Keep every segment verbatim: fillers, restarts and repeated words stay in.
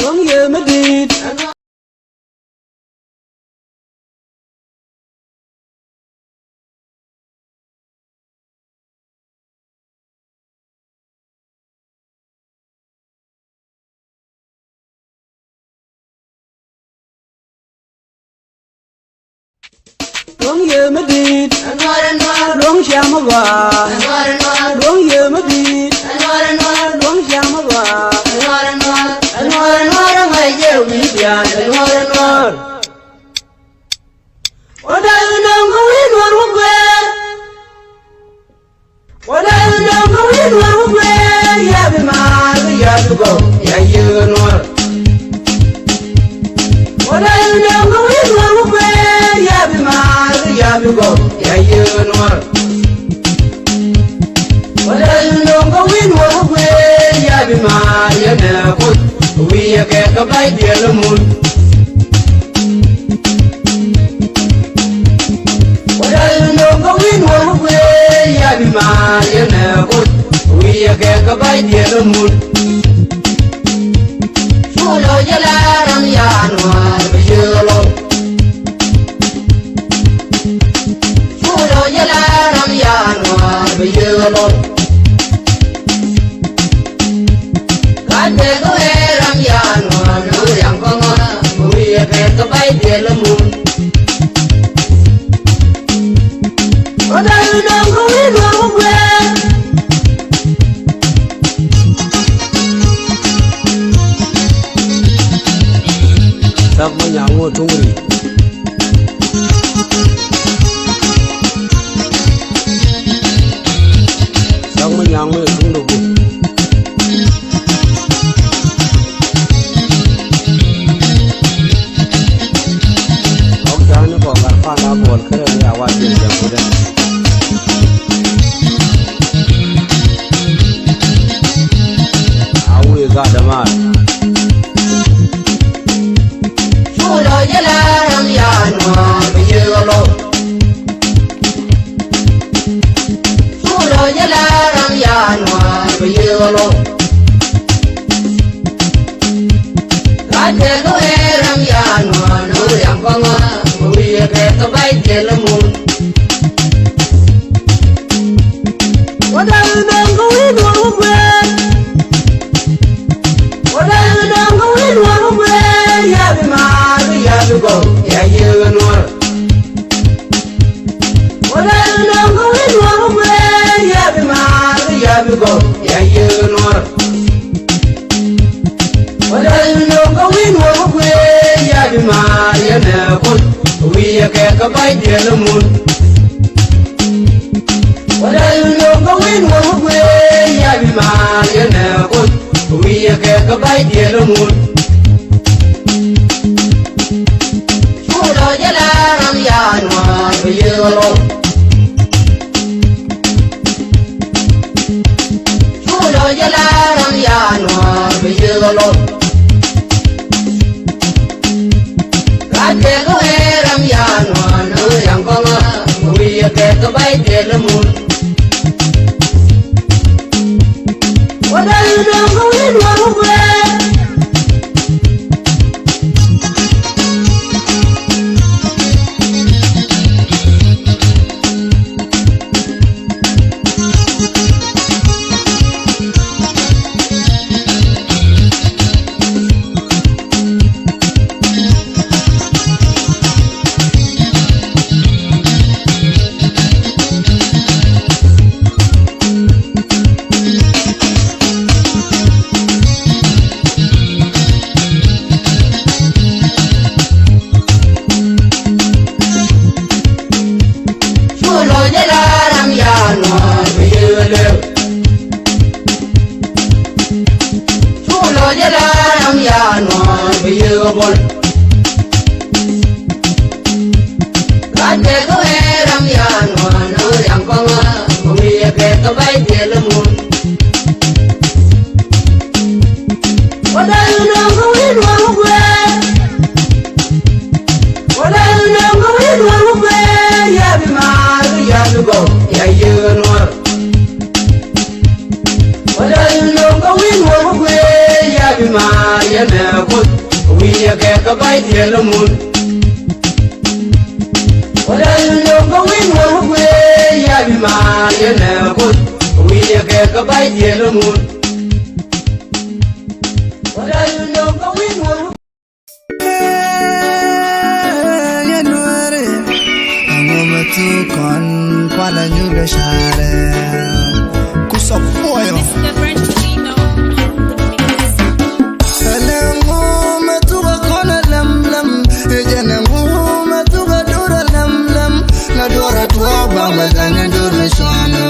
Luɔ̱ŋ yɛ mi di̱i̱t. Luɔ̱ŋ yɛ mi di̱i̱t. Luɔ̱ŋ cam a gɔaa. Luɔ̱ŋ yɛ mi di̱i̱t. Luɔ̱ŋ cam a gɔaa. Wä dee nöŋ kä wi̱i̱ Nuɔr wä guɛɛr. Wä dee nöŋ kä wi̱i̱ Nuɔr wä guɛɛr, ya bi maar kä ya bi gɔw, ya yiëë Nuɔr. Wä dee nöŋ kä wi̱i̱ Nuɔr wä guɛɛr, ya bi maar kä ya bi gɔw, ya yiëë Nuɔr. Wä dee nöŋ kä wi̱i̱ Nuɔr wä guɛɛr, ya bi maar yɛn ɛ Kuoth, wi̱i̱ yɛ kɛ kä ba̱y diɛl mun. Wä dee nöŋ kä wi̱i̱ Nuɔr wä guɛɛr, ya bi maar yɛn ɛ Kuoth, wi̱i̱ yɛ kɛ kä ba̱y diɛl mun. Cu lɔ jɛ la ram ya Nuɔr bi yiëë lɔ. Cu lɔ jɛ la ram ya Nuɔr bi yiëë lɔ. Ka tëë kä wee ram ya Nuɔr ni wä riaŋ kɔŋä, wi̱i̱ yɛ kɛ kä ba̱y diɛl mun. Wä dee nöŋ kä wi̱i̱ Nuɔr wä guɛɛr. Thak ma nyaŋ wä tuŋ ri. Thak ma nyaŋ wä tuŋ ri. Ɔk ja̱a̱n ni kɔ gat pan a buɔl kärɛ ni a wa jiɛn jɛ kudɛ. A wee gat dämaar. Cu lɔ jɛ la ram ya Nuɔr bi yiëë lɔ. Cu lɔ jɛ la ram ya Nuɔr bi yiëë lɔ. Ka tëë kä wee ram ya Nuɔr ni wä riaŋ kɔŋä, wi̱i̱ yɛ kɛ kä ba̱y diɛl mun. Wä dee nöŋ kä wi̱i̱ Nuɔr wä guɛɛr. Wä dee nöŋ kä wi̱i̱ Nuɔr wä guɛɛr, ya bi maar kä ya bi gɔw, ya yiëë Nuɔr. Wä dee nöŋ kä wi̱i̱ Nuɔr wä guɛɛr, ya bi maar kä ya bi gɔw, ya yiëë Nuɔr. Wä dee nöŋ kä wi̱i̱ Nuɔr wä guɛɛr, ya bi maar yɛn ɛ Kuoth, wi̱i̱ yɛ kɛ kä ba̱y diɛl mun. Wä dee nöŋ kä wi̱i̱ Nuɔr wä guɛɛr, ya bi maar yɛn ɛ Kuoth, wi̱i̱ yɛ kɛ kä ba̱y diɛl mun. Cu lɔ jɛ la ram ya Nuɔr bi yiëë lɔ. Cu lɔ jɛ la ram ya Nuɔr bi yiëë lɔ. Ka tëë kä wee ram ya Nuɔr ni wä riaŋ kɔŋä, wi̱i̱ yɛ kɛ kä ba̱y diɛl mun. Wä dee nöŋ kä wi̱i̱ Nuɔr wä guɛɛr. Cu lɔ jɛ la ram ya Nuɔr bi yiëë lɛw. Cu lɔ jɛ la ram ya Nuɔr bi yiëë bol. Ka tëë kä wee ram ya Nuɔr ni wä riaŋ kɔŋä, wi̱i̱ yɛ kɛ kä ba̱y diɛl mun. Wä dee nöŋ kä wi̱i̱ Nuɔr wä guɛɛr. Wä dee nöŋ kä wi̱i̱ Nuɔr wä guɛɛr, ya bi maar kä ya bi gɔw, ya yiëë Nuɔr. Wä dee nöŋ kä wi̱i̱ Nuɔr wä guɛɛr, ya bi maar yɛn ɛ Kuoth. Bay diɛl mun. Wala yun yom ka win wal wuk wee ya bi ma yɛn ɛ kun. Win yɛ kɛ ka bay diɛl mun. Wala yun yom ka win wal wuk. Yɛn wɛrɛ. Aŋɔ ma tu kɔn kwala nyul bɛ share. Kusɔ kuɔyɔ. Mister Brangelino on the mix. Ɛlɛ ŋu mɛ thuk ɛ kɔn ɛ lɛm lɛm. Ɛ jɛn ɛ ŋu mɛ thuk ɛ dur ɛ lɛm lɛm. La duɔr ɛ tuɔɔk ba mɛ dhɛn ɛ dur mi cuanɛ.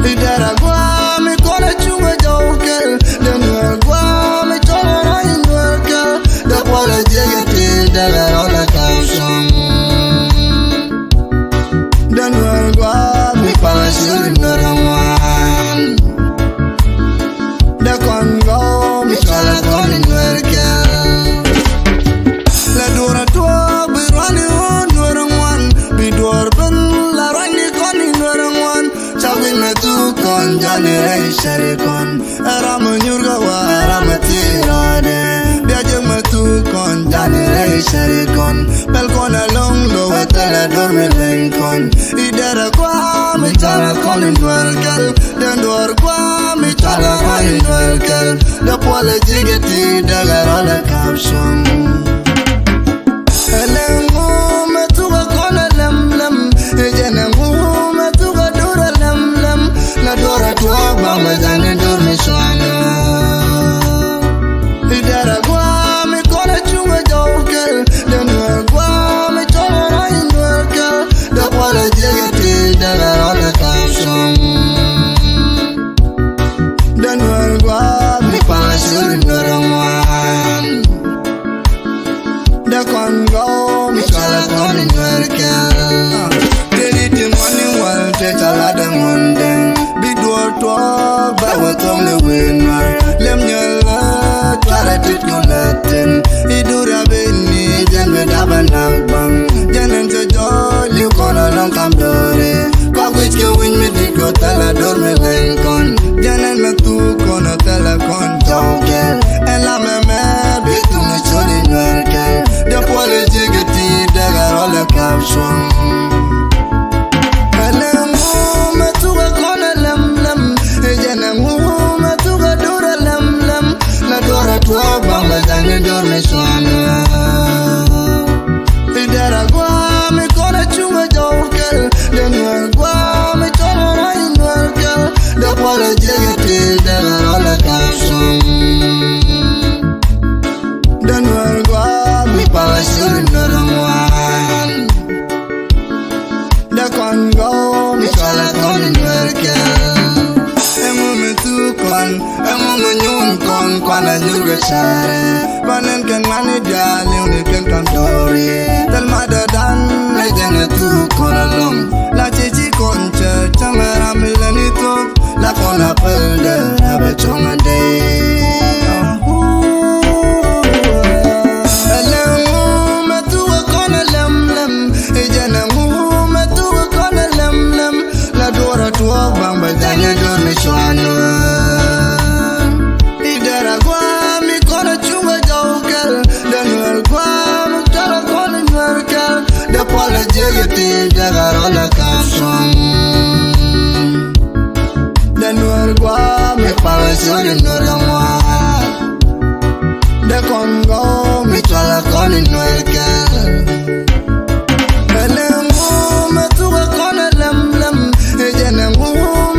I̱ dɛrɛ gua̱a̱ mi kɔn ɛ cuŋ ɛ jɔw kɛl. Dee nuɛr gua̱a̱ mi cɔl ɛ rɔ̱ in nuɛr kɛl. Dee kuɔl ɛ jiɛk ɛ ti dee lɛ rɔl ɛ ka̱m cuɔ̱ŋ. Dee nuɛr gua̱a̱ mi kɔn ɛ cuŋ ɛ nuɛr ɛ ŋuan. Dee kɔn gɔw mi cɔl ɛ kɔn in nuɛr kɛl. Lɛ duɔr ɛ tuɔɔk bi ruani ɣöö nuɛr ɛ ŋuan. Bi duɔr ben la ruani kɔn in nuɛr ɛ ŋuan. Ca wi̱c mɛ thuk kɔn jani rɛy cari kɔn. Ɛ ram ɛ nyur kɛ wa ɛ ram ɛ thil rɔɔdɛ. Bia jek mɛ thuk kɔn jani rɛy cari kɔn. Pɛl kɔn ɛ lo̱ŋ lo wɛ thilɛ dor mi leny kɔn. I̱ dɛrɛ gua̱a̱ mi cɔl ɛ kɔn in duel kɛl. Den duɔr gua̱a̱ mi cɔl ɛ kɔn in duel kɛl. Dee puɔl ɛ ji̱ kɛ ti dee kɛ rɔl ɛ kap cuŋ. Ɛlɛ ŋu mɛ thuk ɛ kɔn ɛ lɛm lɛm. Ɛ jɛn ɛ ŋu mɛ thuk ɛ dur ɛ lɛm lɛm. La duɔr ɛ tuɔɔk ba mɛ dhɛn ɛ dur mi cuanɛ. I̱ dɛrɛ gua̱a̱ mi kɔn ɛ cuŋ ɛ jɔw kɛl. Dee nuɛr gua̱a̱ mi cɔl ɛ rɔ̱ in nuɛr kɛl. Dee puɔl ɛ jiɛk ɛ ti dee kɛ rɔl ɛ kap cuŋ. Dee nuɛr gua̱a̱ mi kɔn ɛ cuŋ ɛ nuɛr ɛ ŋuan. Dee kɔn gɔw mi cɔl ɛ kɔn in nuɛr kɛl. Tëë di ti ŋuan in wal tëë ca lat ɛ ŋuɔ̱n dɛŋ. Bi duɔr tuɔɔk bɛ wä thuɔ̱ŋ ni wëë nuɛr. Lem nyɛl ɛ tuarɛ tit kɔn lɛ thin. I̱ dur ya ben ni jɛn bi dap ɛ nak baŋ. Jɛn ɛn cɛ jɔɔc li̱w kɔn ɛ lɔŋ kam do̱ri. Kɔk wi̱c kɛ wi̱ny mi dit kɔ thilɛ dor mi leny kɔn. Jɛn ɛn mɛ thuk kɔn ɛ thilɛ kɔn jɔw kɛl. Ɛn la mɛ mɛ bi thuk ni col in nuɛr kɛl. Dee puɔl ɛ ji̱ kɛ ti dee kɛ rɔl ɛ kap cuɔ̱ŋ. Ɛlɛ ŋu mɛ thuk ɛ kɔn ɛ lɛm lɛm. Ɛ jɛn ɛ ŋu mɛ thuk ɛ dur ɛ lɛm lɛm. La duɔr ɛ tuɔɔk ba mɛ dhɛn ɛ dur mi cuanɛ. I̱ dɛrɛ gua̱a̱ mi kɔn ɛ cuŋ ɛ jɔw kɛl. Dee nuɛr gua̱a̱ mi cɔl ɛ rɔ̱ in nuɛr kɛl. Dee puɔl ɛ jiɛk ɛ ti dee kɛ rɔl ɛ kap cuŋ. Dee nuɛr gua̱a̱ mi kɔn ɛ cuŋ ɛ nuɛr ɛ ŋuan. Dee kɔn gɔw mi cɔl ɛ kɔn in nuɛr kɛl. Ɛŋu mi thuk kɔn, ɛŋu mi nyuun kɔn, kuan ɛ nyur kɛ cari. Ba nɛn kɛn ŋuan i̱ diaal, li̱w ni kɛn kam do̱ri. Thil ma dee dan, ɛ jɛn ɛ thuk kɔn ɛ lo̱ŋ. La ci ci kɔn cɛ, cäŋ ɛ ram ilɛ ni thuk. La kɔn a päl dee, a bɛ cuɔ̱ŋ a dee. Ɛlɛ ŋu mɛ thuk ɛ kɔn ɛ lɛm lɛm. Ɛ jɛn ɛ ŋu mɛ thuk ɛ kɔn ɛ lɛm lɛm. La duɔr ɛ tuɔɔk baŋ bɛ dhɛn ɛ dur mi cuanɛ. I̱ dɛrɛ gua̱a̱ mi kɔn ɛ cuŋ ɛ jɔw kɛl. Dee nuɛr gua̱a̱ mi cɔl ɛ kɔn in nuɛr kɛl. Dee puɔl ɛ jiɛk ɛ ti dee kɛ rɔl ɛ kap cuɔ̱ŋ. Dee nuɛr gua̱a̱ mi kɔn ɛ cuŋ ɛ nuɛr ɛ ŋuan. Dee kɔn gɔw mi cɔl ɛ kɔn in nuɛr kɛl. Ɛlɛ ŋu mɛ thuk ɛ kɔn ɛ lɛm lɛm. Ɛ jɛn ɛ ŋu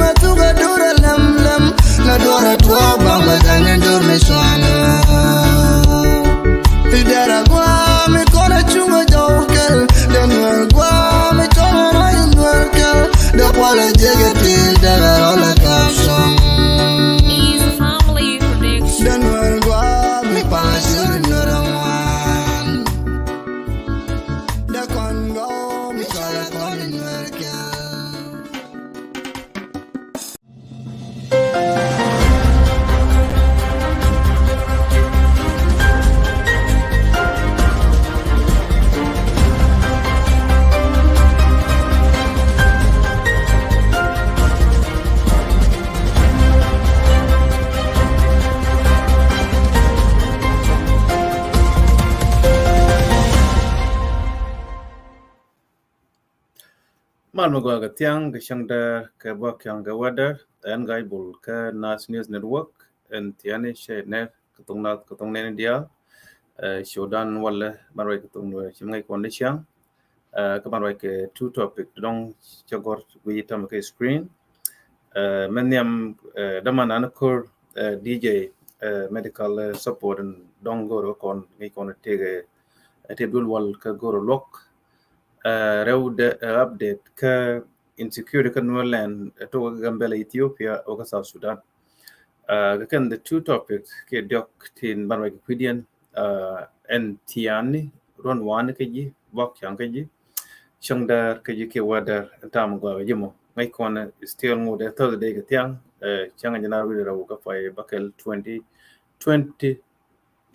mɛ thuk ɛ dur ɛ lɛm lɛm. La duɔr ɛ tuɔɔk ba mɛ dhɛn ɛ dur mi cuanɛ. I̱ dɛrɛ gua̱a̱ mi kɔn ɛ cuŋ ɛ jɔw kɛl. Dee nuɛr gua̱a̱ mi cɔl ɛ rɔ̱ in nuɛr kɛl. Dee puɔl ɛ jiɛk ɛ ti dee kɛ rɔl ɛ kap cuɔ̱ŋ. Mal mi gɔaa kɛ thiaŋ kɛ cäŋ däär kɛ bä kiaŋ kɛ wädär, ɛn Ga̱a̱c Bul kä Naath News Network, ɛn thiani cɛ nɛr kɛ thok Naath kɛ thok nɛni diaal. Cudan walɛ ban ruac kɛ thok Nuɛr ci mi ŋäc kɔn ni ciaŋ. Kä ban ruac kɛ two topic dɔŋ cɛ gɔr guiy tam kɛ screen. Mɛ nhiam däman an kor D J medical support dɔŋ gɔr kɔn ŋäc kɔn tëkɛ tëk duel wal kä gɔr luɔk. Rɛw dɛ update kä insecurity kä Nuerland tok kä Gambela, Ethiopia, kä South Sudan. Kä kɛn the two topics kɛ diɔk tin ban ruac kɛ kui̱diɛn ɛn thiani ruɔn wani kä ji̱ bak cäŋ kä ji̱ cäŋ däär kä ji̱ kɛ wädär ɛn tam gɔaa kä ji̱ mɔ. Ŋäc kɔn still ŋot ɛ Thursday kɛ thiaŋ cäŋ jɛ na rui̱dɛ rɛw kä pay bakɛl twenty twenty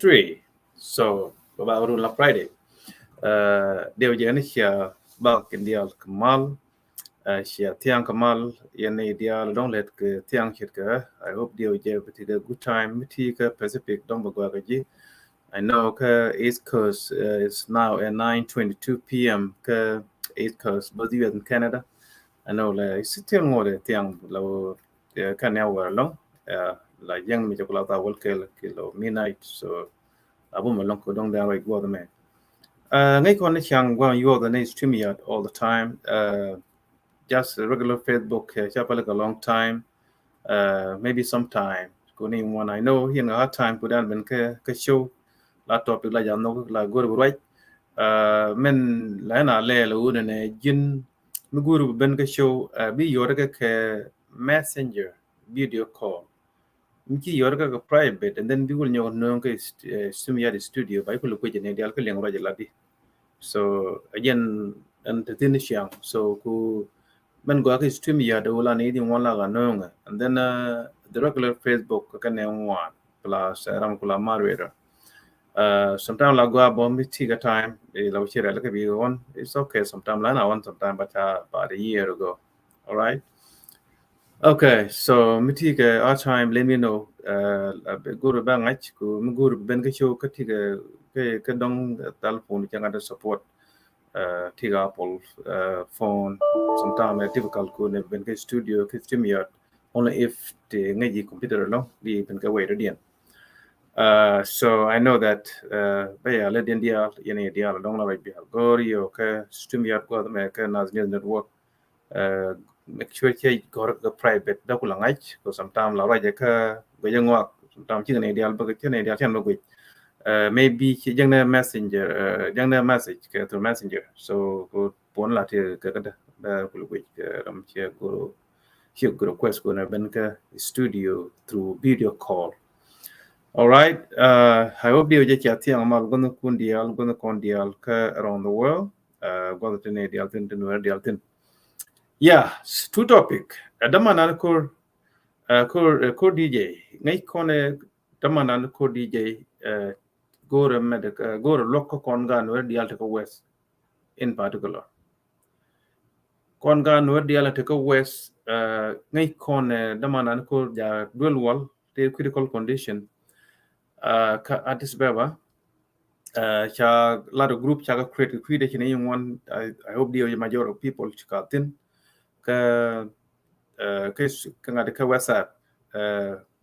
three. So bä bak run la Friday. Diɛw jɛ ni cia bak in dial kɛ mal. Cia thiaŋ kɛ mal yɛn ni dial dɔŋ lɛt kɛ thiaŋ cit kɛ. I hope diɛw jɛ bi ti kɛ good time mi ti kɛ Pacific dɔŋ bɛ gɔaa kɛ ji̱. I know kɛ East Coast is now at nine twenty-two p.m. kɛ East Coast, both U S and Canada. I know la is still ŋot thiaŋ la kä ni awɛr lɔŋ la yɛŋ mi cɛ kula tha wäl kɛl kilo midnight. So a bum a lɔŋ ko dɔŋ dɛn ruac guɔth mɛ. Ŋäc kɔn ni ciaŋ guaŋ yuɔth ni StreamYard all the time. Just regular Facebook ca pal kɛ long time. Maybe sometime ko ni ŋuan, I know yɛn ŋa hard time ko dan ben kɛ kɛ show la topic la ja nhɔk la gor bi ruac. Mɛn la ɛn a lɛ la wunɛ nɛ ji̱n mi gor bi ben kɛ show bi yɔr kɛ kɛ messenger video call. Mi ci yɔr kɛ kɛ private and then bi wul nyɔk nööŋ kɛ StreamYard studio ba ikul kuec ni dial kɛ liŋ ruac la di. So again ɛn te thin ciaŋ so ku mɛn gɔaa kɛ StreamYard wula ni di ŋuan la ka nööŋ and then the regular Facebook kɛ nɛ ŋuan plus ram kula moderator. Sometime la gɔaa bɔ mi ti kɛ time la wä ci rɛl kɛ bi ɣɔn, it's okay. Sometime la na ɣɔn sometime but about a year ago. All right. Okay, so mi ti kɛ our time, let me know. Guru bɛ ŋa̱c ku mi guru ben kɛ show kɛ ti kɛ kɛ dɔŋ telephone cɛ ŋa̱c support. Ti kɛ Apple phone. Sometime difficult ku ne ben kɛ studio kɛ StreamYard. Only if ti ŋäc ji̱ computer alɔŋ bi ben kɛ way to diɛn. So I know that bɛ ya lɛ diɛn dial yɛn dial dɔŋ la bɛ bi gor yo kɛ StreamYard guath mɛ kɛ Naath News Network. Make sure cɛ gɔr kɛ private dä kula ŋa̱c ko sometime la ruac kä guec ŋuak sometime cikɛ ni dial bä kɛ ni dial cɛn bä guec. Maybe ci jäŋ ni messenger jäŋ ni message kɛ through messenger so ko puɔn la ti kɛ kɛ dä bä kula guec kɛ ram cɛ goro ci goro request ko na ben kɛ studio through video call. All right. I hope diw jɛ cia thiaŋ mal gunh kun dial gunh kon dial kɛ around the world. Guath ti ni dial thin tin wɛr dial thin. Yeah, two topic. Däman an kor kor D J ŋäc kɔn däman an kor D J. Gor medic gor luɔk kɔn gan wɛr dial ti kɛ West in particular. Kɔn gan wɛr dial ti kɛ West ŋäc kɔn däman an kor ja duel wal ti critical condition kä Addis Ababa. Ca lot of group ca kɛ create kɛ kui̱dɛ ci ni ŋuan. I hope diw majority of people ci ka thin kä kä ŋa̱t kä WhatsApp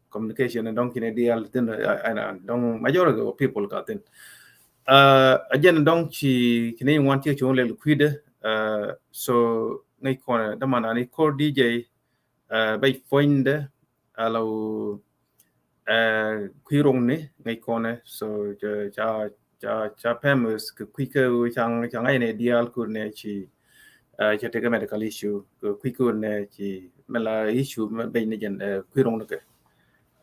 communication dɔŋ ci ni dial thin. Dɔŋ majority of people ka thin. A jɛn dɔŋ ci ci ni ŋuan ci ci wun lel kui̱dɛ. So ŋäc kɔn däman an kor D J bɛ puɔ̱nydɛ a la wä kui̱ ro̱ŋni ŋäc kɔnɛ. So ca ca ca ca pɛm kɛ kui̱ kä ca ca ŋa̱c ni dial kor ni ci ca tekɛ medical issue kɛ kui̱ kor ni ci mɛ la issue mɛ beny ni jɛn kui̱ ro̱ŋni kɛ.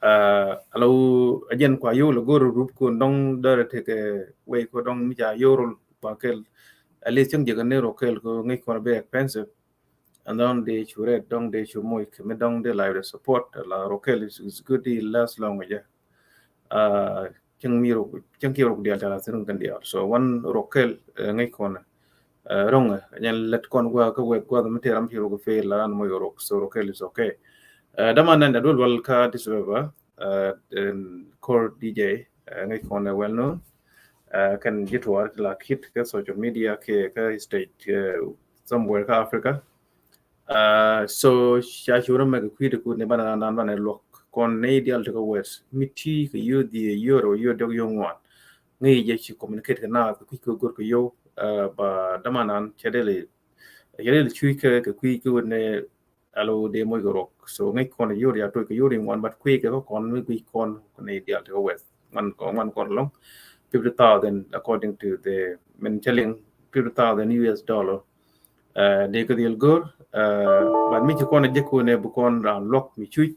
A la wä a jɛn kua yo̱w la go̱r rup kor dɔŋ dɔrɛ tekɛ wei kor dɔŋ mi ca yo̱w rol kua kɛl. At least cäŋ jɛ kɛ ni rɔ kɛl kor ŋäc kɔnɛ bɛ expensive. And dɔŋ dee cu rɛt dɔŋ dee cu moc kɛ mi dɔŋ dee life support la rɔ kɛl is good deal last long jɛ. Cäŋ mi rɔ cäŋ ki rɔ dial tɛla thin kɛn dial so wan rɔ kɛl ŋäc kɔnɛ. Ro̱ŋɛ nyɛn lɛt kɔn gua kä wek gua mi tɛram ci rɔ kɛ fail la an moc rɔ so rɔ kɛl is okay. Däman nɛn da duel wal kä Addis Ababa. Kor D J ŋäc kɔnɛ well known. Kɛn ji̱ tuar ti la kit kä social media kɛ kä stage somewhere kä Africa. So ca cu rɔ mɛ kɛ kui̱dɛ kut ni banɛ nan banɛ luɔk kɔn ni dial ti kɛ wɛs mi ti kɛ yio̱w dhiee yio̱w rɛw yio̱w diɔk yio̱w ŋuan. Ŋäc jɛ ci communicate kɛ naath kɛ kui̱ kɛ go̱r kɛ yio̱w. Ba däman nan cɛ dee li cɛ dee li cuc kɛ kɛ kui̱ kɛ wut ni alo dee moc kɛ ruɔk. So ŋäc kɔn yio̱w ya toc kɛ yio̱w ri ŋuan, but kui̱ kɛ kɛ kɔn mi kui̱ kɔn ni dial ti kɛ wɛs ŋuan kɔn ŋuan kɔn lɔŋ fifty thousand according to the min cɛ liŋ fifty thousand U S dollar. Dee kɛ dhil go̱r. But mi ci kɔn a jek kɛ wun ni bi kɔn ran luɔk mi cuc.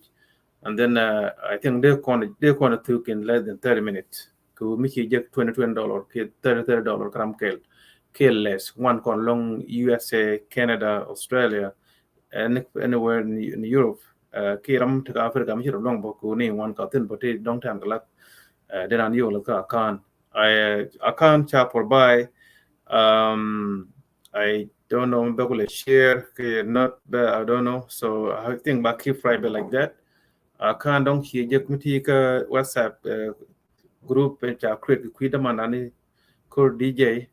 And then I think dee kɔn dee kɔn a thuk in less than thirty minutes. Kɛ mi ci jek twenty twenty dollar kɛ thirty thirty dollar kɛ ram kɛl kɛ less ŋuan kɔn lɔŋ U S A, Canada, Australia, anywhere in Europe. Kɛ ram ti kɛ Africa mi ci rɔ lɔŋ bä kɛ ni ŋuan ka thin bä ti dɔŋ tɛn kɛ lat. Dee ran yio̱w lat kɛ account. Account ca provide. I don't know bɛ kulɛ share kɛ not bɛ, I don't know. So I think ba keep private like that. Account dɔŋ ci jek mi ti kɛ WhatsApp group ca create kɛ kui̱ däman nan ni kor D J.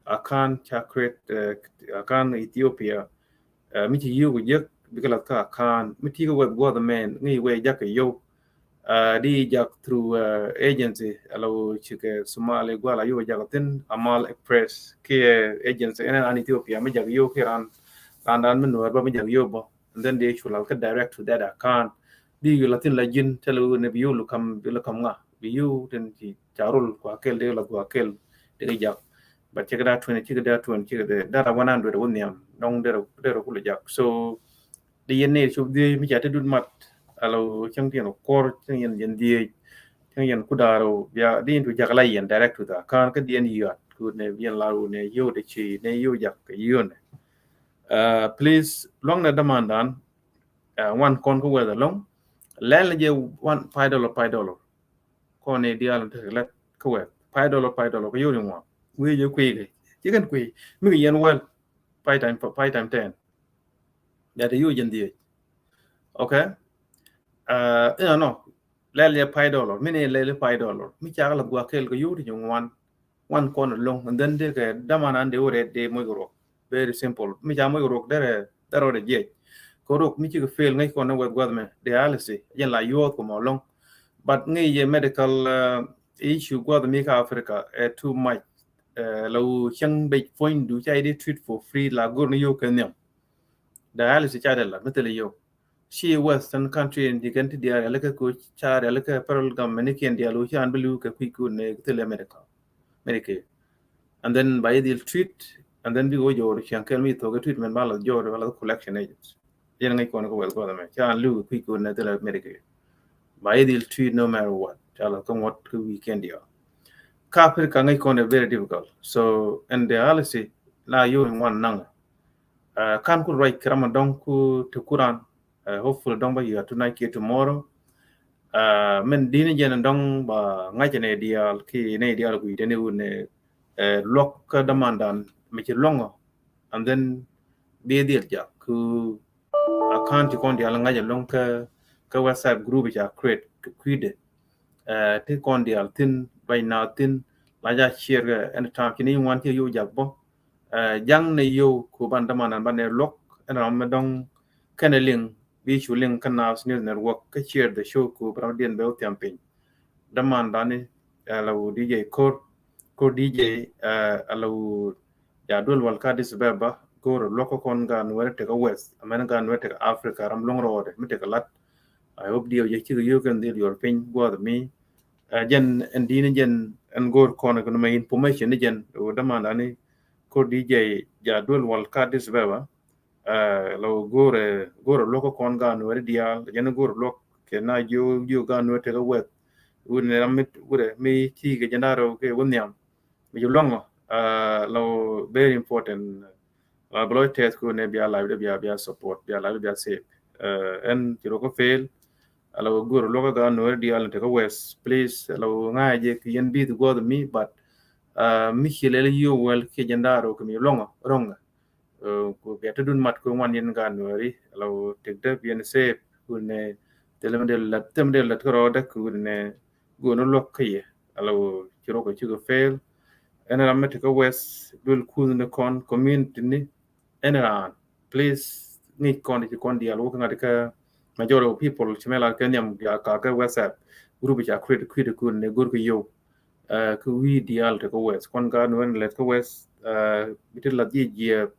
Account ca create, account Ethiopia. Mi ci yio̱w kɛ jek bikɛ lath kä account mi ti kɛ wɛth guɔth mɛn ŋäc wee jak kɛ yio̱w. Di jak through agency alo cikɛ Somali guala yio̱w jak thin Amal Express kiɛ agency ɛn an Ethiopia mi jak yio̱w kiɛ ran ran dan mi nuɔr bä mi jak yio̱w bä. And then di cu lal kä direct to that account. Di la thin la ji̱n tɛl wun ni bi yio̱w lu kam bi la kam ŋa bi yio̱w tin ci ca rul kua kɛl di la kua kɛl di kɛ jak. But cikɛ da twenty cikɛ da twenty cikɛ da da one hundred wun niam dɔŋ dɛrɛ dɛrɛ kulu jak. So di yɛn ni cop di mi ca ti dut mat alo cäŋ tiɛn kuɔr cäŋ yɛn yɛn dhieec cäŋ yɛn kudaaro bia di yɛn tu jak la yɛn direct to the account kä di yɛn yuat ku ne yɛn la ru ne yio̱w de ci ne yio̱w jak kɛ yio̱w ne. Please luɔŋ ne däman dan. Wan kɔn kä wɛth alɔŋ lɛl ni jɛ one five dollar five dollar. Kɔn ni dial ni tekɛ lɛt kä wɛth five dollar five dollar kä yio̱w ni ŋuan. Wee jɛ kui̱ kɛ ci kɛn kui̱ mi kɛ yɛn wɛl five time five time ten. That yio̱w jɛn dhiec. Okay. Inɔ nɔ lɛl yɛ five dollar mi ni lɛl yɛ five dollar mi cakɛ la guak kɛl kɛ yio̱w ti nyɛ ŋuan. Wan kɔn alɔŋ and then dee kɛ däman an dee wä rɛt dee moc kɛ ruɔk. Very simple. Mi ca moc kɛ ruɔk derɛ derɛ wä dee jiɛc. Kɛ ruɔk mi cikɛ fail ŋäc kɔn ni wɛth guath mɛ dee alisi jɛn la yuɔth kɛ mɔ alɔŋ. But ŋäc yɛ medical issue guath mi kä Africa ɛ too much. La wu cäŋ bec puɔ̱ny du ca yi dee treat for free la go̱r ni yio̱w kɛ nhiam. Dialysis ca dee la mi thil yio̱w. Ci Western country in di kɛn ti diaal riali kä ko ca riali kä federal government ni kiɛn diaal wu ci an bi li̱w kɛ kui̱ kun ne thil America. Medicaid. And then ba yi dhil treat and then bi ko jɔɔr ciɛŋ kɛl mi thok kɛ treatment ba la jɔɔr ba la collection agents. Yɛn ŋäc kɔn kä wɛth guath mɛ ca an li̱w kɛ kui̱ kun ne thil Medicaid. Ba yi dhil treat no matter what ca la kä ŋuɔt kä weekend diaal. Kä Africa ŋäc kɔn ɛ very difficult. So ɛn dialysis la yio̱w in wan naŋ. Kan ku ruac kɛ ram a dɔŋ ku te kuran. Hopefully dɔŋ ba yia tonight kiɛ tomorrow. Min dini jɛn dɔŋ ba ŋa̱c nɛ diaal ki nɛ diaal ku yitɛ ni wun nɛ luɔk kä dämandan mi ci luɔŋɔ. And then bi dhil jak ku account ti kɔn diaal ŋa̱c alɔŋ kä kä WhatsApp group ca create kɛ kui̱dɛ. Ti kɔn diaal thin ruac na thin la ja share kɛ anytime ci ni ŋuan ci yio̱w jak bä. Jaŋ ni yio̱w ku ban däman an ban ni luɔk ɛn ram mi dɔŋ kɛn liŋ bi cu liŋ kä Nas News Network kä share the show ku bi ram diɛn bɛ wä thiam piny. Däman dani ala wu D J Kor Kor D J ala wu ja duel wal ka Addis Ababa go̱o̱r luɔk kä kɔn gan wɛrɛ tekɛ West amɛn gan wɛrɛ tekɛ Africa ram luŋ rɔɔdɛ mi tekɛ lat. I hope diɛw jɛ cikɛ yio̱w kɛn dhil yuɔr piny guath mi. Jɛn ɛn dini jɛn ɛn go̱o̱r kɔn kɛ nɔmɛ information ni jɛn wu däman dani Kor D J ja duel wal ka Addis Ababa. Lɔ go̱o̱r go̱o̱r luɔk kɔn gan wɛrɛ diaal jɛn go̱o̱r luɔk kɛ na jio̱w jio̱w gan wɛrɛ tekɛ West. Wut ni ram mi wurɛ mi cikɛ jɛn da̱rɛ kɛ wä nhiam. Mi ci luɔŋɔ lɔ very important. La bi lɔc tɛth ku ne bia live de bia bia support bia live de bia save. Ɛn ci rɔ kä fail. Ala wä go̱r luɔk kä gan nuɔri dial ni tekä West please ala wä ŋa̱ jɛ ki yɛn bi̱th guɔth mi but mi ci lɛl yio̱w wɛl kiɛ jɛn da̱a̱r wä kɛ mi luɔŋɔ rɔŋ. Ku bia te dun mat ku ŋuan yɛn gan nuɔri ala wä tek dee bi yɛn save ku ne thilɛ mi del lat thilɛ mi del lat kä rɔɔdɛ ku ne go̱o̱n luɔk kä yɛ ala wä ci rɔ kɛ ci kɛ fail. Ɛn ram mi tekä West duel kuth ni kɔn community ni ɛn raan Please, ŋi̱i̱c kɔn ti ci kɔn diaal wä kä ŋa̱t kä majority of people ci mɛ lar kɛ nhiam ka kɛ WhatsApp group ca create kui̱dɛ kun ni go̱r kɛ yow. Kä wi̱i̱ diaal ti kä West kɔn ka nuɛn lɛt kä West, bi ti lath jiɛ jiɛ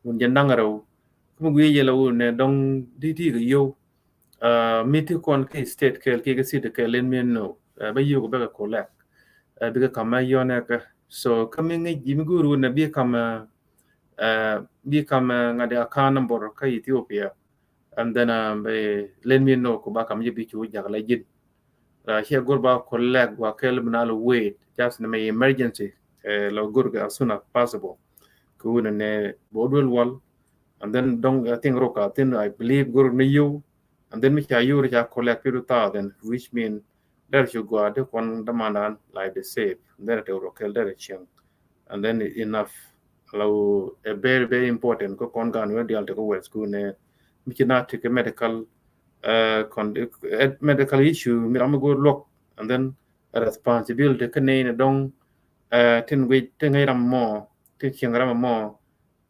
wun jɛ naŋ rɛw. Kä mi gui̱i̱ jɛ la wun ni dɔŋ di ti kɛ yow. Mi ti kɔn kɛ state kɛɛl kɛ kɛ city kɛɛl in mi no bɛ yow kɛ bɛ kɛ collect. Bikɛ kam mɛ yɔn ɛkɛ. So kä mi ŋi̱i̱c ji̱ mi go̱r wun ni bi kam bi kam ŋa̱t di account number kä Ethiopia. And then bɛ let me know kɛ ba kam ji̱ bi cu jak la ji̱n. Ciɛ go̱r ba collect wa kɛl mi na lɛ wait just ni mɛ emergency. La go̱r kɛ as soon as possible. Kɛ wun ni bɛ duel wal. And then dɔŋ I think rok a thin I believe go̱r ni yow. And then mi ca yow ca collect fifty thousand, which mean derɛ cu gɔaa di kɔn dämandan like the safe. Derɛ te rok kɛl derɛ cieŋ. And then enough. Law a very very important kä kɔn gan wä dial te kä West ku ne mi ci na te kɛ medical medical issue mi ram mi go̱r luɔk. And then responsibility kä ne ne dɔŋ tin guic tin ŋäc ram mɔ tin cieŋ ram mɔ.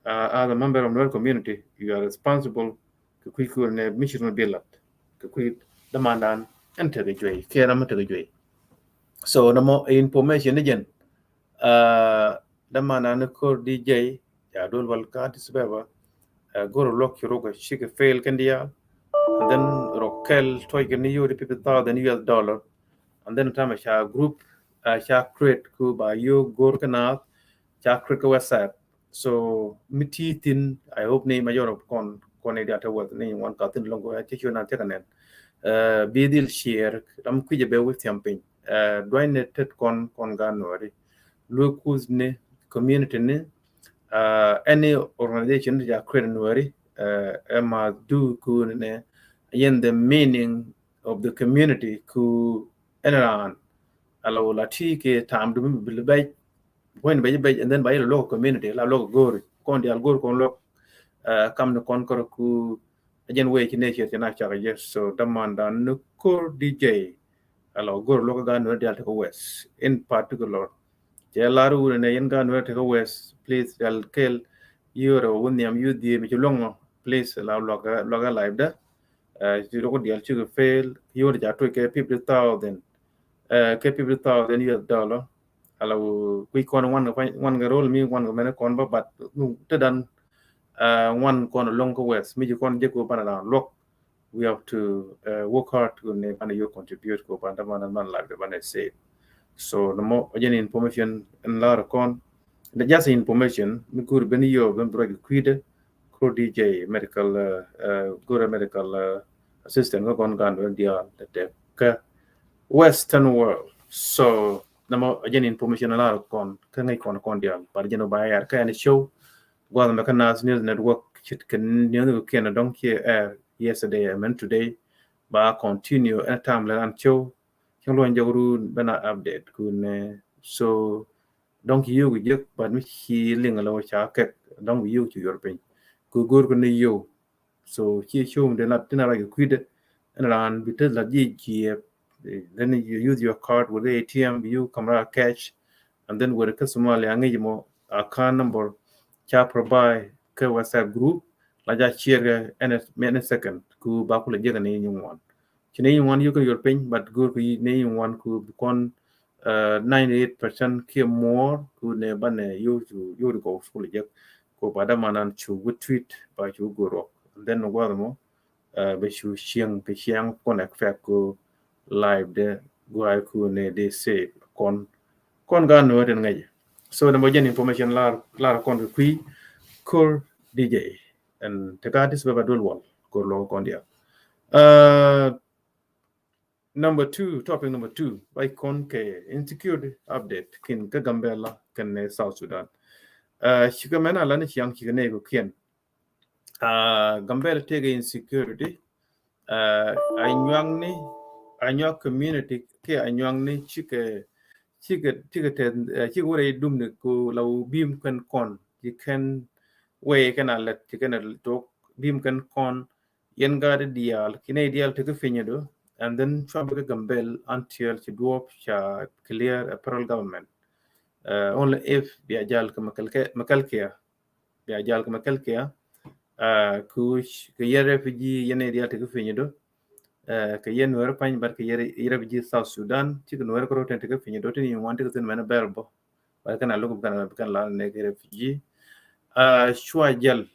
As a member of Nuer community, you are responsible kɛ kui̱ kui̱ ne mission bi lat kɛ kui̱ dämandan ɛn tekɛ juey kɛ ram mi tekɛ juey. So nɔmɔ information ni jɛn dämandan ni ko̱r di jɛy ca duel wal kä Addis Ababa. Go̱r luɔk ci rok cikɛ fail kɛn diaal. And then rok kɛl tuɔc kɛ ni yodi fifty thousand U S dollar. And then tamɛ ca group ca create ku ba yo go̱r kɛ naath ca create kɛ WhatsApp. So mi ti thin I hope ni majority of kɔn kɔn ni dial te West ni wan ka thin lɔŋ ko ci cu na te ka nɛn. Bi dhil share ram kui̱ jɛ bɛ wi̱i̱ thiam piny. Duany ni tet kɔn kɔn gan nuɔri luek kuth ni community ni any organization ni ja create nuɔri. Ɛ ma du ku ni ne yen the meaning of the community ku ɛn raan. Ala wula ti kɛ tam du mi bil bɛc point bɛc bɛc and then ba yɛ lɔ lɔk community la lɔk go̱ri kɔn dial go̱ri kɔn lɔk. Kam ni kɔn kɔr ku a jɛn wee ci ne ciɛ ci na cak jɛ. So dämandan ni ko̱r di jɛy ala go̱ri lɔk gan ni dial te kä West in particular. Cɛ lar wun ne yɛn gan ni te kä West please dial kɛl yore wun nhiam yu dhie mi ci luɔŋ. Please la luɔk luɔk live da. Ci rok dial ci kɛ fail yore ca tuc kɛ fifty thousand kɛ fifty thousand U S dollar. Ala kui̱ kɔn wan kɛ wan kɛ rol mi wan kɛ mɛn kɔn ba bat te dan wan kɔn lɔŋ kä West mi ci kɔn jɛ ko banɛ dan luɔk. We have to work hard to ne banɛ yo contribute ko ban dämandan man live de banɛ save. So nɔmɔ a jɛn information in lar kɔn. The just information mi go̱r ben yo ben broj kui̱dɛ ko̱r di jɛy medical go̱r medical assistant kä kɔn gan ben dial te te kä Western world. So nɔmɔ a jɛn information in lar kɔn kä ŋäc kɔn kɔn dial but jɛn ba yar kä ɛn show. Guath mɛ kä Nas News Network cit kɛ news kɛ kiɛn dɔŋ kiɛ air yesterday and today. Ba continue anytime lɛ an show. Cieŋ luɔny jɔk run bena update kun ne so dɔŋ ci yio̱k jek but mi ci liŋ lɛ wä ca kɛk dɔŋ bi yio̱k ci yor piny. Ku go̱r kun ne yio̱k. So ci show mi de lat tin a raj kɛ kui̱dɛ ɛn raan bi te lat jiɛ jiɛ. Then you use your card with A T M you come out cash. And then where kä Somalia ŋi̱c mɔ account number ca provide kä WhatsApp group la ja share kɛ any second ku ba kulɛ jek ni nyin wan. Ci ni nyin wan yuk yor piny but go̱r ku ni nyin wan ku bi kɔn ninety eight percent kiɛ more ku ne banɛ yo̱ cu yo̱ di kɔ kulɛ jek. Ku ba dämandan cu wut tweet ba cu go̱r rɔk. And then guath mɔ bɛ cu cieŋ kɛ cieŋ kɔn expect ku live de guay ku ne de save kɔn kɔn gan nuɔ̱t in ŋäc. So nɔmɔ jɛn information lar lar kɔn kɛ kui̱ ko̱r di jɛy. And te ka Addis Ababa duel wal ko̱r lɔk kɔn dial. Number two, topic number two ba kɔn kɛ insecurity update kin kä Gambela kɛn ne South Sudan. Cikɛ mɛn a lani ciaŋ cikɛ ne kɛ kiɛn. Gambela tëëkɛ insecurity. Anyuakni Anyuak community kiɛ Anyuakni cikɛ cikɛ cikɛ tɛth cikɛ wurɛ idumni ku la wä bim kɛn kɔn ci kɛn wee kɛn a lɛt ci kɛn a tok bim kɛn kɔn. Yɛn gaat diaal kinɛ diaal tekɛ piny do and then cuabɛ kɛ Gambel until ci duɔp ca clear a federal government. Only if bia jal kɛ mɛ kɛl kia bia jal kɛ mɛ kɛl kia. Ɛ, ku kɛ yɛn refugee yɛn nɛy diaal tekɛ piny ido. Ɛ, kɛ yɛn Nuɛr pa̱ny, but kɛ yɛn refugee South Sudan, cikɛ Nuɛr kɛ rɔ tin tekɛ piny ido, tin yɛn wan tekɛ thin mɛn bɛr bɔ. But kɛn a lo̱k bi kɛn, bi kɛn la nɛ kɛ refugee. Ɛ, cua jäl.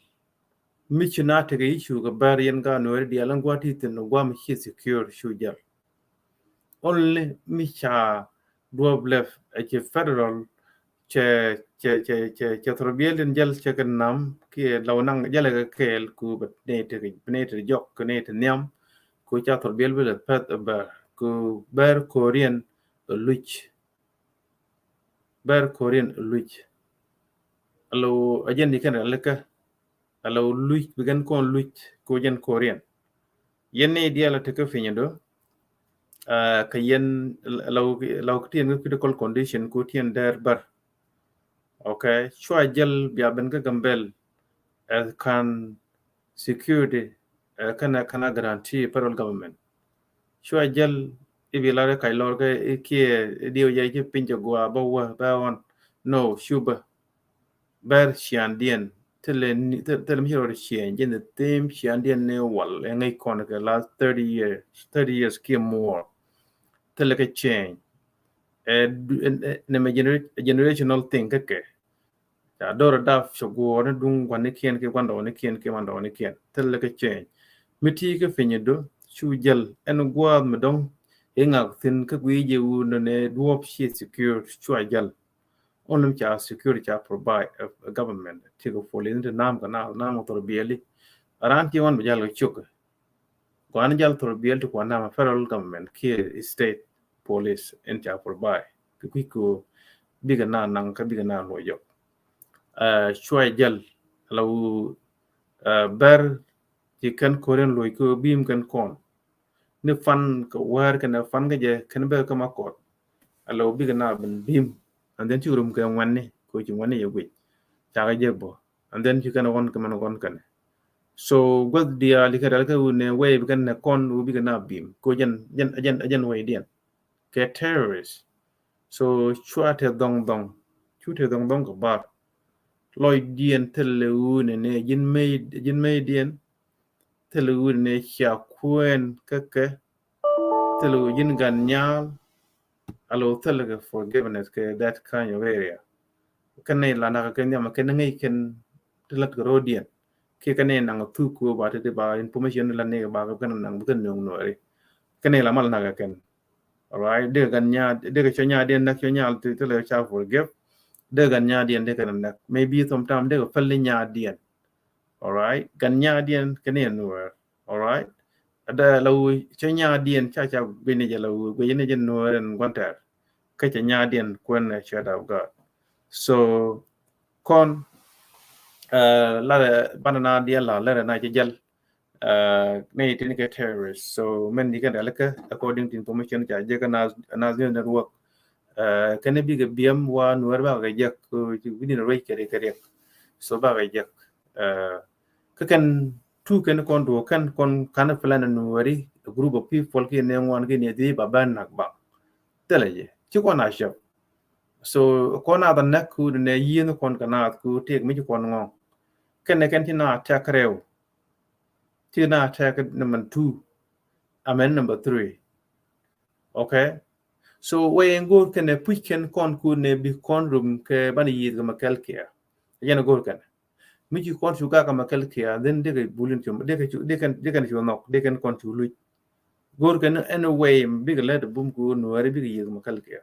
Mi ci na tekɛ issue kɛ bɛr yɛn ka Nuɛr diaal in gua̱a̱th ti thin gua̱a̱th mi ci secure, cu jäl. Only mi ca duɔp lɛp ɛ ci federal cɛ, cɛ, cɛ, cɛ, cɛ thurbiɛl tin jäl cɛ kɛ nam kiɛ law naŋ jälɛ kɛ kɛɛl ku bɛ nɛy ti, bɛ nɛy ti jɔk, kɛ nɛy ti nhiam, ku ca thurbiɛl bi lɛ pɛth ɛ bɛr, ku bɛr ko̱riɛn ɛ luc. Bɛr ko̱riɛn ɛ luc. Alo, a jɛn di kɛn rɛl kɛ. Alo luc, bi kɛn kɔn luc, ku jɛn ko̱riɛn. Yɛn nɛy diaal a tekɛ piny ido. Ɛ, kɛ yɛn, alo, alo ti yɛn kɛ critical condition, ku ti yɛn dɛr bɛr. Okay, cua jäl bia ben kä Gambel, ɛ, kan security, ɛ, kɛn a, kɛn a guarantee federal government. Cua jäl i̱ bi lar i̱ kac lɔr kɛ i̱ kiɛ i̱ diɛw jɛ ci piny cɛ gua bä wä bä ɣɔn. No, cu bä. Bɛr ciandiɛn. Thilɛ ni, thil-, thilɛ mi ci rɔ ciɛny, jɛn the same ciandiɛn ni wal, ɛ ŋäc kɔn kɛ last thirty years, thirty years kiɛ more. Thilɛ kɛ ciɛny. Ɛ, du-, ɛ, ɛ, nɛ mɛ genera-, generational thing kä kɛ. Ca dor dap cɛ guɔɔr ni duŋ gua̱n ni kiɛn kiɛ gua̱n dɔɔ ni kiɛn kiɛ gua̱n dɔɔ ni kiɛn. Thilɛ kɛ ciɛny. Mi ti kɛ piny ido, cu jäl, ɛn gua̱a̱th mi dɔŋ i̱ ŋak thi̱n kä gui̱i̱ jɛ wun nɛ duɔp ci secure, cua jäl. Only ca security ca provide, ɛ, ɛ, government. Ti kɛ police ni ti nam kɛ na, nam kɛ thurbiɛli. Aran ti wan bi jal kɛ cuk. Gua̱n jal thurbiɛl ti kuan nam federal government kiɛ state police in ca provide. Kɛ kui̱ ko bikɛ na naŋ kä bikɛ na luɔc jɔk. Ɛ, cua jäl la wu, ɛ, bɛr ti kɛn ko̱riɛn luɔc ko bim kɛn kɔn. Ni fan kɛ wäär kɛn fan kɛ jɛ kɛn bɛ kɛ ma kɔt. Alo bikɛ na ben bim. And then ci rum kɛ ŋuɛni, ko ci ŋuɛni yɛ guic. Cakɛ jɛ bɔ. And then ci kɛn ɣɔn kɛ mɛn ɣɔn kɛn. So guath diaal ikɛ dal kɛ wun nɛ wɛy bi kɛn nɛ kɔn wu bikɛ na bim. Ko jɛn, jɛn, jɛn, jɛn wɛy diɛn. Kɛ terrorist. So cua te dhɔŋ dhɔŋ. Cu te dhɔŋ dhɔŋ kɛ bar. Lɔc diɛn thilɛ wun nɛ ji̱n mey, ji̱n mey diɛn. Thilɛ wi̱n ni cia kuɛn kä kɛ. Thilɛ wi̱n ji̱n gan nyal. Alo thilɛ kɛ forgiveness kɛ that kind of area. Kɛn ni la nak kɛ nhiam kɛn ŋäc kɛn ti lat kɛ ro̱diɛn. Kiɛ kɛn ni naŋ thuk kɛ ba ti ti ba information la ni ba kɛ kɛn naŋ bi kɛn nöŋ nuɔri. Kɛn ni la mal nak kɛ kɛn. Alright, dee kɛ gan nya, dee kɛ cɔ nyadiɛn nak cɔ nyal ti thilɛ ca forgive. Dee kɛ gan nyadiɛn dee kɛ nak. Maybe sometime dee kɛ pɛl ni nyadiɛn. Alright, gan nyadiɛn kɛ ni nuɔr. Alright. Ada la wu cɛ nyadiɛn ca ca bini jɛ la wu guic ni jɛ nuɔr in guantɛr. Kä cɛ nyadiɛn kuɛn ɛ cɛ dap gaat. So kɔn, ɛ, la banɛ na diɛn la lɛrɛ na cɛ jɛl. Ɛ, ni tin kɛ terrorist. So mɛn ni kɛ dɛl kɛ according to information ca jɛ kɛ na, na network. Ɛ, kɛn bikɛ biɛm wa nuɔr ba kɛ jɛ kɛ wini rɛ kɛ kɛ. So ba kɛ jɛ. Ɛ, kä kɛn tu kɛn kɔn duɔ kɛn kɔn kan plan nuɔri, a group of people kiɛ ni ŋuan kiɛ ni dhii ba bɛn nak ba. Thilɛ jɛ ci kɔn a cɛp. So kɔn a dha nɛk ku ni nɛ yieen kɔn kɛ naath ku tëëk mi ci kɔn ŋɔŋ. Kɛn ni kɛn ci na attack rɛw. Ci na attack number two. Amɛn number three. Okay. So wee in go̱o̱r kɛn ɛ puc kɛn kɔn ku ni bi kɔn rum kɛ ban yieth kɛ ma kɛl kiɛ. Yɛn go̱o̱r kɛn. Mi ci kɔn cu gak kɛ ma kɛl kiɛ, then dee kɛ bulin cu, dee kɛ cu, dee kɛn, dee kɛn cu nhɔk, dee kɛn kɔn cu luc. Go̱o̱r kɛn anyway bikɛ lɛt bum ku nuɔri bikɛ yieth kɛ ma kɛl kiɛ.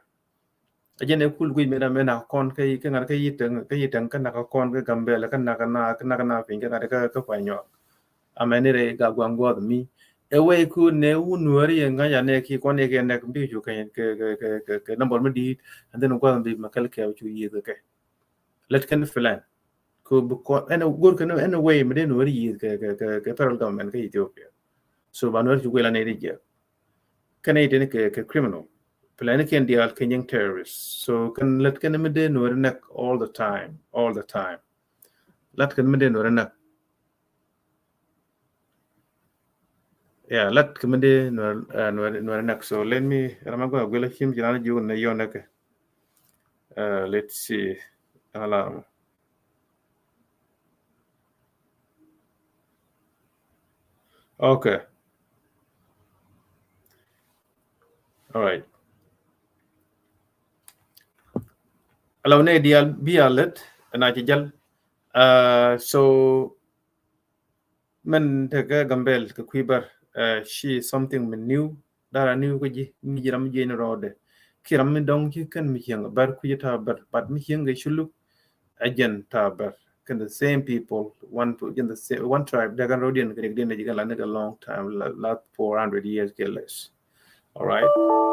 A jɛn ɛ kul guic mɛ na mɛ na kɔn kä, kä ŋa̱t kä yi täŋ, kä yi täŋ kä nak kɔn kä Gambɛl kä nak na, kä nak na piny kä ŋa̱t kä, kä Panyuɔl. Amɛn ni rɛy gak guaŋ guɔth mi. Ɛ wee ku nɛ wun nuɔri yɛ ŋa̱c anɛ ki kɔn yɛ kɛ nɛk bi cu kɛ, kɛ, kɛ, kɛ, kɛ, kɛ number mi di̱i̱t. And then guaŋ bi ma kɛl kɛ cu yieth kɛ. Lät kɛn plan. Ku bi kɔn, ɛn go̱r kɛn, ɛn wee mi dee nuɔri yieth kɛ, kɛ, kɛ, kɛ federal government kä Ethiopia. So ba nuɔri cu guic la nɛ di jiɛk. Kɛn itin kɛ, kɛ criminal. Plan kɛn diaal kɛ nyiŋ terrorist. So kɛn lät kɛn mi dee nuɔri nɛk all the time, all the time. Lät kɛn mi dee nuɔri nɛk. Yeah, lät kɛn mi dee nuɔri, uh, nuɔri, nuɔri nɛk. So let me, ram a gua guila cim ci ran jiw ne yɔ nɛk. Uh, let's see. Alarm. Okay. All right. Allow nɛ dial bi a lät ɛn a ci jal. Uh, so mɛn tekɛ Gambɛl kɛ kui̱ bär, uh, ci something mi new. Dara new kä ji̱ mi ji̱ ram ji̱ ni rɔɔdɛ. Ki ram mi dɔŋ ci kɛn mi cieŋ bär kui̱ ta bär, but mi cieŋ kɛ culuk. Ɛ jɛn ta bär kɛn the same people, one, jɛn the same, one tribe. Dɛ kɛn rɔɔdiɛn kɛ rik diɛn ji̱ kɛn la ni kɛ long time, la, last four hundred years kɛ less. All right,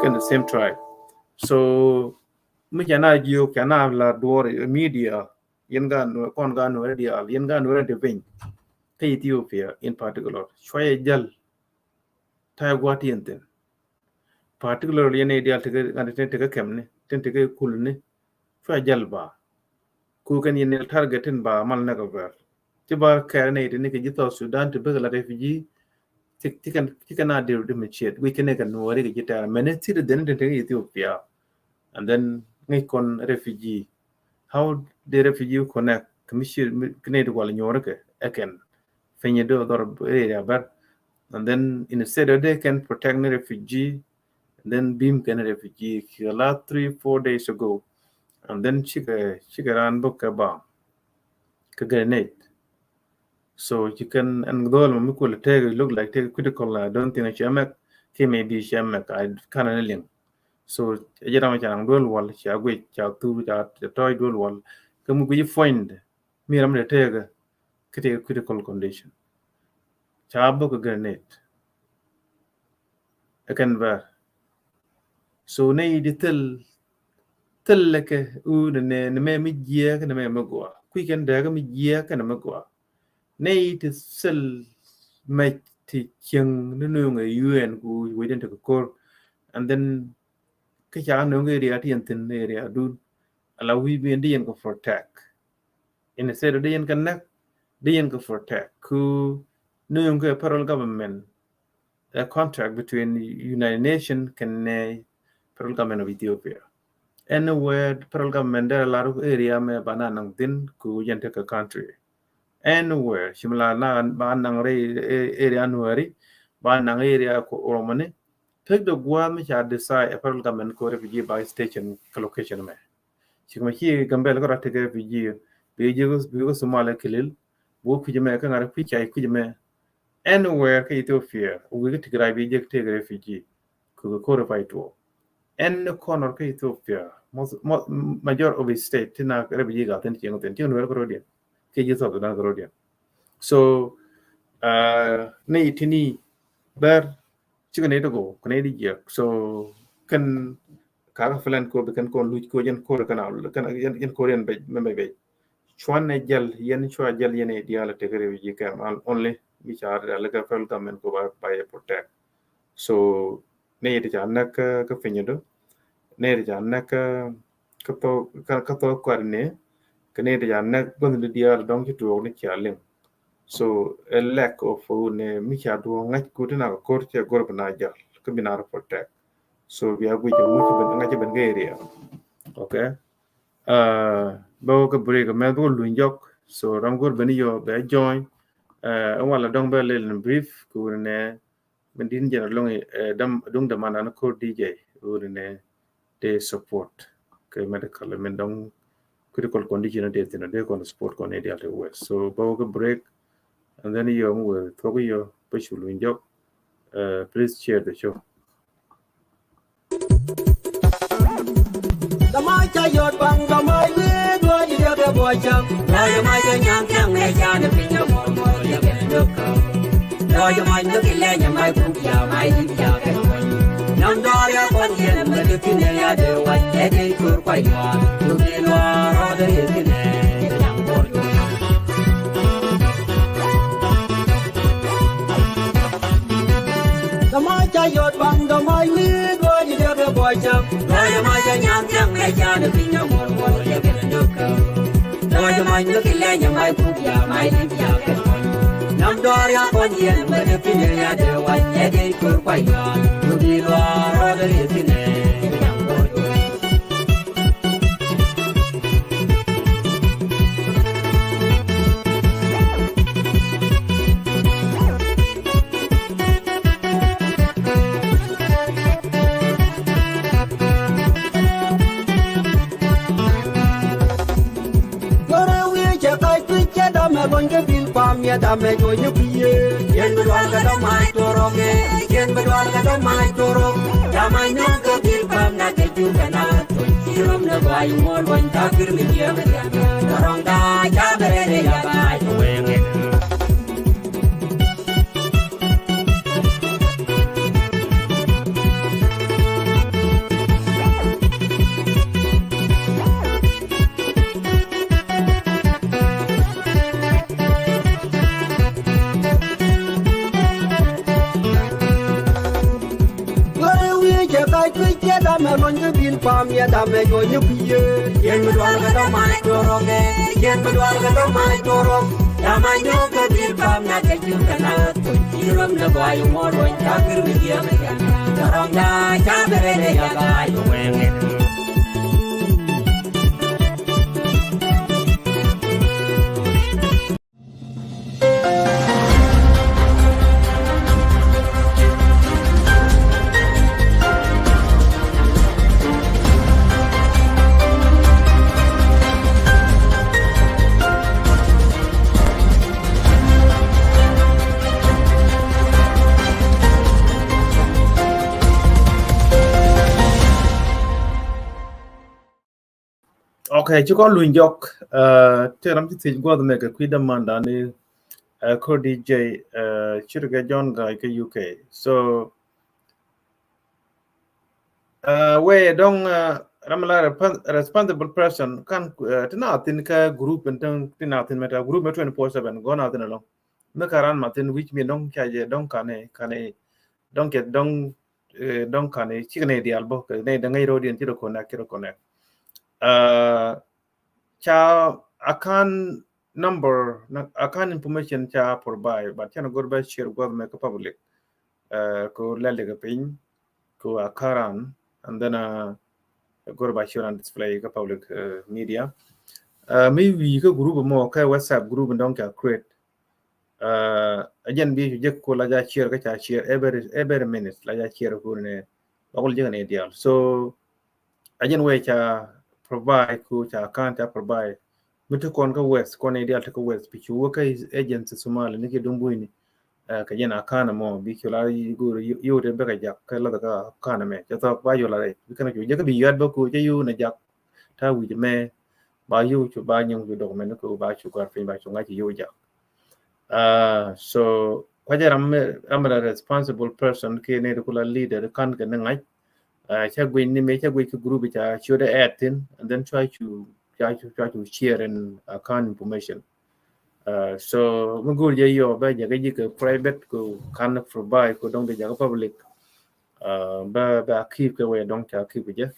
kɛn the same tribe. So mi cɛ na jiök cɛ na la duɔr media, yɛn ga nuɛ, kɔn ga nuɛ dial, yɛn ga nuɛ di piny. Kä Ethiopia in particular, cuayɛ jal. Ta̱yɛ gua̱a̱th ti yɛn thi̱n. Particularly yɛn nɛy diaal tekɛ ŋa̱t tin tekɛ kɛmni, tin tekɛ kulni. Cua jäl ba. Ku kɛn yɛn nɛy target tin ba mal näk a bär. Ti ba kɛɛr nɛy tin kɛ ji̱ South Sudan ti bek la refugee. Ti, ti kɛn, ti kɛn a dir di mi ciet. Wi̱c kɛn kɛ nuɔri kɛ ji̱ tɛɛr. Mɛni ti di den tin tekɛ Ethiopia. And then ŋäc kɔn refugee. How the refugee connect kɛ mi ci, mi, kɛ nɛy ti wal nyuɔri kɛ ɛ kɛn. Fenye do dhɔr area bär. And then instead of they can protect the refugee, and then bim kɛn refugee kɛ last three, four days ago. And then cikɛ, cikɛ ran bok kɛ ba kɛ grenade. So ci kɛn ɛn dhɔl ma mi kulɛ tɛk, look like tɛk critical, I don't think cɛ mɛk, kɛ maybe cɛ mɛk, I can't anything. So ɛ jɛ ram ca naŋ duel wal, ca guic, ca thur, ca tɔc duel wal. Kɛ mi guic point mi ram de tɛk kɛ tɛk critical condition. Ca bok kɛ grenade. Ɛ kɛn bär. So nɛy di thil, thil lɛ kɛ u nɛ, nɛ, nɛ mɛ mi jiɛ kɛ nɛ mɛ mi gua. Kui̱ kɛn dɛk mi jiɛ kɛ nɛ mi gua. Nɛy ti thil mɛ ti cieŋ ni nuŋ ɛ U N ku wecdɛn ti kɛ kor. And then kä ca nuŋ area ti yɛn thin area dun. Ala wi̱i̱ bi yɛn di yɛn kɛ protect. Instead di yɛn kɛ näk, di yɛn kɛ protect. Ku nuŋ kɛ federal government, a contract between United Nations kɛnɛ federal government of Ethiopia. Anywhere federal government dee lar area mɛ ba na naŋ thin ku yɛn tekɛ country. Anywhere, ci mi la na ba naŋ rɛy area Nuɛri, ba naŋ area ko Oromoni. Pek de gua̱a̱th mi ca decide a federal government ko refugee ba station kɛ location mɛ. Ci kɛ mɛ ci Gambɛl kɛ rɔ tekɛ refugee, bi jɛ, bi kɛ Somalia kilil, bi wä kui̱c mɛ, kä ŋa̱t kui̱ ca kui̱c mɛ. Anywhere kä Ethiopia, wi̱i̱ kä Tigray bi jɛ tekɛ refugee. Kɛ kɛ kor ɛ pay tuɔɔk. Any corner kä Ethiopia, most, mo-, major of the state, ti na refugee gat thin cieŋ thin, cieŋ Nuɛr kɛ rɔdiɛn. Kɛ ji̱ South Sudan kɛ rɔdiɛn. So, uh, ni tini bär, cikɛ ni ti go, kɛ ni ti jiɛk. So, kɛn kakä plan ko bi kɛn kɔn luc ko jɛn kor kɛn a, kɛn, jɛn, jɛn kor yɛn bɛc, mɛ bɛc bɛc. Cuan nɛ jɛl, yɛn cua jɛl yɛn idial tekɛ refugee camp, and only mi ca rial kɛ federal government ko ba, ba yɛ protect. So nɛ yɛ ti ca näk kä, kä piny do. Nɛ yɛ ti ca näk kä, kä thɔ, kä, kä thɔ kuat ni. Kɛ nɛ yɛ ti ca näk gua̱th ni diaal dɔŋ ci tuɔɔk ni cia liŋ. So a lack of, uh, nɛ mi ca duɔ̱ɔ̱ŋ ŋa̱c kut ti na kɛ kor cɛ gor bi na jal kä bi na protect. So bia guic ŋuc ci ben, ŋa̱c ci ben kä area. Okay. Uh, bä wä kä break mɛ bä wä luny jɔk. So ram gor ben yɔ bɛ join. Uh, ɛn wala dɔŋ bɛ lel in brief kɛ wun nɛ. Min din jɛn alɔŋ, eh, dam, duŋ dam an an kor D J wuni nɛ de support kɛ medical, min dɔŋ critical condition de thin de kɔn support kɔn ni dial te west. So bä wä kä break, and then yɔ mi wä thuɔk yɔ bä cu luny jɔk. Eh, please share the show. Dama ca yot baŋ dama wi̱i̱ duɔ̱ɔ̱c i̱ dee kɛ buɔ̱c cäŋ. Lɔc mac kɛ nyaŋ thiaŋ nɛ can i̱ piny dee muɔ̱r muɔ̱r yɛ kɛ dök käŋ. Lɔc mac dee ki lɛny ɛ mac kuk ya mac i̱ ya kɛ kuɔny. Nam dɔɔr ya kuɔn yɛn mɛ dee ki nɛ ya dee wac ɛ dee kor kuac yuaar. Duk i̱ luaar rɔɔdɛ yɛ ki nɛ. Dama ca yot baŋ dama wi̱i̱ duɔ̱ɔ̱c i̱ dee kɛ buɔ̱c cäŋ. Lɔc mac kɛ nyaŋ thiaŋ nɛ can i̱ piny dee muɔ̱r muɔ̱r yɛ kɛ dök käŋ. Lɔc mac dee ki lɛny ɛ mac kuk ya mac i̱ ya kɛ kuɔny. Nam dɔɔr ya kuɔny yɛn mɛ dee piny ya dee wac ɛ dee kor kuac yuaar. Duk i̱ luaar rɔɔdɛ yɛ ki nɛ. Tac kui̱ cɛ dɔmɛ luɔny kɛ bil pam yɛ damɛ juɔny ni kui̱ yee. Yɛn bi dual kɛ dɔm mac tuɔrɔk yɛ. Yɛn bi dual kɛ dɔm mac tuɔrɔk. Damɛ nyɔk kɛ bil pam na kɛ jur kɛ na tuɔny. Ci rom ni gɔaa yi ŋuɔl luɔny ka kir mi jiɛ mi diɛn. Kɛ rɔŋ daa ca bɛ rɛn ɛ ya ba a ci wee ŋet. Ɣöö wi̱i̱ cɛ kac kui̱ cɛ damɛ luɔny kɛ bil pam yɛ damɛ juɔny ni kui̱ yee. Yɛn bi dual kɛ dɔm mac tuɔrɔk ɛ. Yɛn bi dual kɛ dɔm mac tuɔrɔk. Damɛ nyɔk kɛ bil pam na kɛ jur kɛ na tuɔny. Ci rom ni gɔaa yi ŋuɔl luɔny ca kir mi jiɛ mi diɛn. Kɛ rɔŋ daa ca bɛ rɛn ɛ ya ba a ci wee ŋet. Ok, ci kɔn luny jɔk, uh, te ram ci thiec guɔth mɛ kɛ kui̱ dämanda ni, uh, kor D J, uh, ci ri kɛ John Guy kɛ U K. So, uh, wee dɔŋ, uh, ram la respon-, responsible person kan, uh, ti na thin kɛ group in thin, ti na thin mɛ ta group mɛ twenty-four seven gɔn a thin alɔŋ. Mi ka ran ma thin wi̱c mi dɔŋ ca jɛ dɔŋ kani, kani dɔŋ kɛ dɔŋ, eh, dɔŋ kani cikɛ nɛ dial bɔ kɛ nɛ dɔŋ ŋäc rɔ diɛn ci rɔ connect, ci rɔ connect. Uh, ca account number, na, account information ca provide, but cɛn a gor bɛ share guɔth mɛ kɛ public. Uh, ko lɛl kɛ piny, ko account, and then, uh, gor ba share and display kɛ public, uh, media. Uh, mi wi̱i̱ kɛ group mɔ kɛ WhatsApp group dɔŋ ca create. Uh, a jɛn bi cu jek ku la ja share kä ca share every, every minute la ja share ku ni ba kul jek ni dial. So a jɛn wee ca provide ku ca kan ca provide. Mi ti kɔn kä West, kɔn ni dial ti kä West, bi cu wä kä agency Somali ni ki dum buini. Uh, kä jɛn a kan mɔ bi cu la gur yute bɛ kä jak kä la kä kan mɛ ca thɔk ba yola rɛ bi kan cu jek bi yuat ba ku ca yu na jak ta wi̱c mɛ ba yu cu ba nyuŋ cu document ku ba cu gɔr piny ba cu ŋa̱c yu jak. Uh, so kuacɛ ram, ram a responsible person ki ni kula leader kan kɛ ni ŋa̱c. Uh, ca guic ni mi ca guic ki group ca ciöt ɛ thin and then cua cu, cua cu, cua cu share in account information. Uh, so mi go̱o̱r jɛ yɔ bɛ jɛ kɛ ji̱ kɛ private ku kan provide ku dɔŋ di jɛ kɛ public. Uh, bɛ, bɛ a keep kɛ wee dɔŋ ca keep jɛ.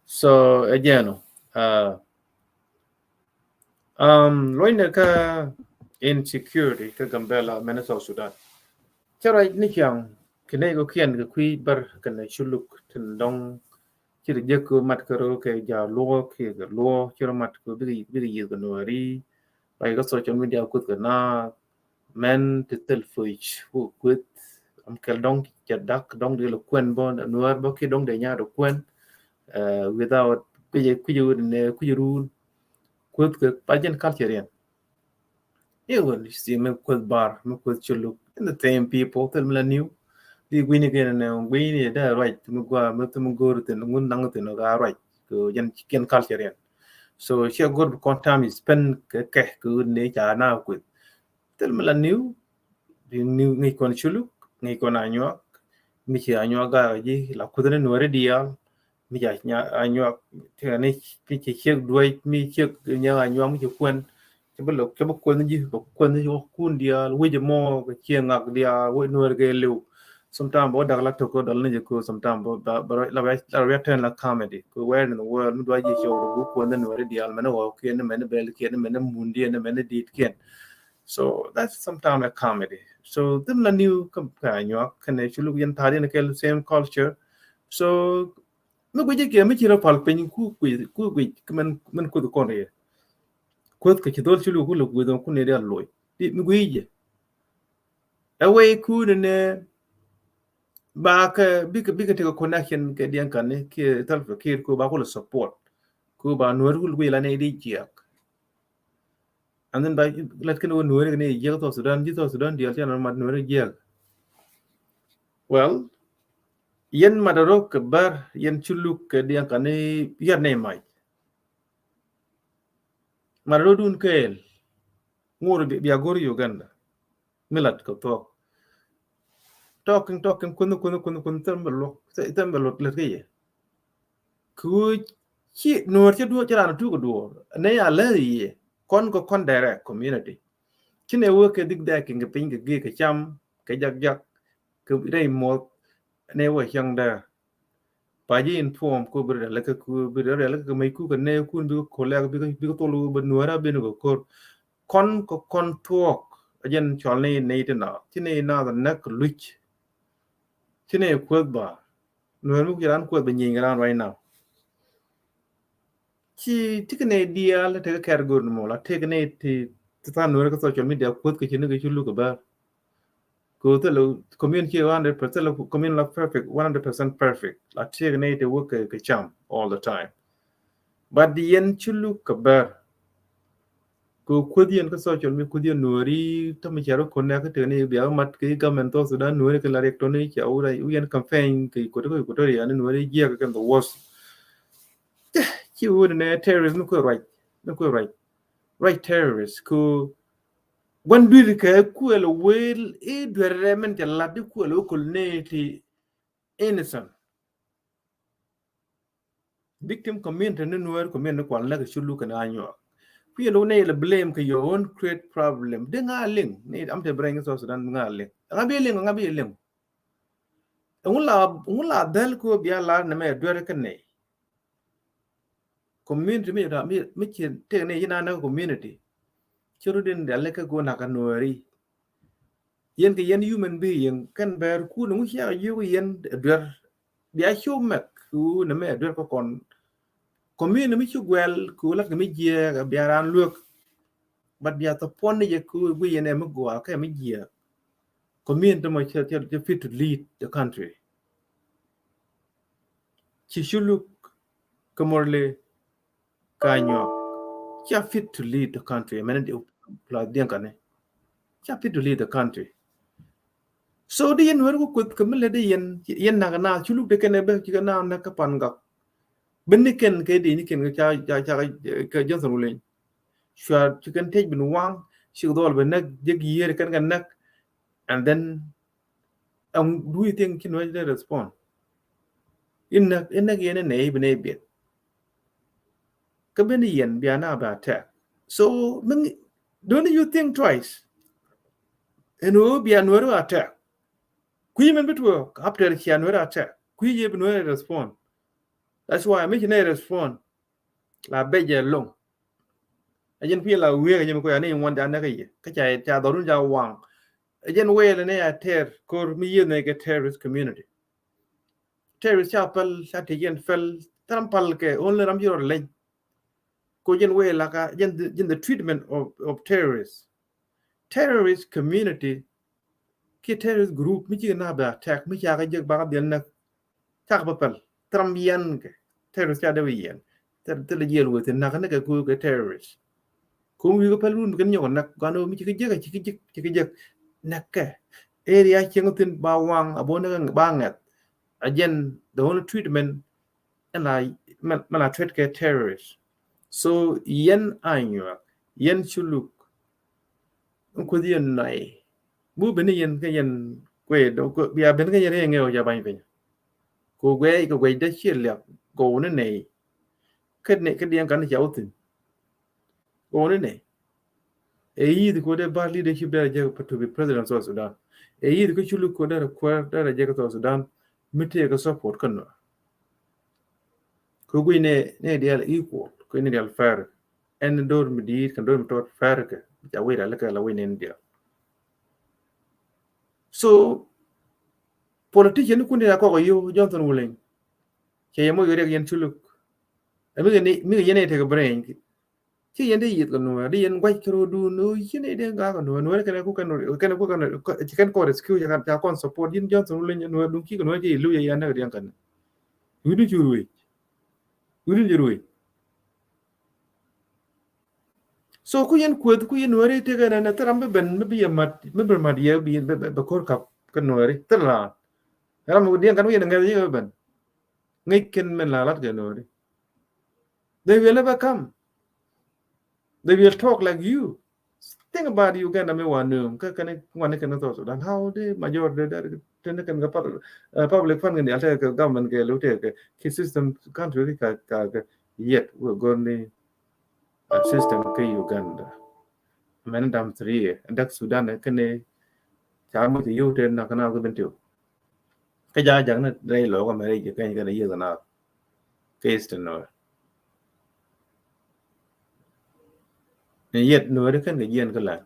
So ɛ jɛn ɔ, uh, Um, luɔ̱cnɛ kä insecurity kä Gambela mɛn South Sudan. Cä ruac ni ciaŋ kɛ nɛy kɔ̱kiɛn kɛ kui̱ bär kɛnɛ Culuk tin dɔ̱ŋ ci ri jek kɛ mat kɛ rɔ kɛ ja̱ luɔ̱k kɛ kɛ luɔ̱k ci rɔ mat kɛ bikɛ, bikɛ yieth kɛ Nuääri. Ruac kä social media kuth kɛ naath mɛn ti thil puc ku kueth am kɛl dɔŋ cɛ dak dɔŋ di lɛ kuɛn bä Nuäär bä ki dɔŋ dee nyaat kuɛn. Uh, without kui̱ kui̱ wut ne kui̱ run kueth kɛ pa jɛn culture yɛn. Iwä si mi kueth bar mi kueth Culuk in the same people thil mi la niw. Di guini kɛ ne guini dee ruac mi gua mi thum go̱o̱r thin ŋun naŋ thin ka ruac kɛ jɛn jɛn culture yɛn. So ciɛ go̱o̱r bi kɔn time is spend kɛ kɛ kɛ wut ne ca na kueth. Thil mi la niw, bi niw ŋi̱i̱c kɔn Culuk, ŋi̱i̱c kɔn Anyuak, mi ci Anyuak gaak ji̱ la kuth ni Nuääri diaal, mi ca nya Anyuak ti ni mi ci ciek duec, mi ciek nya Anyuak mi ci kuɛn, ci bi lok, ci bi kuɛn ji̱, bi kuɛn ji̱ wä kun diaal, wi̱c mɔ kɛ ciek ŋak diaal, wi̱c Nuäär kɛ liw. Sometimes bä dak la tok dɔl ni jɛ ko, sometimes bä, bä, bä, la, la, la, la, la comedy. Ko where in the world mi dua jɛ show ru kuɔn ni Nuääri diaal mɛn wä kiɛn ni mɛn bɛl kiɛn ni mɛn mundi ni mɛn dit kiɛn. So that's sometimes a comedy. So thim la niw kä Anyuak kɛnɛ Culuk yɛn ta̱a̱ yɛn kɛ same culture. So mi guic kɛ mi ci rɔ pal piny ku guic, ku guic kɛ mɛn, mɛn kuth kɔn yɛ. Kuth kɛ ci dhol Culuk ku lɛ guic ku ni diaal loc. Di mi guic jɛ. Ɛ wee kun ni ba kɛ bikɛ, bikɛ tekɛ connection kɛ diɛn kani kɛ Salva Kiir ku ba kulɛ support. Ku ba Nuäär kul guic la ni di jiak. And then ba lät kɛn wä Nuɛri kɛ ni jiɛk South Sudan, ji̱ South Sudan diɛl cɛ nɔ mat Nuɛri jiɛk. Well, yɛn mat rɔ kɛ bär, yɛn Shuluk kɛ Diɛŋ kɛ ni yɛt ni mac. Mat rɔ dun kɛɛl ŋur bia go̱r Uganda. Mi lat kɛ thuɔk. Talking, talking, kun, kun, kun, kun, thɛm bɛ luɔk, thɛm bɛ luɔk lät kɛ yɛ. Ku ci Nuɛr ci duɔr, ci ran tuk duɔr. Ne ya lɛ yɛ. Kɔn kɛ kɔn direct community. Ci ne wä kɛ dik dɛ kɛ piny kɛ gik kɛ cam, kɛ jak jak, kɛ rɛy muɔth, ne wä cäŋ dɛ. Ba ji̱ inform ku bi rɛl kɛ ku bi rɛl kɛ mec ku kɛ nɛ kun bi kɛ kolɛk bi kɛ, bi kɛ thol wä bä Nuɛr a bin kɛ kor. Kɔn kɛ kɔn thuɔk a jɛn cɔl ni ni ti na. Ci ni na the neck luc. Ci ni kueth ba. Nuɛr mi ku jɛ ran kueth ba nyiny ran right now. Ci ti kɛ ni dial ti kɛ kɛr gor ni mɔ la ti kɛ ni ti ti than Nuɛr kɛ social media kueth kɛ ci ni kɛ ci luk kɛ bär. Ku thilɛ community one hundred percent, thilɛ community la perfect, one hundred percent perfect. La tiek ni ti wä kɛ, kɛ cam all the time. But yɛn ci luk kɛ bär. Ku kueth yɛn kɛ social media, kueth yɛn Nuɛri, tami cɛ rɔ connect kɛ tëk ni bia mat kɛ government South Sudan, Nuɛri kɛ la riɛk tɔni cɛ wä yɛn campaign kɛ Equatoria, kɛ Equatoria ni Nuɛri jiɛk kɛ the worst. Ci wä ni terrorist ni kuɛ ruac, ni kuɛ ruac. Ruac terrorist ku Gua̱n dui̱r kɛ kuɛl weel i̱ duer rɛ min cɛ lat i̱ kuɛl wä kol nee ti innocent. Victim community ni Nuɛr community ni kual näk i̱ Shuluk kɛn Anyuak. Kui̱ yɛn wä nee yɛ lɛ blame kɛ your own create problem. Di ŋa liŋ ni am te bɛrɛ in South Sudan ŋa liŋ. Ŋa bi liŋ, ŋa bi liŋ. Ŋu la, ŋu la dhɛl ku bia lar ni mɛ duer kɛ nee. Community mi, mi, mi ci tek ni yin a näk community. Ci rut in dɛl kɛ go nak a Nuɛri. Yɛn kɛ yɛn human being kɛn bɛr kun ŋu cia yuk yɛn duer. Bia cu mɛk ku ni mɛ duer kɛ kɔn. Community mi ci guɛl ku lat kɛ mi jiɛk bia ran luek. But bia thɔ puɔn ni jɛ ku gui yɛn ɛ mi gual kɛ mi jiɛk. Community mɔ ci, ci, ci fit to lead the country. Ci Shuluk kɛ Murle kɛ Anyuak. Cia fit to lead the country. Mɛn di plus Diɛŋ kani. Cia fit to lead the country. So di yɛn Nuɛr ku kueth kɛ mi lɛ di yɛn, yɛn nak na Shuluk di kɛn ɛ bɛ ci kɛ na nak kɛ Pangak. Bi ni kɛn kɛ di ni kɛn kɛ ca, ca, ca, kɛ Johnson Wuleny. Cua ci kɛn tec bin waŋ, ci kɛ dhɔl bi näk, jek yier kɛn kɛ näk. And then And do you think ci Nuɛr dee respond? In näk, in näk yɛn in nɛ i̱ bi nɛ biɛt. Kä ben yɛn bia na bia attack. So don't you think twice? Ɛn ɣöö bia Nuɛr attack. Kui̱ mɛn bi tuɔɔk after cia Nuɛr attack. Kui̱ yɛ bi Nuɛr respond. That's why mi ci nɛ respond. La bɛc jɛ loŋ. A jɛn pi̱i̱ la wi̱i̱ a jɛn kuɛ a ni ŋuan ja näk a yɛ kä ca, ca dhɔrun ja waŋ. A jɛn wɛɛl ni a tɛr kor mi yieth ni kɛ terrorist community. Terrorist ca päl, ca ti jɛn päl, thɛr ram päl kɛ only ram ci rɔ leny. Ko jɛn wɛɛl la ka jɛn the, jɛn the treatment of, of terrorists. Terrorist community kiɛ terrorist group mi cikɛ na bɛ attack mi cakɛ jek bakɛ dhiɛl näk. Cakɛ bä päl thɛr ram yɛn kɛ terrorist ca dee wä yɛn. Thilɛ jiɛl wee thin nak ni kɛ ku kɛ terrorist. Kum wi̱i̱ kɛ päl run bi kɛn nyɔk näk gan mi cikɛ jek cikɛ jek cikɛ jek näk kɛ. Area cieŋ thin ba waŋ a bo näk ba ŋɛth. A jɛn the only treatment ɛn la mɛ la treat kɛ terrorist. So yɛn Anyuak, yɛn Shuluk, in kueth yɛn nɔy. Bu ben yɛn kɛ yɛn kuɛ dɔ bia ben kɛ yɛn rɛy ŋɛw ja bany piny. Ko guɛ kɛ guɛ dɛ ciɛ liak gɔw ni nɛy. Kɛ ni kɛ Diɛŋ kan ca wä thin. Gɔw ni nɛy. Ɛ yi̱th ko dee bar leadership dee rɛ jɛ to be president of South Sudan. Ɛ yi̱th ko Shuluk ko dee rɛ kuɛr dee rɛ jɛ kɛ South Sudan. Mi tëë kɛ support kä Nuɛr. Kɛ guic nɛ, nɛ diaal equal, kɛ nɛ diaal fair. Ɛn dor mi di̱i̱t kɛ dor mi tɔt fair kɛ ca wec ra lɛ kɛ la wec nɛ diaal. So politician ni kun diaal kɔk a yo Johnson Wuleny. Cɛ yɛ moc kɛ riɛk yɛn Shuluk. Ɛ mi kɛ ni, mi kɛ yɛn ɛ tekɛ brain. Ci yɛn dee yieth kɛ Nuɛr, dee yɛn guac kɛ rɔɔdun, ni ci ni dee gaak kɛ Nuɛr, Nuɛr kɛn ku kɛn, kɛn ku kɛn, ci kɛn kɔn rescue, ca kɔn support, yin Johnson Wuleny Nuɛr duŋ ci kɛ Nuɛr ci ilu yɛ yɛn näk Diɛŋ kɛn. Wi̱dun ci ruec. Wi̱dun ci ruec. So ku yɛn kueth ku yɛn Nuääri tëkɛ nɛ nɛ thil ram bi ben mi bi yɛ mat mi bi mat yɛ bi bɛ kor kap kä Nuääri thil ram. Ram diɛn kan wi̱i̱ nɛ ŋɛth yɛ ben ŋäc kɛn mɛn la lat kɛ Nuääri. They will never come. They will talk like you. Think about Uganda mi wa nööŋ kä kɛn ŋuan ni kɛn South Sudan. How the majority de de kɛn kɛ public fund kɛn dial tekɛ government kɛ lu tekɛ ki system country ki ka ka yet wä gɔr ni system kɛ Uganda. Mɛn dam three dak Sudan kɛn ca muc yio̱w te nak na kɛ ben tiw. Kä ja jak ni rɛy lɔk America kɛn kɛn yieth na kɛ Eastern Nuer. Ni yet Nuääri kɛn kɛ jiɛn kä lan.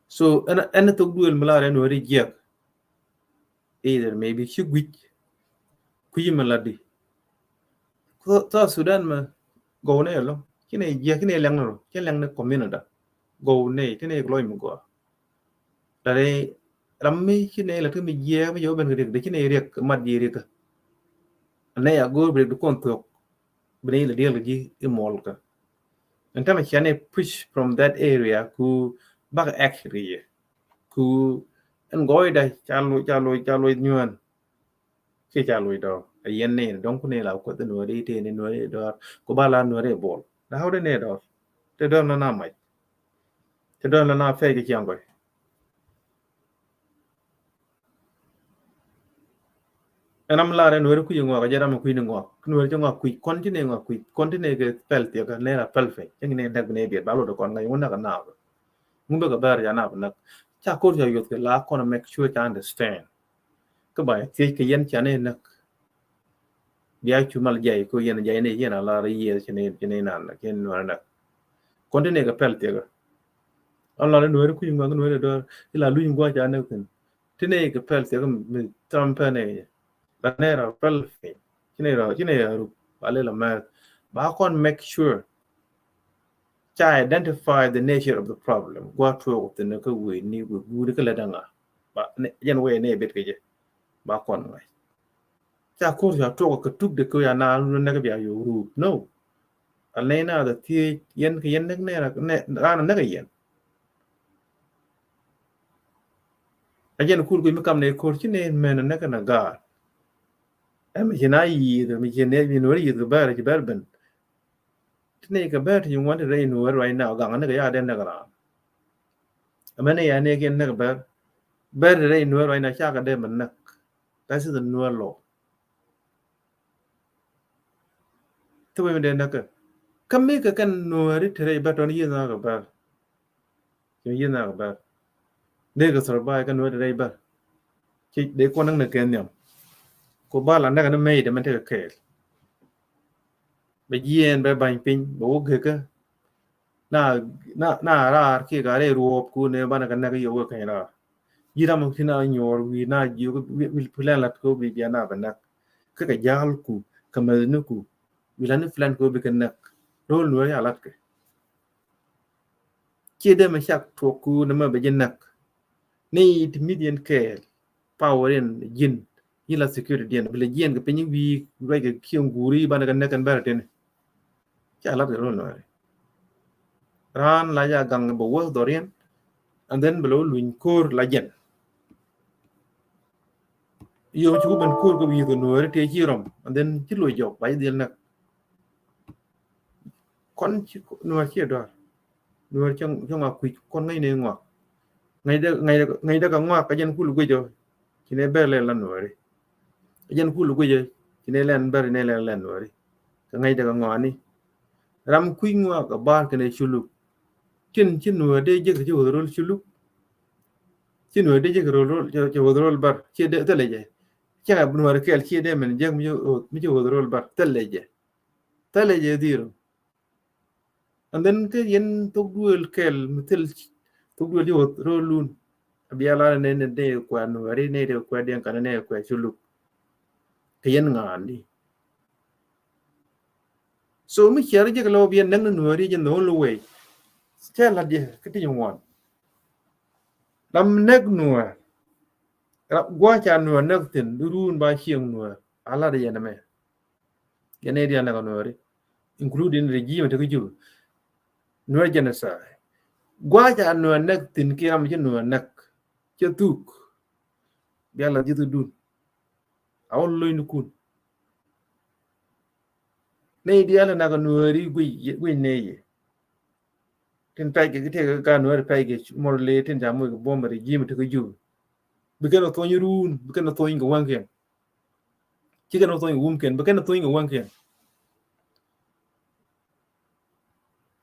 So ɛn ɛn thok duël mi lar ɛn Nuääri jiɛk. Either maybe ci guic kui̱ mi lat di. South Sudan mɛ gɔw ni ɛlɔ ci ni jiɛk ci ni lɛŋ ni ro ci lɛŋ ni community gɔw ni ci ni lɔc mi gɔa. Tari ram mi ci nɛ la ti mi jiɛ mi jɛ wä ben kɛ riɛk de ci nɛ riɛk mat jiɛ riɛk. Nɛ ya go̱o̱r bi riɛk di kɔn thuɔk bi nɛ la diɛl kɛ ji̱ i mɔl kɛ. Ɛn tämɛ cia nɛ push from that area ku bak action kɛ yɛ ku ɛn gɔɔy da ca loc ca loc ca loc nyuan. Ci ca loc dɔɔr a yɛn ni dɔŋ ku ni la kuɔth Nuääri tëë ni Nuääri dɔɔr ku ba la Nuääri bol. Na hau di ni dɔɔr ti dɔɔr na na mac. Ti dɔɔr na na fɛc kɛ ciaŋ gɔy. Ɛn am lar ɛn Nuääri kui̱ ŋuak a jɛ ram kui̱ ni ŋuak Nuääri ci ŋuak kui̱ kɔn ci ni ŋuak kui̱ kɔn ci ni kɛ pɛl thiek ni la pɛl fɛc ci ni dɛk bi ni biɛt ba lot kɔn ŋa̱c ŋun näk a naap. Ŋun bɛ kɛ bɛr ca naap näk ca kor ca yuɔth kɛ la kɔn make sure ca understand. Kä ba thiec kɛ yɛn ca ni näk. Bia cu mal jay ko yɛn jay ni yɛn a lar yieth ci ni ci ni nan ci ni Nuääri näk. Kɔn ti ni kɛ pɛl thiek. An lar Nuääri kui̱ ŋuak Nuääri dɔɔr ila luny gua̱c ca näk thin. Ti ni kɛ pɛl thiek mi tam pɛn ni la ni ra pɛl piny ci ni ra ci ni ra rup ba lɛ la mɛth ba kɔn make sure ca identify the nature of the problem. Gua tuɔk thin kä wee ni wee guuri kä lɛ daŋa ba jɛn wee ni bit kɛ jɛ ba kɔn ŋa̱c. Ca kor ca tuɔk kɛ tuk de kɛ ya na lu nɛk bia yo̱o̱ rup no. A nɛy na the thiec yɛn kɛ yɛn nɛk nɛk ran nɛk yɛn. A jɛn kul kui̱ mi kam ni kor ci ni mɛn nɛk na gaat. Ɛmɛ ci na yiith mi ci ni mi Nuääri yieth kɛ bɛr ci bɛr ben. Ti ni kɛ bɛr ti ci ŋuan ti rɛy Nuääri right now gaŋ ni kɛ ya den nɛk ran. Ɛmɛ ni ya ni kiɛn nɛk bɛr bɛr ti rɛy Nuääri right now ca kɛ den mɛ nɛk. That is the Nuer law. Ti wee mi dee näk kä mi kɛ kɛn Nuääri te rɛy bär tɔn yieth na kɛ bär. Ci yieth na kɛ bär dee kɛ survive kɛ Nuääri te rɛy bär. Ci dee kuɔn näk ni kɛ nhiam. Ku ba la näk ni mɛy dee mɛn tekɛ kɛɛl. Bɛ jiɛɛn bɛ ba̱ny piny bɛ wä gekä. Na na na raar kiɛ ka rɛy ruɔɔp ku ne banɛ kɛ näk yio̱w kɛ kɛny raar. Ji̱ ram ti na nyuɔɔr wi̱i̱ na jiök wi̱i̱ plan lat kɛ bi bia na bɛ näk. Kä kɛ ja̱a̱l ku kɛ mɛthni ku wi̱i̱ lat ni plan kɛ bi kɛ näk. Ro̱o̱l Nuääri a lat kɛ. Ciɛ dee mɛ cak tuɔk ku ni mɛ bɛ ji̱ näk. Ni ti mi̱th yɛn kɛɛl power in ji̱n. Yila security diɛn bi lɛ jiɛn kɛ piny wi̱i̱ ruac kɛ kiɛŋ guuri banɛ kɛ näk kɛn bɛr tini. Ca lat kɛ ro̱o̱l Nuääri. Raan la ja gaŋ bɛ wä dhɔriɛn and then bɛ lɛ wä luny ko̱o̱r la jɛn. Yom ci wä ben ko̱o̱r kɛ wi̱i̱ kɛ Nuääri tëë ci rɔm and then ci loc jɔk ba ci dhil näk. Kɔn ci Nuäär ciɛ dɔ̱a̱r. Nuäär cä ŋɔak kui̱c kɔn ŋäcnɛ ŋɔak. Ŋäcdɛ ŋäcdɛ ŋäcdɛ kɛ ŋɔak kä jɛn kul guic ɔ ci nɛ bɛr lɛl la Nuääri. Kä jɛn kul guic ɔ ci nɛ lɛn bɛr nɛ lɛn lɛn Nuääri. Kä ŋäcdɛ kɛ ŋɔakni. Ram kui̱c ŋɔak kɛ bar kɛnɛ culuk. Tin ci Nuäär dee jek ci wä rol culuk. Ci Nuäär dee jek rol rol ci wä rol bɛr ci dee thilɛ jɛ. Cɛ Nuäär kɛl ci dee mɛn jek mi ci wä rol bɛr thilɛ jɛ. Thilɛ jɛ dhiro. And then kä yɛn thok duëël kɛl mi thil thok duëël ci wä rol lun. A bia la ne ne ne kuɛ Nuääri ne de kuɛ diɛn kanɛ ne kuɛ culuk. Kä yɛn ŋa̱a̱n di. So mi ciɛr jek lɔ biɛ näk ni Nuääri jɛ the only way. Cɛ la diɛ kä ti ŋuan. Lam näk Nuäär. Gua̱a̱ ca Nuäär näk thin di ruun ba cieŋ Nuäär. A la di yɛn mɛ. Yɛn ɛ diɛn näk Nuääri. Including regime ti kä Juba. Nuäär genocide. Gua̱a̱th ca Nuäär näk thi̱n kiɛ ram ci Nuäär näk. Cɛ thuk. Bia la ji̱ thuk dun. A wä lo̱ny ni kun. Nɛy diaal nak Nuääri guic, guic nɛy yɛ. Tin pɛc kɛ, kɛ tëë kɛ ka Nuääri pɛc kɛ mɔr lëë tin ca moc kɛ buɔ̱m regime ti kɛ Jubɛ. Bi kɛn ɛ thony run, bi kɛn ɛ thony kɛ wäŋkiɛn. Ci kɛn ɛ thony kɛ wumkiɛn, bi kɛn ɛ thony kɛ wäŋkiɛn.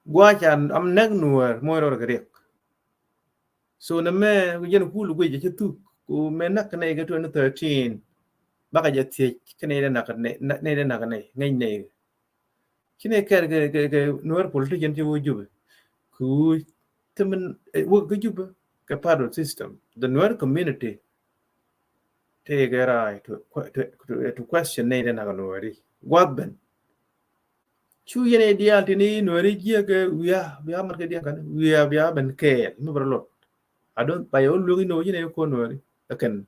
Gua̱a̱th ca am näk Nuäär moc rɔɔdɛ kɛ riɛk. So nɛmɛ ku jɛn kul guic cɛ ci thuk ku mɛ näk kɛ nɛy kɛ twenty thirteen. Bakɛ jɛ thiec kɛ nɛy dee nak kɛ nɛy, nɛy dee nak kɛ nɛy, ŋäc nɛy. Ci nɛy kɛɛr kɛ, kɛ, kɛ Nuäär politician ci wä Jubɛ. Ku ti min, eh, wä kä Jubɛ kɛ federal system. The Nuäär community tëëkɛ right to, to, to, to question nɛy dee nak kɛ Nuääri. Gua̱a̱th ben. Cu yɛn i̱ diaal tin i̱ Nuääri jiäk kɛ wiaa, bia mat kɛ diaal kani wiaa, bia ben kɛɛl mi bɛ rɔ lot. I don't, ba yɛ wä luäk inɔ ci nɛy kɔn Nuääri. Ɛ kɛn.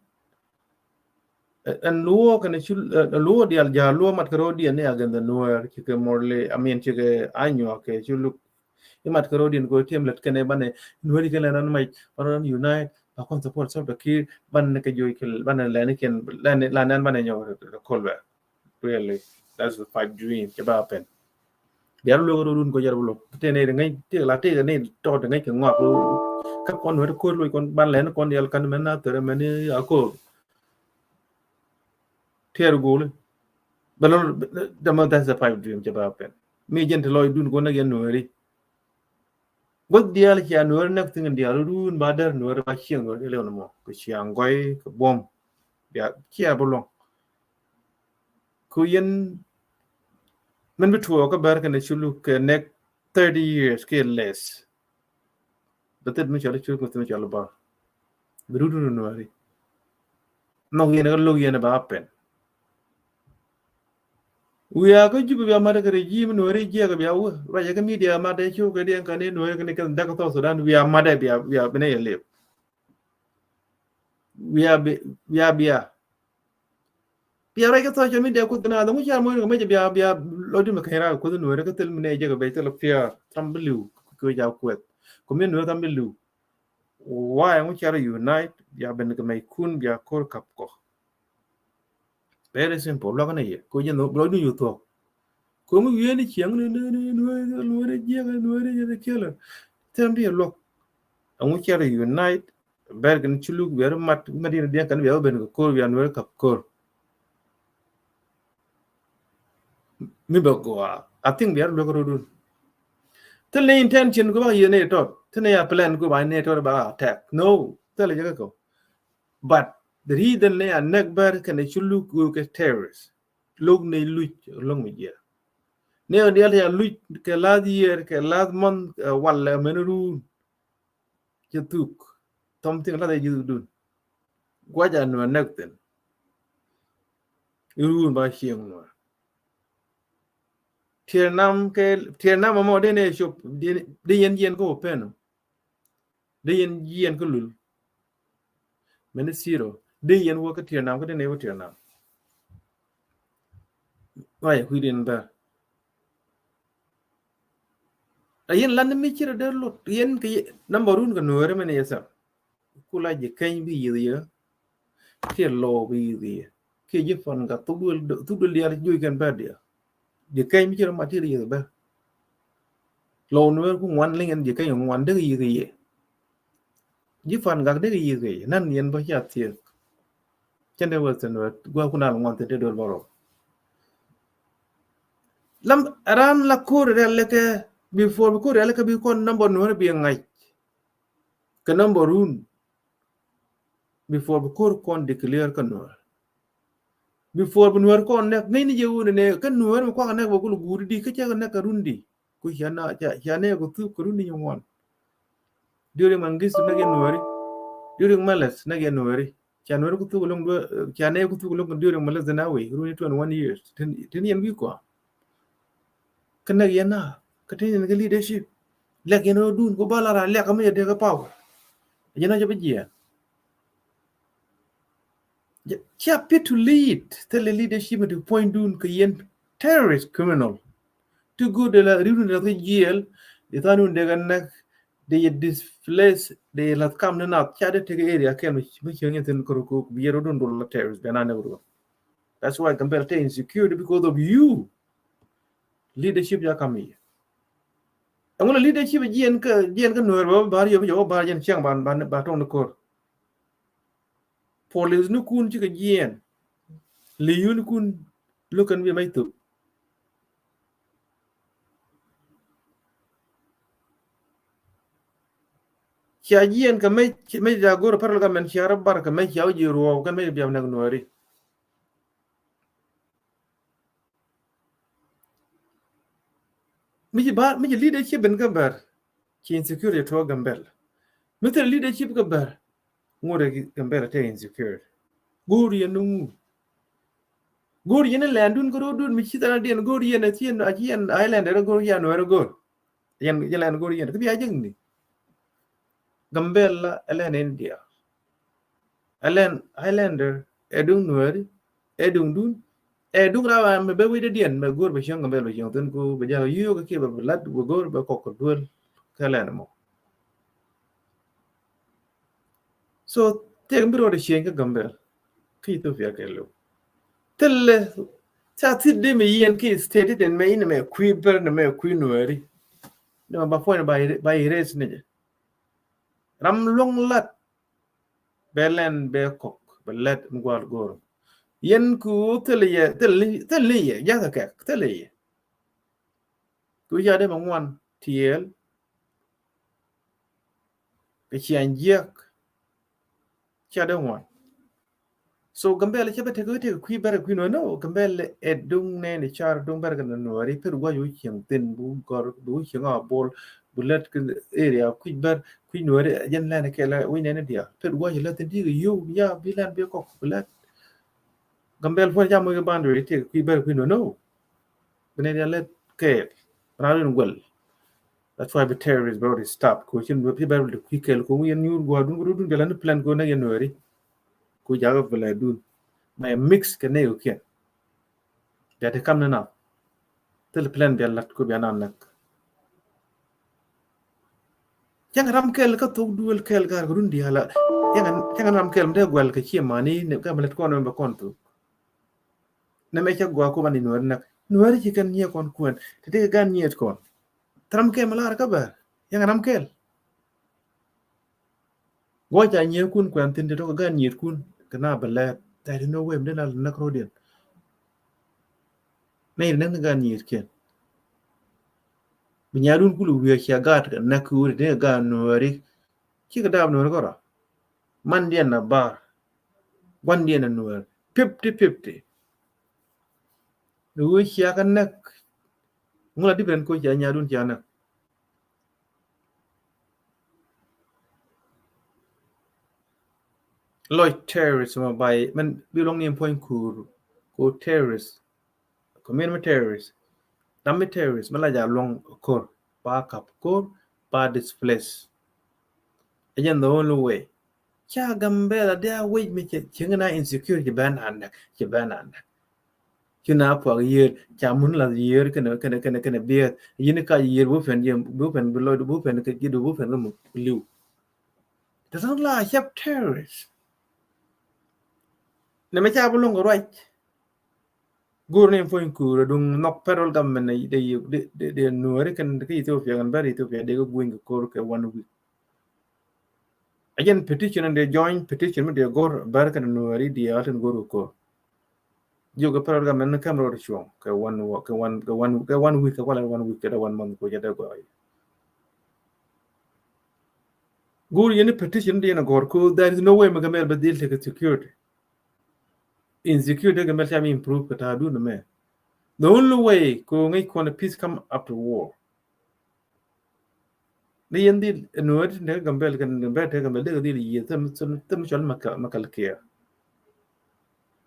Ɛn luɔk kɛn cu, ɛn luɔk diaal ja̱a̱l luɔk mat kɛ ro̱diɛn ni against the Nuäär, ci kɛ Murle, I mean, ci kɛ Anyuak kɛ cu luk. I̱ mat kɛ ro̱diɛn kɛ tiɛm lät kɛn ɛ banɛ Nuääri kɛn lɛ ran mac, ban ran unite, ba kɔn support Salva Kiir, banɛ kɛ joc kɛ, banɛ lɛni kɛn, lɛni, lɛni banɛ nyɔk rɛ kɔl bɛ. Really, that's the pipe dream cɛ ba pɛn. Diaal luek rɔ run kɔ jɛr bä lok. Tëë nɛy ri ŋäc, tëë la tëë nɛy tɔt ri ŋäc kɛ ŋɔak. Kä kɔn wet ko̱r loc kɔn ban lɛn kɔn diaal kan mɛn na thɛrɛ mɛn a ko̱r. Tiɛɛr go̱o̱li. Bɛ lɔr dama, that's the pipe dream cɛ ba pɛn. Mi jɛn ti lɔc dun kɔn nɛ yɛn Nuääri. Gua̱th diaal cia Nuääri näk thi̱n diaal run ba däär Nuääri ba cieŋ Nuääri kɛ lɛw ni mɔ kɛ cia ŋɔy kɛ buɔ̱m. Bia cia bä luɔ̱ŋ. Ku yɛn min bi tuɔɔk kä bär kɛnɛ cu luk kɛ next thirty years kiɛ less. Bɛ thil mi cɔl i̱ cu luk mi thil mi cɔl i̱ ba bi rut run Nuääri. Nhɔk yɛn kä lo̱k yɛn ba pɛn. Wiaa kä Jubɛ bia mat kɛ regime Nuääri jiɛk bia wä. Ruacɛ kä media mat dee cu kɛ diɛn kani Nuääri kani kɛn däk kä South Sudan bia mat dee bia, bia bi nɛ yɛ lep. Bia, bia, bia. Bia ruac kä social media kuth kɛ na dhɔŋ car mɔni kɛ mecɛ bia, bia lɔ di mɛ kɛn ra kuth Nuääri kä thil mi nɛ jɛ kɛ bɛ thil pia tam bi liw kɛ ja kuɛth. Kɛ mi Nuääri tam bi liw. Why ŋu car unite bia ben kɛ mɛ kun bia kor kap kɔ. Very simple. Luakä ni yɛ ko jɛ nhok bɛ lɔ duny thuɔk. Ko mi wiee ni ciɛŋ ni ni ni Nuääri jiɛk Nuääri jɛ kɛlɛ. Thɛm bi luɔk. Ɛŋu cɛ rɛ unite. Bɛr kɛn ci luk bia rɛ mat ma diɛn diɛn kɛn bia ben kɛ ko̱r bia Nuääri kap ko̱r. Mi bɛ gɔaa. I think bia rɛ luek rɔ dun. Thil ni intention ko ba yɛ ni tɔt. Thil ni a plan ko ba ni tɔt ba attack. No. Thil jɛ kɛ ko. But the reason ni a näk bär kɛnɛ cu luk ɣöö kɛ terrorist. Luk ni luc lo̱ŋ mi jiɛ. Ni ɣöö dial ya luc kɛ last year, kɛ last month, uh, wal lɛ mɛn run. Cɛ thuk. Thom thing last year ji̱ dun. Guac a nua näk thin. Run ba cieŋ nua. Tier nam kɛ, tier nam mɔ dee ni cop, dee yɛn jiɛn ko pɛn. Dee yɛn jiɛn kä lul. Mɛn ni zero. Dee yɛn wä kä tier nam, kä dee ni wä tier nam. Wa yɛ kui̱ dee ni bär. A yɛn lan ni mi cirɛ dee lot. Yɛn kɛ number run kɛ Nuääri mɛn ni yɛ sɛm. Kula ji̱ keny bi yi̱th yɛ. Kiɛ lɔw bi yi̱th yɛ. Kiɛ ji̱ pan ka thuk duël, thuk duël diaal juc kɛn bär diaal. Ji̱ keny mi ci rɔ mat ti ri yi̱th bär. Lɔw Nuäär ku ŋuan liŋ ɛn ji̱ keny ŋuan dee yi̱th yɛ. Ji̱ pan gak dee yi̱th yɛ. Nan yɛn bä ca thiek. Cɛn dee western wɛ gua ku nal ŋuan thiek dee duël bä rɔ. Lam ran la ko̱r rɛl lɛ kɛ before bi ko̱r rɛl lɛ kɛ bi kɔn number Nuäär bi ŋa̱c. Kɛ number run. Before bi ko̱r kɔn declare kä Nuäär. Before bi Nuäär kɔn nɛk ŋäcni jɛ wun nɛ kä Nuäär mi kuak nɛk bɛ kul guuri di kä cɛ kɛ nɛk kɛ run di. Ku cia na, cia, cia nɛ ku thuk kɛ run di nyi ŋuan. During Mengistu nɛk yɛ Nuääri. During Meles nɛk yɛ Nuääri. Cia Nuääri ku thuk loŋ duɛ, cia nɛ ku thuk loŋ during Meles Zenawi run di twenty one years. Tin, tin yɛn wi̱i̱ kua. Kä näk yɛn na kä tin yɛn kä leadership. Lɛk yɛn rɔ dun ku ba la ra lɛk kä mi yɛ dee kä power. Yɛn na jɛ bi jiɛn. Cia fit to lead. Thilɛ leadership mi ti puɔ̱nydun kɛ yɛn terrorist criminal. Ti go̱o̱r dee la riwdun dee la kä jiɛl. Di than wun dee kɛ näk, dee yɛ displace, dee yɛ lath kam ni nath, ca dee tekɛ area kɛl mi, mi cieŋ yɛ thin kɛ rukuk, bi yɛ rɔ dun dul la terrorist, bɛ na näk rukuk. That's why Gambel te insecurity because of you. Leadership ya kam yɛ. Ɛŋu la leadership jiɛn kä, jiɛn kä Nuɛr ba bar yɛ, ba bar jiɛn ciaŋ ba, ba, ba tɔŋ ni kor. Police ni kun cikɛ jiɛn. Liyu ni kun lukɛn bi mɛc thuk. Cia jiɛn kɛ mɛc, mɛc da gor federal government cia rɔ bar kɛ mɛc cia wä jiɛ ruɔw kɛn mɛc biam nɛk Nuɛri. Mi ci ba, mi ci leadership in Gambel, ci insecurity tuɔ Gambel. Mi thil leadership Gambel, ŋut ɛ Gambel te insecurity. Go̱o̱r yɛn ni ŋu. Go̱o̱r yɛn ni lɛn dun kɛ ro̱o̱ dun mi ci thil a diɛn go̱o̱r yɛn a ci yɛn, a ci yɛn island rɛ go̱o̱r yɛn wɛrɛ go̱o̱r. Yɛn, yɛn lɛn go̱o̱r yɛn. Kä bia jek ni. Gambel la, ɛ lɛn India. Ɛ lɛn islander, ɛ duŋ Nuɛri, ɛ duŋ dun, ɛ duŋ rawa mɛ bɛ wi̱dɛ diɛn, mɛ go̱o̱r bɛ cieŋ Gambel bɛ cieŋ thin ku, bɛ jal yio̱o̱k kɛ kiɛ bɛ lat, bɛ go̱o̱r bɛ kɔk kɛ duel, kɛ lɛn mɔ. So, tëëk mi bi rɔɔdɛ cieŋ kä Gambel, kä Ethiopia kɛ lo̱w. Thilɛ, ca thit di mi yɛn ki state den mɛ in mɛ kui̱ ber ni mɛ kui̱ Nuɛri. Ni mɛ ba puɔ̱ny ba, ba erase ni jɛ. Ram luɔ̱ŋ lat, bɛ lɛn bɛ kɔk, bɛ lɛt mi gual go̱o̱r. Yɛn ku thil yɛ, thil ni, thil ni yɛ, jakä kɛk, thil yɛ. Ku ca dee mɛ ŋuan, tiɛɛl, kɛ ciaŋ jiɛk, ca dee ŋuan. So Gambel cɛ bɛ tekɛ, tekɛ kui̱ bɛrɛ kui̱ Nuɛri, no, Gambel ɛ duŋ nɛn i̱ car duŋ bɛrɛ kɛ Nuɛri, pir gua̱c wä cieŋ thin, bu gɔr, bu cieŋ a bol, bu lät kɛ area kui̱ bɛr, kui̱ Nuɛri, jɛn lɛn kɛ la, wi̱c nɛn i̱ diaal. Pir gua̱c lät thin ti kɛ yio̱w, ya, bi lɛn bi kɔk, bu lät. Gambel puɔ̱n ca moc kɛ boundary, tekɛ kui̱ bɛrɛ kui̱ Nuɛri, no. Bi nɛn ya lät kɛɛl, ran rin guɛl. That's why bi terrorist bɛ rɔ stop. Ko cin bi bɛ rɔ kui̱ kɛɛl ko yɛn nyuur gua̱dun ko dun bɛ la ni plan ko nɛ yɛn Nuɛri. Ko jaga bɛ la dun. Mɛ mix kɛ nɛ ko kiɛn. Bia te kam ni na. Thil plan bia lat ko bia na nak. Cɛŋ ram kɛɛl kä thok duel kɛɛl gar ko dun diaal. Cɛŋ, cɛŋ ram kɛɛl mi te guɛl kɛ cie mani ni ka mi lat kɔn mɛ bɛ kɔn thok. Nɛ mɛ cɛ gua ko ban ni Nuɛri nak. Nuɛri ci kɛn nyiɛ kɔn kuɛn. Te te kɛ gan nyiet kɔn. Thil ram kɛl mi lar kä bɛr, yɛn ram kɛl. Guɔ ca nyiee kun kuɛn thin ti tɔk gan nyiet kun kɛ na bɛ lɛɛt. There is no way mi dee na lɛ näk rɔ̱diɛn. Nɛ yɛn näk ni gan nyiet kiɛn. Bi nyaadun kul wiee cia gaat kɛ näk ki wuri dee gan Nuɛri. Cikɛ daap Nuɛri kɔrɔ. Mandiɛn na bar. Guandiɛn na Nuɛri. Fifty fifty. Ni wee cia kɛ näk. Ŋu la different ko cia nyaadun cia näk. Lɔc terrorist ma bay, mɛn bi luɔ̱ŋ ni puɔ̱ny kuur ko terrorist. Community terrorist. Dam mi terrorist, mɛn la ja luɔ̱ŋ kor, ba kap kor, ba displace. Ɛ jɛn the only way. Ca Gambɛla dee a wec mi cɛ cieŋ na insecurity bɛ na näk, cɛ bɛ na näk. Ci na puak yiër, ca mun la yiër kɛnɛ, kɛnɛ, kɛnɛ, kɛnɛ biɛth. Yini ka yiër bu pɛn, bu pɛn bi lɔc, bu pɛn kɛ ji̱ du, bu pɛn kɛ muk liu. Doesn't la accept terrorist. Nɛ mɛ ca bi luɔ̱ŋ kɛ ruac. Go̱o̱r ni puɔ̱ny kuur duŋ nhɔk federal government de, de, de, de Nuääri kɛn kä Ethiopia kɛn bɛr Ethiopia de kɛ guiny kɛ ko̱r kɛ one week. A jɛn petition in de joint petition mi de go̱r bɛr kɛn Nuääri diaal tin go̱r kɛ ko̱r. Jiök kɛ federal government ni kɛm rɔɔd cuɔ̱ŋ kɛ one wo-, kɛ one, kɛ one, kɛ one week, kɛ one, one week, kɛ dee one month ko jɛ dee gɔɔy. Go̱r yɛn ni petition di yɛn a gɔr ko, there is no way mi Gambɛl bɛ dhil tekɛ security. Insecurity Gambɛl ca mi improve kɛ ta̱a̱ dun mɛ. The only way ko ŋäc kɔn peace come after war. Ni yɛn dhil Nuääri tin tekɛ Gambɛl kɛn Gambɛl tekɛ Gambɛl dee kɛ dhil yiëë them, them, them cɔl Makal, Makal Kiɛɛr.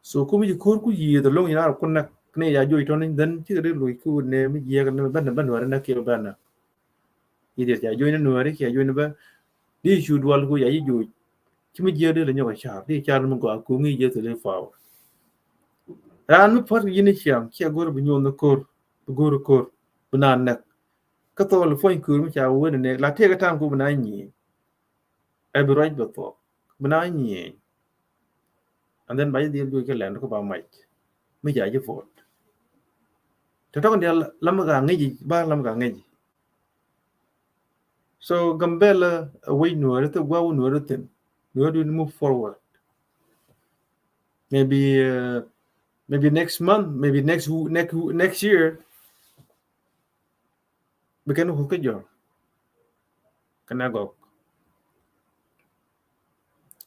So kum ji̱ ko̱r ku yiëë the long yɛn a rɔ kun nak ni ya joc tɔni then cikɛ dee loc ku ne mi jiɛɛk ni ben, ben Nuääri nak kiɛ ben nak. Idiot, ca juɔ̱cni Nuääri, ca juɔ̱cni bä. Di cu dual ku ca ji̱ juɔ̱c. Ci mi jiäk di lɛ nyɔk a car. Di car mi gɔaa ku ŋi̱i̱c jɛ thili power. Raan mi puɔ̱t kɛ ji̱n i̱ ciaŋ, cia go̱r bi nyuɔ̱th ni ko̱r, bi go̱r ko̱r, bi naan näk. Kä thɔɔl puɔ̱ny kuur mi ca wä ni nɛ la tëëk kä ta̱a̱ŋ ku bi na nyieny. Ɛ bi ruac bɛ thuɔk bi na nyieny. And then ba jɛ dhil duec kɛ lɛn kä ba mac mi ca ji̱ vote. Tɛ tɔk ni lam ka ŋi̱ci ba lam ka ŋi̱ci. So Gambela, uh, wec Nuäri thil gua̱a̱ wä Nuäri thin. Nuäri dun move forward. Maybe, uh, maybe next month, maybe next w-, next w-, next year. Bi kɛn wä kä jɔr kɛn a gɔk.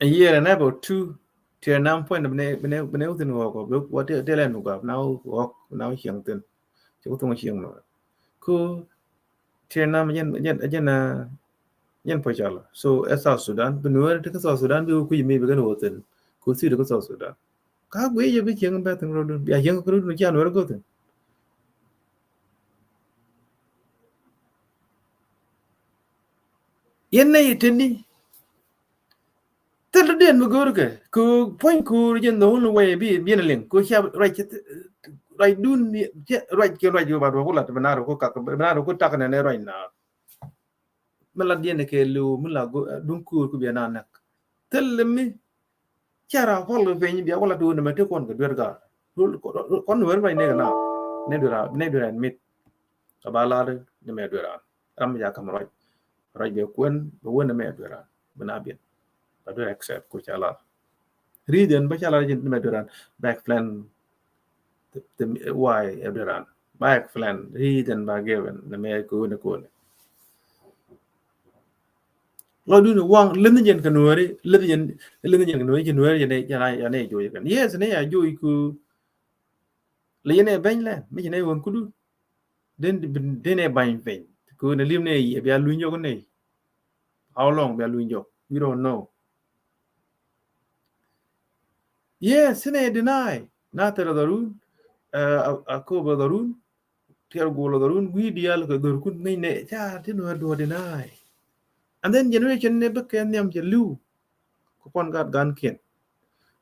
A year and about two, tier nam point bi ne, bi ne, bi ne wä thin wä kɔ bi wä ti, ti lɛn wä gɔk na wä, na wä cieŋ thin. Cɛ wä thun cieŋ nɔ. Ku tier nam jɛn, jɛn, jɛn, uh, jɛn pɔ cɔl. So ɛ South Sudan bi Nuäri ti kä South Sudan bi wä kui̱ mi bi kɛn wä thin. Ku thi ti kä South Sudan. Ka guiy jɛ bi cieŋ bɛ thin rɔ dun bia cieŋ kɛ rɔ dun cia Nuäri gɔk thin. Yɛn nɛ yɛ teni. Thil dɔ̱diɛn mi go̱o̱rkɛ kɛ puɔ̱ny ko̱o̱r jɛ the only way bi, bi ni liŋ kɛ ca ruac, ruac dun, ruac kɛ ruac ba duɔk lat bi na rɔ kɛ kak bi na rɔ kɛ tak nɛ nɛ ruac na. Mi la diɛn kɛ liw mi la duŋ ko̱o̱r ku bia na näk. Thil mi Cara pɔl kɛ piny bia wala duun ni mɛ ti kɔn kɛ duer gaar. Kɔn ni wer mɛ ni kɛ na ni duer ni duer ɛn mit. Kɛ ba lar ni mɛ duer an ram ja kam rɔc rɔc bɛ kuen bɛ wen ni mɛ duer an bɛ na biɛn. Bɛ duer accept ku ca lar. Reason bɛ ca lar jin ni mɛ duer an back plan. Why ɛ duer an back plan reason ba given ni mɛ kɛ wen ni kɛ wen. Lɔ duni waŋ lini jɛn kɛ Nuäri lini jɛn, lini jɛn kɛ Nuäri jɛn Nuäri jɛn jɛn jɛn jɛn joy kɛn yes ni ya joy ku. Lɛ jɛn ɛ bɛny lɛ mi jɛn ɛ wän kudu. Den den ɛ bany piny ku ni lim ni yɛ bia luny jɔk ni. How long bia luny jɔk? We don't know. Yes ni ɛ deny na tɛrɛ dharun. A ko bɛ dharun. Tiɛr guɔl dhɔrun gui̱i̱ diaal kɛ dhɔr kun ŋäcnɛ ca ti nuɛ duɔ̱ɔ̱r deny. And then generation ni bä kɛ nhiam cɛ li̱w. Kɛ kuan gat gan kiɛn.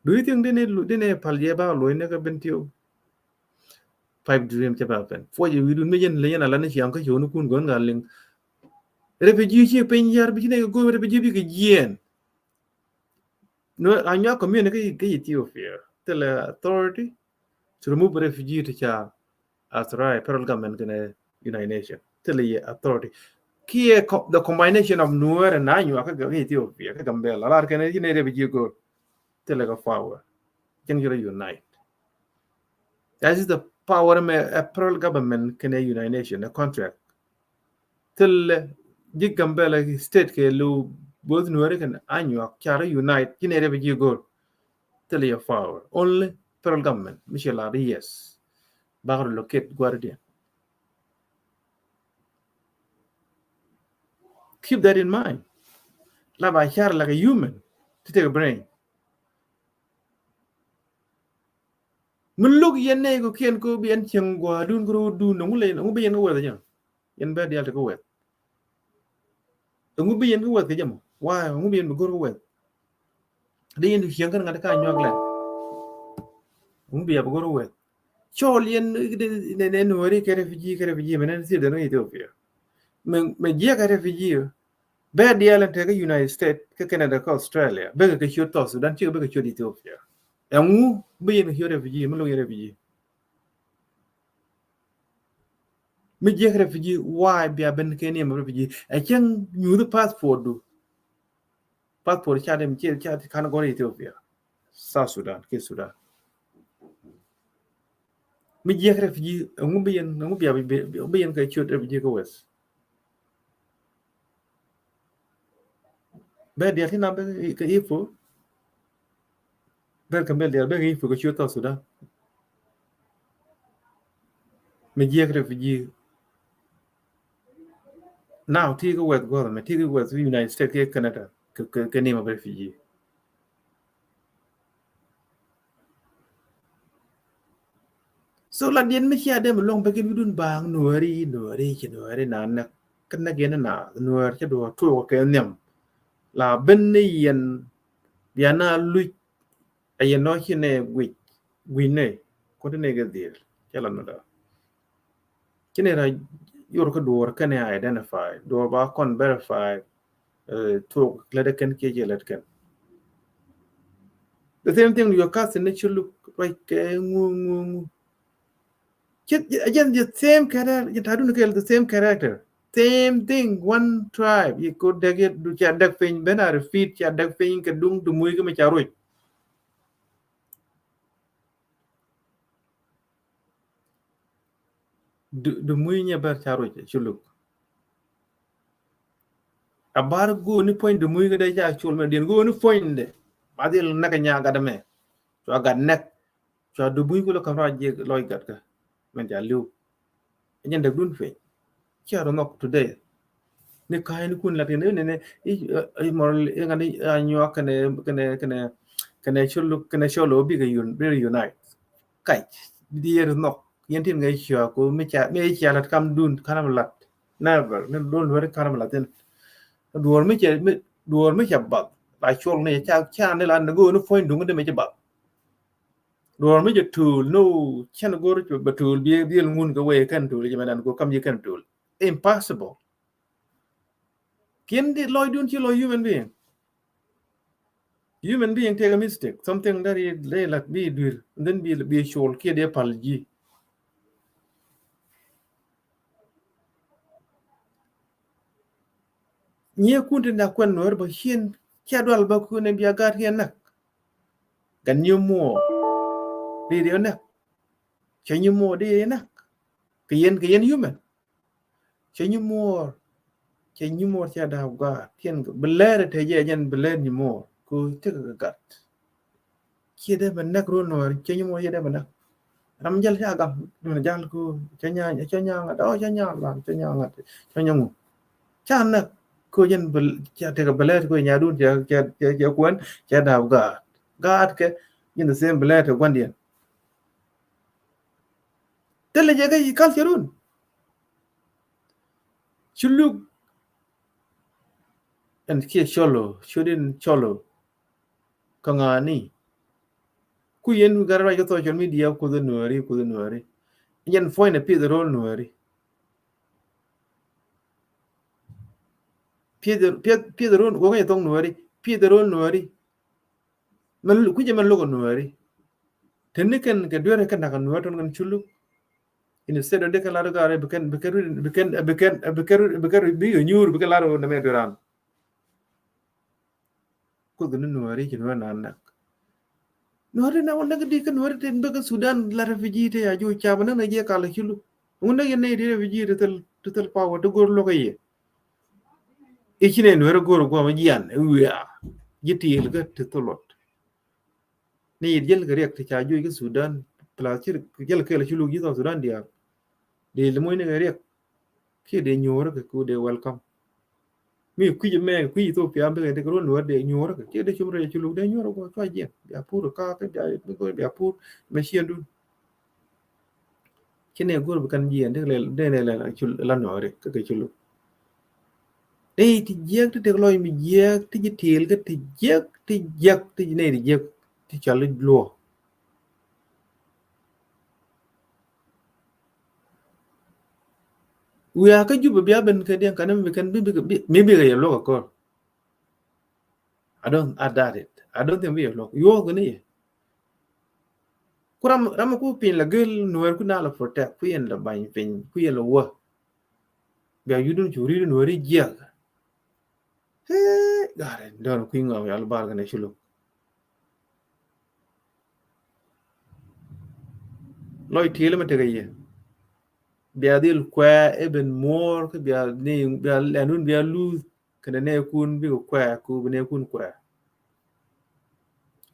Do you think dini dini pal jɛ ba luɔ̱c ni kɛ ben tiw? Pipe dream cɛ ba pɛn puɔc wi̱i̱dun mi yɛn lɛ yɛn a lan ni ciaŋ kä ciwni kun gɔn gat liŋ. Refugee ci piny yar bi ci ni kɛ go̱o̱m refugee bi kɛ jiɛn. Nuer Anyuak community kä Ethiopia thilɛ authority to remove refugee ti ca authorized federal government kɛnɛ United Nations. Thilɛ yɛ authority kiɛ the combination of Nuer and Anyuak kä Ethiopia kä Gambela lar kɛnɛ ci nɛ refugee go̱o̱r. Thilɛ kɛ power cieŋ ci rɔ unite. That is the power mɛ a federal government kɛnɛ United Nations a contract. Thilɛ ji̱ Gambela state kɛ liw both Nuäri kɛnɛ Anyuak ca rɔ unite ci nɛ refugee go̱o̱r. Thilɛ yɛ power only federal government mi ci lar yes. Bak rɔ locate gua̱r diɛn. Keep that in mind. La ba car like a human ti take a brain. Mi lo̱k yɛn nɛy kɔ kiɛn kɔ bi yɛn cieŋ gua̱a̱dun kɛ ro̱o̱dun nɔŋ wulɛ nɔŋ bi yɛn kɛ wɛth jɛ. Yɛn bɛ diaal ti kɛ wɛth. Ɛŋu bi yɛn kɛ wɛth kɛ jɛ mɔ? Why? Ɛŋu bi yɛn bi go̱r kɛ wɛth? Di yɛn ti cieŋ kɛn ŋa̱t ka nyuak lɛ. Ɛŋu bi yɛ bi go̱r kɛ wɛth? Cɔl yɛn nɛ nɛ Nuäri kɛ refugee kɛ refugee mɛ nɛ thieth dɛn kɛ Ethiopia. Mɛ mɛ jiɛ kɛ refugee. Bɛ diaal ɛn tekɛ United States kɛ Canada kɛ Australia bɛ kɛ kɛ ciöt South Sudan cikɛ bɛ kɛ ciöt Ethiopia. Ɛŋu bi yɛn kɛ ciöt refugee mi lo̱k yɛn refugee? Mi jiɛk refugee why bia ben kɛ ni mɛ refugee ɛ cieŋ nyuuth passport du. Passport ca dem ci ca kan gɔr Ethiopia, South Sudan kɛ Sudan. Mi jiɛk refugee ɛŋu bi yɛn ɛŋu bia bi yɛn kɛ ciöt refugee kɛ west. Bɛ diɛl ti na bɛ kɛ ifo. Bɛ kɛ bɛ diɛl bɛ kɛ ifo kɛ ciöt South Sudan. Mi jiɛk refugee. Now ti kɛ west government ti kɛ west United States kɛ Canada kɛ kɛ ni ma refugee. So la diɛn mi cia dee mi luɔ̱ŋ bɛ kɛ wi̱dun baaŋ Nuäri Nuäri ci Nuäri na nɛ kɛ nɛ gɛn na Nuäri ci duɔ tuɔk kɛ nhiam. La ben ni yɛn bia na luc a yɛn nɔ ci nɛ guic guic nɛ kuɔt nɛ kɛ dhil cɛ la nɔ da. Ci nɛ ra yor kä duɔr kɛn identify, duɔr ba kɔn verify. Thok lät kɛn kiɛ jɛ lät kɛn. The same thing your cousin ni ci luk ruac kɛ ŋu ŋu ŋu. Ci jɛn the same character, jɛn ta̱a̱ dun kɛl the same character, same thing, one tribe. Yi ko dɛk yɛ du ca dɛk piny ben a repeat, ca dɛk piny kɛ duŋ du muc kɛ mi ca ruc. Du, du muc nyɛ bär ca ruc ci luk. A bar go̱o̱ni puɔ̱ny du muc kɛ dee ca col mɛ diɛn go̱o̱ni puɔ̱ny de. Ba dhil näk nya gat mɛ. Cua gat näk. Cua du muc kulɛ kam ruac jiɛk lɔc gat kä. Mɛn ca li̱w. Ɛ jɛn däk dun piny. Cia rɔ nhɔk today. Ni ka̱a̱c ni kun lat kɛn ni ni i mɔr i ŋani a nyuak kɛnɛ kɛnɛ kɛnɛ kɛnɛ col kɛnɛ col o bikɛ un bikɛ unite. Kac di yɛr nhɔk yɛn tin ŋɛ cia ko mi cia mi cia lat kam dun kanam lat. Never ni dun wɛri kanam lat in. Duɔr mi cia mi duɔr mi cia bath la col ni cia cia ni la ni go ni puɔ̱ny duŋ di mi cia bath. Duɔr mi jɛ to̱l no cɛn go̱r cɛ bɛ to̱l bi dhil ŋun kɛ wee kɛn to̱l jɛ mɛ dan go̱r kam jɛ kɛn to̱l. Impossible. Kiɛn di lɔcdun ci lɔc human being. Human being take a mistake, something that he lay like bi duir, and then bi bi col kiɛ di pal ji̱. Nyie kun ti na kuɛn nuɔr ba cien cia dual ba kun en bia gat kiɛ nak. Gan nyu muɔ di di nak. Cɛ nyu muɔ di di nak. Kɛ yɛn kɛ yɛn human. Cɛ nyu muɔr cɛ nyu muɔr cɛ daap gaat tiɛn bi lɛɛr te jɛ jɛn bi lɛɛr nyu muɔr ko tekɛ kɛ gat. Ciɛ dee bɛ näk ruɔn nuɔr cɛ nyu muɔr ciɛ dee bɛ näk. Ram jal ca gam dun jal ko cɛ nya cɛ nya ŋat ɔ cɛ nya lan cɛ nya ŋat cɛ nya ŋu. Ca näk ko jɛn bi ca tekɛ bi lɛɛr ko nya dun cɛ cɛ cɛ kuɛn cɛ daap gaat. Gaat kɛ jɛn the same bi lɛɛr te guandiɛn. Thilɛ jɛ kä yi culture run. Cu luk ɛn kiɛ cɔlo cu din cɔlo. Kä ŋa̱ni ku yɛn gat ruac kä social media kuth nuääri kuth nuääri. Yɛn puɔ̱ny nɛ pieth ro̱l nuääri. Pieth pieth pieth ro̱l wä kä yɛ thok nuääri pieth ro̱l nuääri. Mɛn kui̱cɛ mɛn lo̱k ɛ nuääri. Teni kɛn kɛ duer kɛ nak ɛ nuääri tɔn kɛn cu luk. Instead of dee kɛn lar ɛ gaari bi kɛn bi kɛn bi kɛn bi kɛn bi kɛn bi kɛn bi kɛn bi kɛn bi kɛn bi kɛn bi kɛn nyuur bi kɛn lar ɛ nɛmɛ duer an. Kuoth ni nuääri ci nuääri na nak. Nuääri na wä näk di kä nuääri ten bä kä Sudan la refugee te a ju cap näk na jɛ kal cu luk. Ŋun näk yɛn nɛy ti refugee ti thil ti thil power ti go̱r lo̱k ɛ yɛ. I̱ ci nɛ nuɛr go̱r guam jian i̱ wiaa ji̱ tiil kä ti thulot. Ni yit jäl kɛ riɛk ti ca juɔc kä Sudan plus ci jäl kɛl ci luk ji̱ South Sudan diaal. Di li muc ni kɛ riɛk kiɛ di nyuɔr kɛ ku di welcome. Mi kui̱c mɛ kui̱c Ethiopia bikɛ di kɛ ruɔn nuɛr di nyuɔr kɛ kiɛ di cum rɛy ci luk di nyuɔr kɛ cua jiɛn bia pur kä kɛ bia pur mɛ ciɛn dun. Ci nɛ go̱r bi kɛn jiɛn dee lɛ la nuɔri kä kɛ culu. Dee ti jiɛk ti tek lɔc mi jiɛk ti ji̱ tiil kä ti jiɛk ti jiɛk ti ji̱ nɛ ti jiɛk ti cɔl i̱ luɔ. Wiaa kä Jubɛ bia ben kɛ diɛn kanɛ mi kɛn mi bikɛ yɛ luɔk akɔr. I don't, I doubt it. I don't think bi yɛ luɔk yuɔk ni yɛ. Ku ram ram ku piny la gel nuɛr ku na la protect ku yɛn la bany piny ku yɛn la wä. Bia yudun cu ri nuɛr i jiɛk. Hee gari dɔn kui̱ ŋɔk yal bar kɛn a culuk. Lɔc tiel ma tekɛ yɛ. Bia dhil kuɛ even more kä bia ni bia lɛn wun bia luth. Kɛnɛ nɛɛkun bikɛ kuɛ ku bi nɛɛkun kuɛ.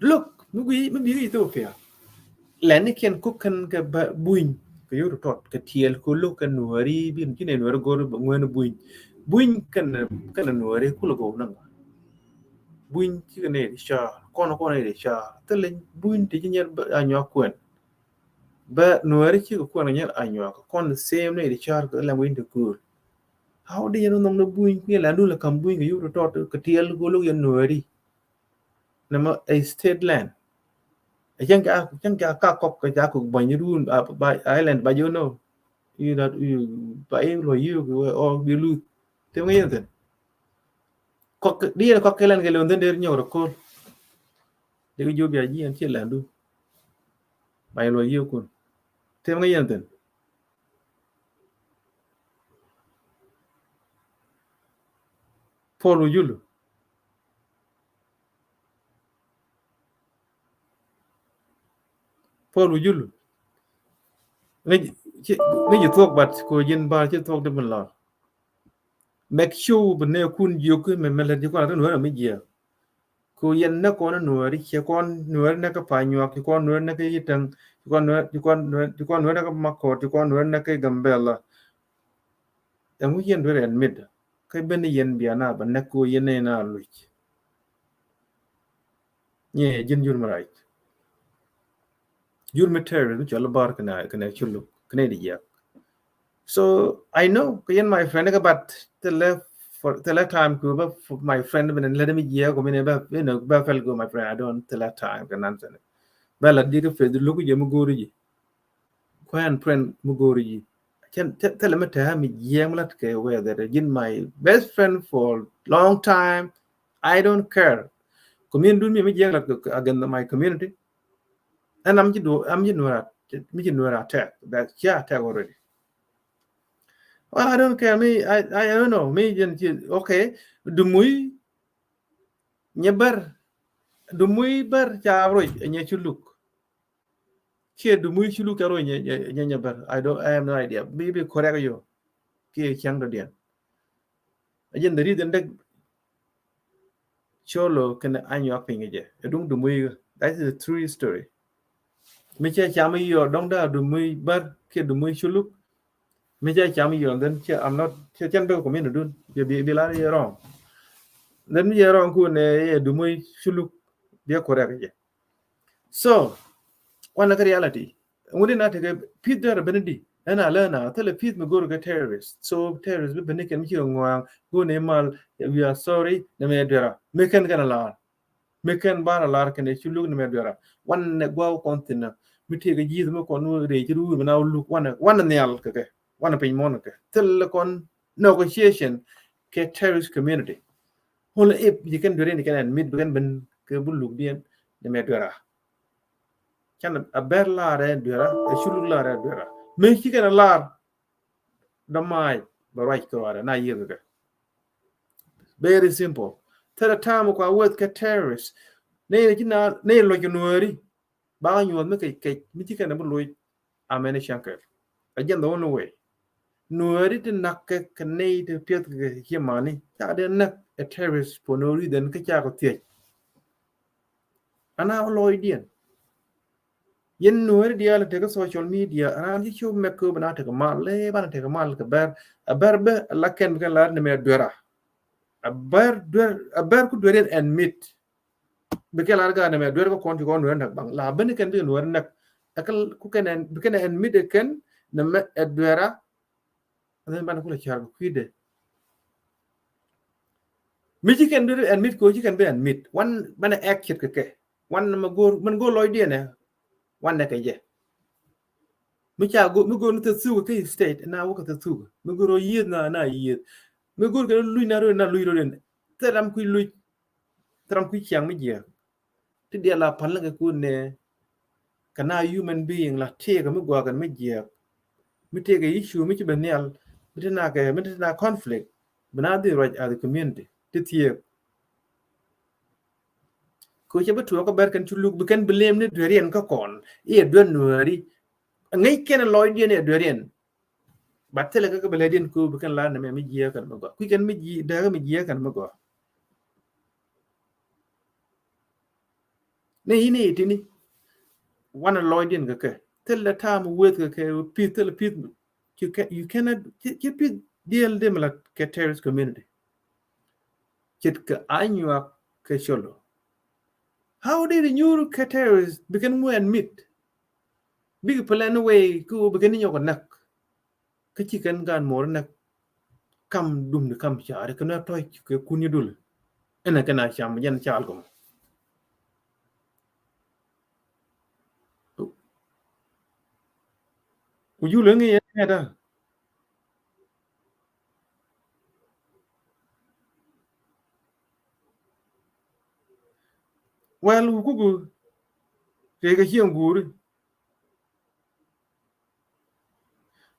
Look mi gui mi bikɛ Ethiopia. Lɛn ni kiɛn kuk kɛn kɛ buny kɛ yot tɔt kɛ tiɛl ku look kɛ nuɔri bin ci nɛ nuɔri gor ŋuɛn buny. Buny kɛn kɛn nuɔri kulɛ gɔw naŋ. Buny cikɛ nɛ di car kɔn kɔn nɛ di car thilɛ buny ti ci nyɛr a nyuak kuɛn. Bɛ nuɔri cikɛ kuɛn kɛ nyɛr a nyuak kɔn same nɛ di car kɛ lɛŋ wi̱ny ti kuur. How di yɛn nhɔŋ ni buny kui̱ lɛn dun lɛ kam buny kɛ yuk tɔt kɛ tiɛl golok yɛn nuɔri. Nɛmɛ ɛ state land. Ɛ cɛn kɛ a cɛn kɛ a ka kɔk kɛ ca kok buny run a island ba jo no. I̱ dat i̱ ba i̱ luɔ̱c yiëë kɛ wee ɔ bi luth. Thim ŋäc yɛn thi̱n. Kɔk di yɛn kɔk kɛ lɛn kɛ lɛ wun thi̱n der nyɔk rɛ ko̱l. Dee kɛ jiö bia ji̱ ɛn ciɛ lɛndu. Ba i̱ luɔ̱c yiëë kun. Thim ŋäc yɛn thi̱n. Paul Wujulu. Paul Wujulu. Ŋäc, ŋäc thuɔ̱k, but kɛ ji̱n bar ci thuɔ̱k di bin lɔr. Make sure bi nɛ kun jiök mi mɛ lät ji̱ kɔn a rin wä mi jiɛ. Kɛ yɛn nɛ kɔn nuɔri cɛ kɔn nuɔri nɛ kɛ Panyuak, ci kɔn nuɔri nɛ kɛ Yitɛŋ, ci kɔn nuɔri, ci kɔn nuɔri, ci kɔn nuɔri nɛ kɛ Makɔt, ci kɔn nuɔri nɛ kɛ Gambɛla. Ɛŋu yɛn duer ɛn mit kä ben yɛn bia na ba nɛk ko yɛn nɛ na luc. Nyɛ ji̱n jur mi rac. Jur mi terrorist mi cɔl bar kɛnɛ, kɛnɛ Culuk, kɛnɛ di jiak. So I know kɛ yɛn my friend kɛ, but thilɛ for, thilɛ time kɛ ba for my friend ben lɛ mi jiak kɔ mi ne ba, you know, ba fɛl go my friend, I don't thilɛ time kɛ nonsense. Ba la di kɛ Facebook luk jɛ mi go̱o̱ri ji̱. Kuɛn friend mi go̱o̱ri ji̱. Cɛn thilɛ mi tɛ̱̈ mi jiɛɛŋ mi lat kɛ whether ji̱n my best friend for long time. I don't care. Community dun mi mi jiɛɛŋ lat against my community. And I'm ji̱ du, I'm ji̱ nuɔra, mi ji̱ nuɔra attack. That she attack already. Well, I don't care. Mi, I, I don't know. Mi ji̱n ji̱, okay. Dumui nyɛ bär. Dumui bär ca roc nyɛ Culuk. Kiɛ Dumui Culuk ca roc nyɛ, nyɛ, nyɛ, nyɛ bär. I don't, I have no idea. Bi, bi correct you. Kiɛ cäŋ dɔ̱diɛn. A ji̱n the reason dek Colo kɛnɛ Anyuak piny kɛ jɛ. Ɛ duŋ Dumui. That is a true story. Mi cɛ cam i̱ yɔ dɔŋ da Dumui bär kiɛ Dumui Culuk. Mi cɛ cam i̱ yɔ, then cɛ, I'm not, cɛ cɛn bɛ kɔmin dun. Bi, bi, bi lar yɛ wrong. Then mi yɛ wrong kun ɛ Dumui Culuk. Bi ɛ correct kɛ jɛ. So, wanɛ kɛ reality. Ŋut in a tekɛ peace dɛr a ben di. Ɛn a lɛ na thilɛ peace mi go̱r kɛ terrorist. So terrorist bi ben ni kɛn mi ci kɛ ŋɔaŋ go̱r ni mal, we are sorry, ni mɛ duera. Mi kɛn kɛn a lar. Mi kɛn bar a lar kɛn ɛ Culuk ni mɛ duera. Wanɛ guaw kɔn thin na. Mi tekɛ ji̱th mi kɔn wä rɛy ci ruur mi na wä luk wanɛ, wanɛ nhial kɛ kɛ. Wanɛ piny mɔn kɛ. Thilɛ kɔn negotiation kɛ terrorist community. Hol ip ji̱ kɛn dueri ni kɛn ɛn mit bi kɛn ben kɛ buluk diɛn ni mɛ duera. Can a bɛr lar ɛ duera, ɛ Culuk lar ɛ duera. Mi ci kɛn a lar dɔ mac bɛ ruac kɛ ruarɛ na yiëk kɛ. Very simple. Thilɛ tam kua weth kɛ terrorist. Ni ci na ni luɔc kɛ nuɔri. Ba nyuɔth mi kec kec mi ci kɛn a bi luɔc. Amɛn i̱ cäŋ kɛl. Ɛ jɛn the only way. Nuɔri ti nak kɛ kɛ nɛy ti piɛth kɛ ci mani ca dee näk ɛ terrorist for no reason kä ca kɛ thiec. Ana lɔcdiɛn. Yɛn nuɔri diaal tekɛ social media ana ci cop mɛk kɛ bɛ na tekɛ mal lɛ banɛ tekɛ mal kɛ bɛr. A bɛr bɛ la kɛn bi kɛn la ni mɛ duera. A bɛr duer, a bɛr ku dueriɛn ɛn mit. Bi kɛ lar gaa nɛmɛ duer kä kɔn ti kɔn nuer näk baŋ la ben kɛn bi nuer näk. Ɛkɛ ku kɛn ɛn bi kɛn ɛn mit kɛn nɛmɛ ɛ duera. Ɛn banɛ kulɛ car kɛ kui̱dɛ. Mi ci kɛn duer ɛn mit ko ci kɛn bi ɛn mit wan banɛ action kɛ kɛ. Wan nɛmɛ go̱r mɛn go̱r lɔcdiɛn ɛ. Wan nɛ kɛ jɛ. Mi ca go̱r mi go̱r ni thɛ thuk kɛ state na wä kɛ thɛ thuk mi go̱r ɔ yieth na na yieth. Mi go̱r kɛ luc na rɔ na luc rɔ den. Thɛ ram kui̱ luc. Thɛ ram kui̱ ciaŋ mi jiɛ. Ti diɛ la pal kɛ kun nɛ. Kɛ na human being la tëëkɛ mi gɔaa kɛn mi jiɛɛk. Mi tëëkɛ issue mi ci bɛ nhial mi ti na kɛ mi ti na conflict. Bi na dhi ruac as a community ti thiëëk. Kɛ cɛ bi tuɔɔk kä bɛr kɛn Culuk bi kɛn bi lem ni dueriɛn kä kɔn iɛ duer nuɛɛri. Ŋäc kɛn lɔcdiɛn iɛ dueriɛn. Ba thilɛ kä kɛ bi lɛdiɛn kɛ bi kɛn la nɛmɛ mi jiɛ kɛn mi gɔaa kui̱ kɛn mi jiɛ dääkä mi jiɛ kɛn mi gɔaa. Ni yini itini. Wanɛ lɔcdiɛn kɛ kɛ thilɛ tam weth kɛ kɛ peace thilɛ peace. You can, you cannot ci peace diɛl dem la kɛ terrorist community. Ce̱tkɛ Anyuak kɛ Colo. How did you kɛ terrorist bi kɛn ŋuɛn mit? Bikɛ plan way kä wä bi kɛn ni nyɔk näk. Kä ci kɛn gan mor näk. Kam dum ni kam cari kɛn a tɔc kɛ kun ni dul. Ɛn a kɛn a cam jɛn cal kɔmɔ. Ku jul ŋi̱ yɛn ŋɛt a. Well, wukuk kɛ kɛ ciɛŋ guuri.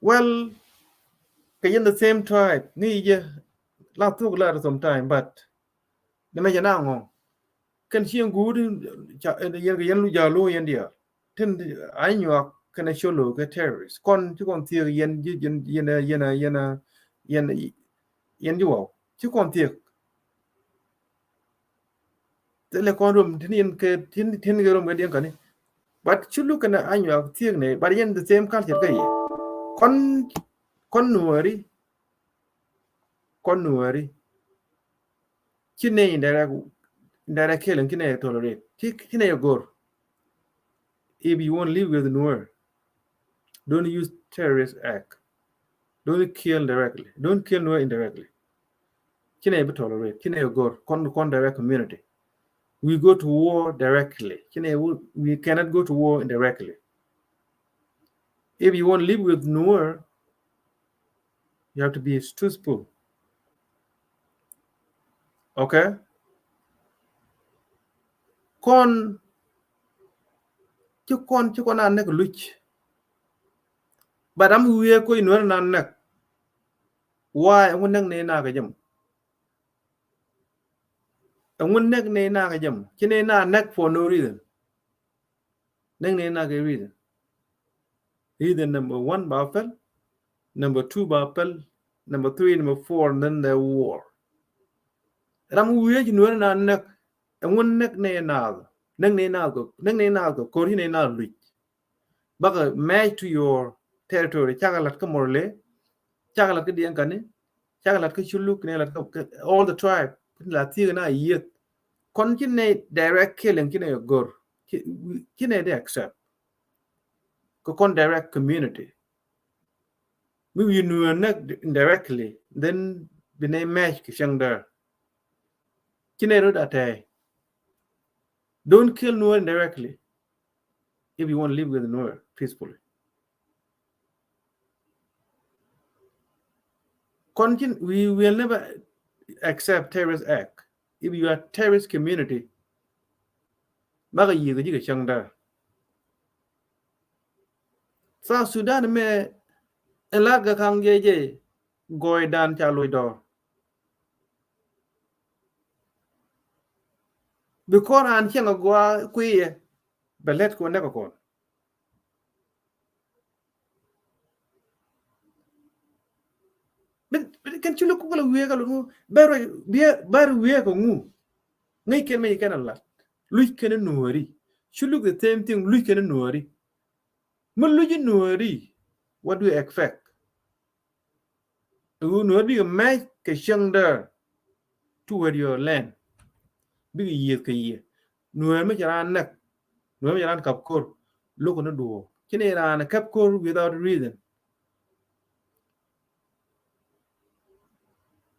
Well, kɛ yɛn the same tribe ni jɛ la thuk la sometime, but ni mɛ jɛ na ŋɔŋ. Kɛn ciɛŋ guuri ca yɛn kɛ yɛn lu jalu yɛn diaal. Tin Anyuak kɛn a Colo kɛ terrorist. Kɔn ci kɔn thiek yɛn ji yɛn yɛn yɛn yɛn yɛn yɛn ji waw ci kɔn thiek. Thilɛ kɔn rom tin yɛn kɛ tin tin kɛ rom kɛ diɛn kani. But ci luk kɛn Anyuak thiek nɛ, but yɛn the same culture kɛ yɛ. Kɔn kɔn Nuɛri, kɔn Nuɛri. Ci nɛ indirect indirect killing, ci nɛ tolerate, ci ci nɛ gor. If you want live with Nuer, don't use terrorist act. Don't kill directly. Don't kill Nuer indirectly. Ci nɛ bi tolerate. Ci nɛ gor. Kɔn kɔn direct community. We go to war directly. Ci nɛ we, we cannot go to war indirectly. If you want live with Nuer, you have to be truthful. Okay? Kɔn ci kɔn ci kɔn a näk luc. But am wiee koc Nuɛr na näk. Why? Ɛŋu näk ni na kɛ jɛ mɔ? Ɛŋu näk ni na kɛ jɛ mɔ? Ci ni na näk for no reason. Näk ni na kɛ reason. Reason number one ba pɛl, number two ba pɛl, number three, number four, and then the war. Ram wiee ci Nuɛr na näk. Ɛŋu näk ni na kɛ, näk ni na kɛ, näk ni na kɛ ko̱r ci ni na luc. Bakɛ match to your territory. Cakɛ lat kä Murle, cakɛ lat kä Diɛŋkani, cakɛ lat kä Culuk, ni lat kä all the tribe. Kini la thiek na yieth. Kɔn ci nɛ direct killing, ci nɛ gor, ci nɛ di accept. Kɛ kɔn direct community. Mi wi̱i̱ Nuɛr näk directly, then bi nɛ match kɛ cäŋ däär. Ci nɛ rot a tɛɛ. Don't kill Nuer indirectly if you want to live with Nuer peacefully. Kɔn ci, we will never accept terrorist act. If you are terrorist community, bakɛ yiëë kɛ ji̱ kɛ cäŋ däär. South Sudan mɛ ɛn lat kɛ kaŋ jɛ jɛ gɔɔydan ca loc dɔɔr. Bi kɔn an cieŋ a gɔaa kuiyɛ bɛ lɛt kɛ wä nɛk kɛ kɔn. Kɛn Culuk kukɛ lɛ wiee kɛ lɛ ŋu bɛ ruac bɛ ruac wiee kɛ ŋu. Ŋäc kɛn mɛ ci kɛn a lat luc kɛn Nuɛri. Culuk the same thing, luc kɛn Nuɛri. Mi luc Nuɛri, what do you expect? Ɛ ɣöö Nuɛr bikɛ mɛc kɛ cäŋ däär toward your land. Bikɛ yiëth kɛ yiëë. Nuɛr mi cɛ raan näk, Nuɛr mi cɛ raan kap ko̱r, lo̱k ni duɔ̱ɔ̱k. Ci ni raan kap ko̱r without reason.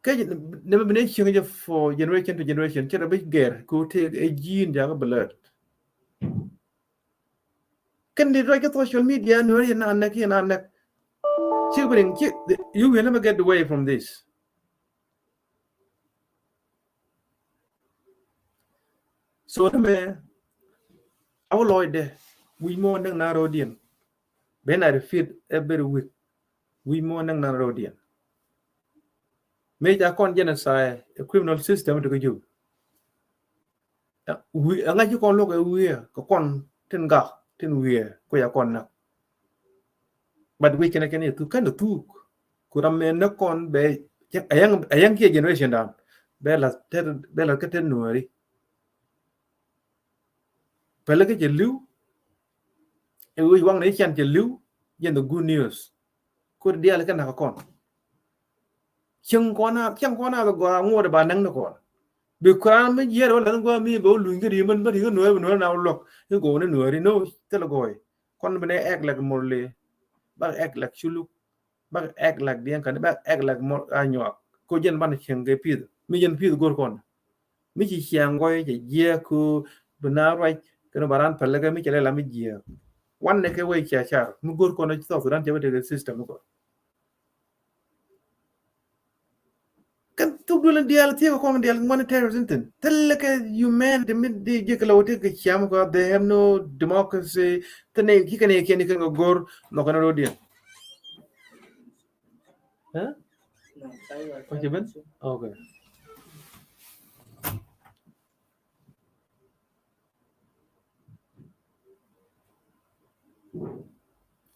Kä nɛmɛ bi ni cieŋ jɛ for generation to generation, cɛ rɔ bi gɛr kɛ ɣöö tëë ɛ ji̱n jakä blood. Kɛn di ruac kä social media, Nuɛr yɛ na näk, yɛ na näk. Ci bi riŋ, ci, you will never get away from this. So nɛmɛ a wä lɔcdɛ wi̱c mɔ näk na rɔ̱diɛn. Ben a repeat every week. Wi̱c mɔ näk na rɔ̱diɛn. Mëë ca kɔn genocide, a criminal system ti kä Jub. Wi̱i̱, ɛŋa ci kɔn luɔk ɛ wi̱i̱ kɛ kɔn tin gak tin wi̱i̱ kui̱ a kɔn näk. But wi̱i̱ kɛn kɛn yɛ thuk kɛn thuk. Ku ram mɛ näk kɔn bɛ, a yɛŋ kiɛ generation dan bɛ la tɛt, bɛ la kä tɛt Nuɛri. Pɛlɛ kä cɛ li̱w. Ɛ wi̱i̱ waŋ ni can cɛ li̱w. Jɛn the good news. Kur diaal kɛ nak kɔn. Cieŋ kɔn a, cieŋ kɔn a gɔaa ŋuɔt ba näŋ ni kɔn. Bi kuran mi jiɛɛr wä lɛn gɔaa mi bɛ wä luny kä ri män bä ri kä Nuɛr bi Nuɛr na wä luɔk. I̱ go̱o̱k ni Nuɛri ni wä thil gɔɔy. Kɔn bi ni act like Murle. Bak act like Culuk. Bak act like Diɛŋkani, bak act like mɔ a nyuak. Ko jɛn ban cieŋ kɛ pi̱th. Mi jɛn pi̱th go̱r kɔn. Mi ci ciaŋ gɔy cɛ jiɛk ko bi na ruac kɛn ba ran pɛlɛ kɛ mi cɛ lɛ la mi jiɛk. Wan nɛ kɛ wee cia car mi go̱r kɔn ci South Sudan cɛ bɛ tekɛ system kɔ. Kɛn Thuk duel in diaal thiek kɔn diaal ŋuan terrorist in thin. Thilɛ kɛ humanity mi di ji̱ kɛ lɛ wä ti kɛ ciam kɔ, they have no democracy. Thilɛ ki kɛn yɛ kiɛn ni kɛn kɛ go̱r nhɔk kɛn rɔ diɛn. Huh? Okay.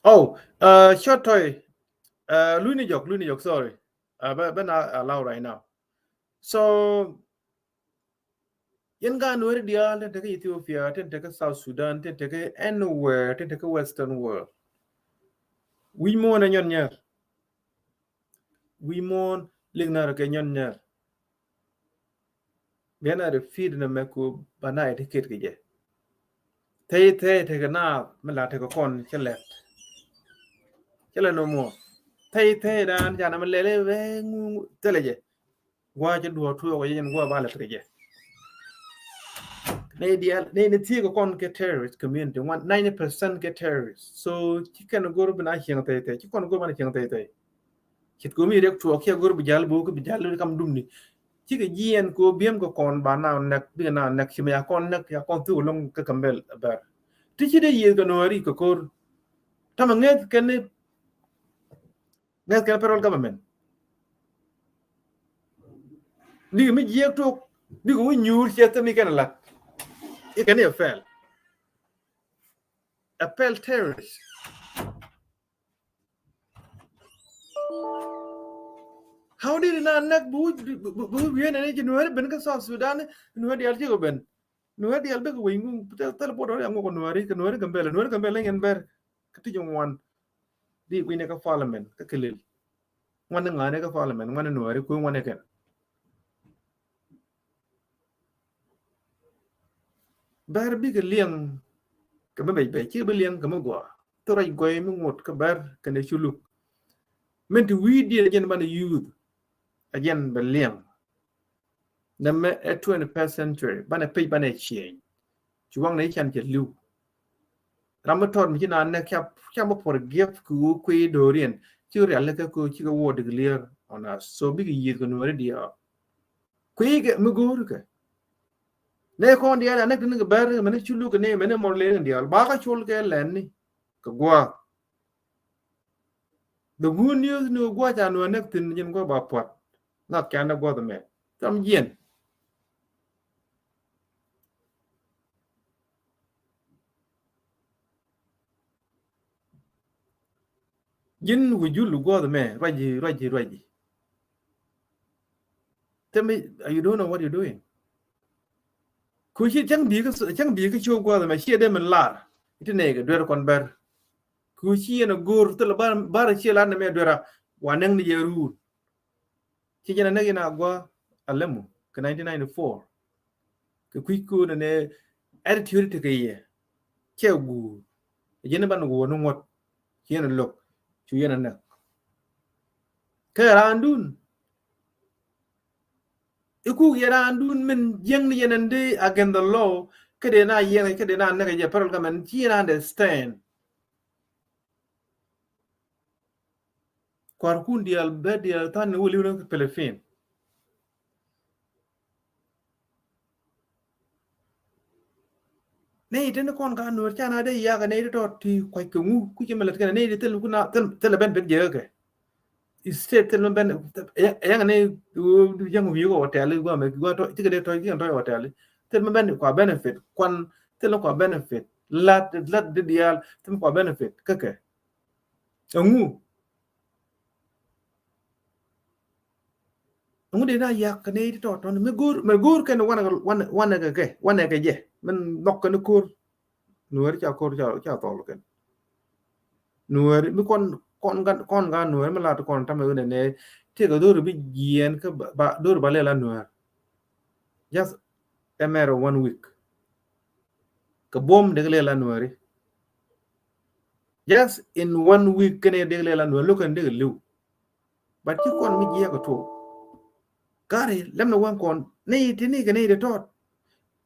Oh, uh, short toy. Uh, Luni Jok, Luni Jok, sorry. Uh, bɛ, bɛ na allow right now. So, yɛn gaa Nuɛri diaal, tin tekɛ Ethiopia, tin tekɛ South Sudan, tin tekɛ anywhere, tin tekɛ Western world. Wi̱i̱ muɔ̱ɔ̱n ɛ nyɔn nyɛr. Wi̱i̱ muɔ̱ɔ̱n lik na rɛ kɛ nyɔn nyɛr. Gɛn a rɛ feed nɛ mɛ ku ba na educate kɛ jɛ. Thɛy, thɛy tekɛ na mi la tekɛ kɔn cɛ lɛt. Cɛ lɛ no mɔ. Thɛy, thɛy dan ca na mi lɛlɛ bɛ ŋu thilɛ jɛ. Gua̱a̱ cɛ duɔ̱ɔ̱r tuɔɔk jɛ jɛn gua̱a̱ ba lɛ tekɛ jɛ. Nɛ diaal, nɛ ni thiek kɔn kɛ terrorist community, one, ninety percent kɛ terrorist. So ci kɛn go̱r bi na cieŋ thɛy thɛy, ci kɔn go̱r bi na cieŋ thɛy thɛy. Cit ko̱ mi riɛk tuɔɔk kiɛ go̱r bi jal bo̱o̱k bi jal kam dumni. Cikɛ jiɛn ko̱ biɛm kɛ kɔn ba na nɛk, bikɛ na nɛk ci mɛ ya kɔn nɛk, ya kɔn thuk loŋ kä Gambɛl bɛr. Ti ci dee yiëth kɛ Nuɛri kɛ ko̱r. Tamɛ ŋɛth kɛn ni, ŋɛth kɛn federal government. Bikɛ mi jiɛk tok, bikɛ wä nyuur ciɛ thämi kɛn lat. Ikɛn ni a fail. A fail terrorist. How did na nɛk bi wi̱c, bi, bi, bi wi̱c wi̱i̱ nɛn i̱ ci Nuɛri ben kä South Sudan, Nuɛri diaal cikɛ ben. Nuɛri diaal bikɛ wec ŋuŋ, thil, thil buɔt wä ria ŋuɔk Nuɛri, kɛ Nuɛri Gambɛl, Nuɛri Gambɛl ni yɛn bɛr, kɛ ti jɛ ŋuan. Di wi̱c ni kä parliament, kä kilil. Ŋuan ni ŋa̱n ni kä parliament, ŋuan ni Nuɛri, kui̱ ŋuan ni kɛn. Bɛr bikɛ liɛŋ kɛ mi bɛc bɛc, cikɛ bi liɛŋ kɛ mi gɔaa. Thil ruac gɔy mi ŋot kä bɛr kɛnɛ culuk. Min ti wi̱i̱ diet a jɛn banɛ youth, a jɛn bɛ liɛŋ. Nɛmɛ ɛ twenty-first century, banɛ pec banɛ change. Ci waŋnɛ i̱ can cɛ li̱w. Ram mi tɔt mi ci naan nɛ ca, ca mi forgive kɛ ɣöö kui̱ do̱riɛn. Ci rialikä kɛ ɣöö cikɛ wä declare on us. So bikɛ yiëth kɛ Nuɛri diaal. Kui̱ kɛ mi go̱o̱ri kɛ. Nɛ kɔn diaal anɛk tin kɛ bɛr mɛn ci luk kɛ ni mɛn mɔr len diaal. Ba kä col kɛ lɛn ni kɛ gua̱a̱th. The good news ni gua̱a̱th ca Nuɛr nɛk thin jin gua̱a̱th ba pua̱t. Ŋak can dɛ gua̱a̱th mɛ. Thɔm jiɛn. Ji̱n wi̱c jul guɔ̱th mɛ ruaci, ruaci, ruaci. Tell me, you don't know what you're doing. Ku ci cäŋ bi̱i̱ kä, cäŋ bi̱i̱ kä ci guɔ̱th mɛ ci dee min lar. Iti nɛy kɛ duer kɔn bɛr. Ku ci yɛn a go̱o̱r thil bar, bar ci lar ni mɛ duer a wa nɛŋ ni jɛ ruur. Ci jɛn a näk in a gua a lemu kɛ nineteen ninety-four. Kɛ kui̱ ko̱n nɛ attitude tekɛ yɛ. Cɛ guur. Jɛn ban guur ni ŋuɔ̱t. Ci yɛn a lo̱k. Cu yɛn a näk. Kɛ raandun. Ikuk yɛ raandun min jiäŋ ni yɛn a ndi against the law. Kä dee na yɛn, kä dee na näk jɛ federal government. Ci yɛn a understand. Kua̱rkun diaal bɛ diaal than ni wä li̱w ni Philippine. Nɛy ti ni kɔn ka Nuɛr ca na dee yak nɛy ti tɔt ti kuac kɛ ŋu kuci mɛ lät kɛn nɛy ti thil kuna thil, thil ben pek jɛ kɛ. State thil mɛ ben, yɛŋ ni yɛŋ wi̱i̱ kɛ hotel gua mɛ gua tɔc ti kɛ dee tɔc ti kɛ tɔc hotel. Thil mɛ ben kua benefit kuan thil kua benefit lat lat di diaal thil kua benefit kɛ kɛ. Ɛŋu? Ɛŋu dee na yak kɛ nɛy ti tɔt tɔn mi go̱o̱r, mi go̱o̱r kɛn wanɛ, wanɛ, wanɛ kɛ kɛ, wanɛ kɛ jɛ. Min nhɔk kɛn ko̱r. Nuɛri ca ko̱r ca, ca thɔl kɛn. Nuɛri mi kɔn, kɔn gan, kɔn gan Nuɛri mi lat kɔn tamɛ wunɛ nɛ. Tëëkɛ dho̱r bi jiɛn kä ba, ba, dho̱r ba lɛ la Nuɛr. Just a matter of one week. Kɛ buɔ̱m dee kɛ lɛ la Nuɛri. Just in one week kɛn dee kɛ lɛ la Nuɛri lo̱k kɛn dee kɛ li̱w. But ci kɔn mi jiɛk kɛ tuɔɔk. Gari lɛm ni wɛn kɔn ni ti ni kɛ ni ti tɔt.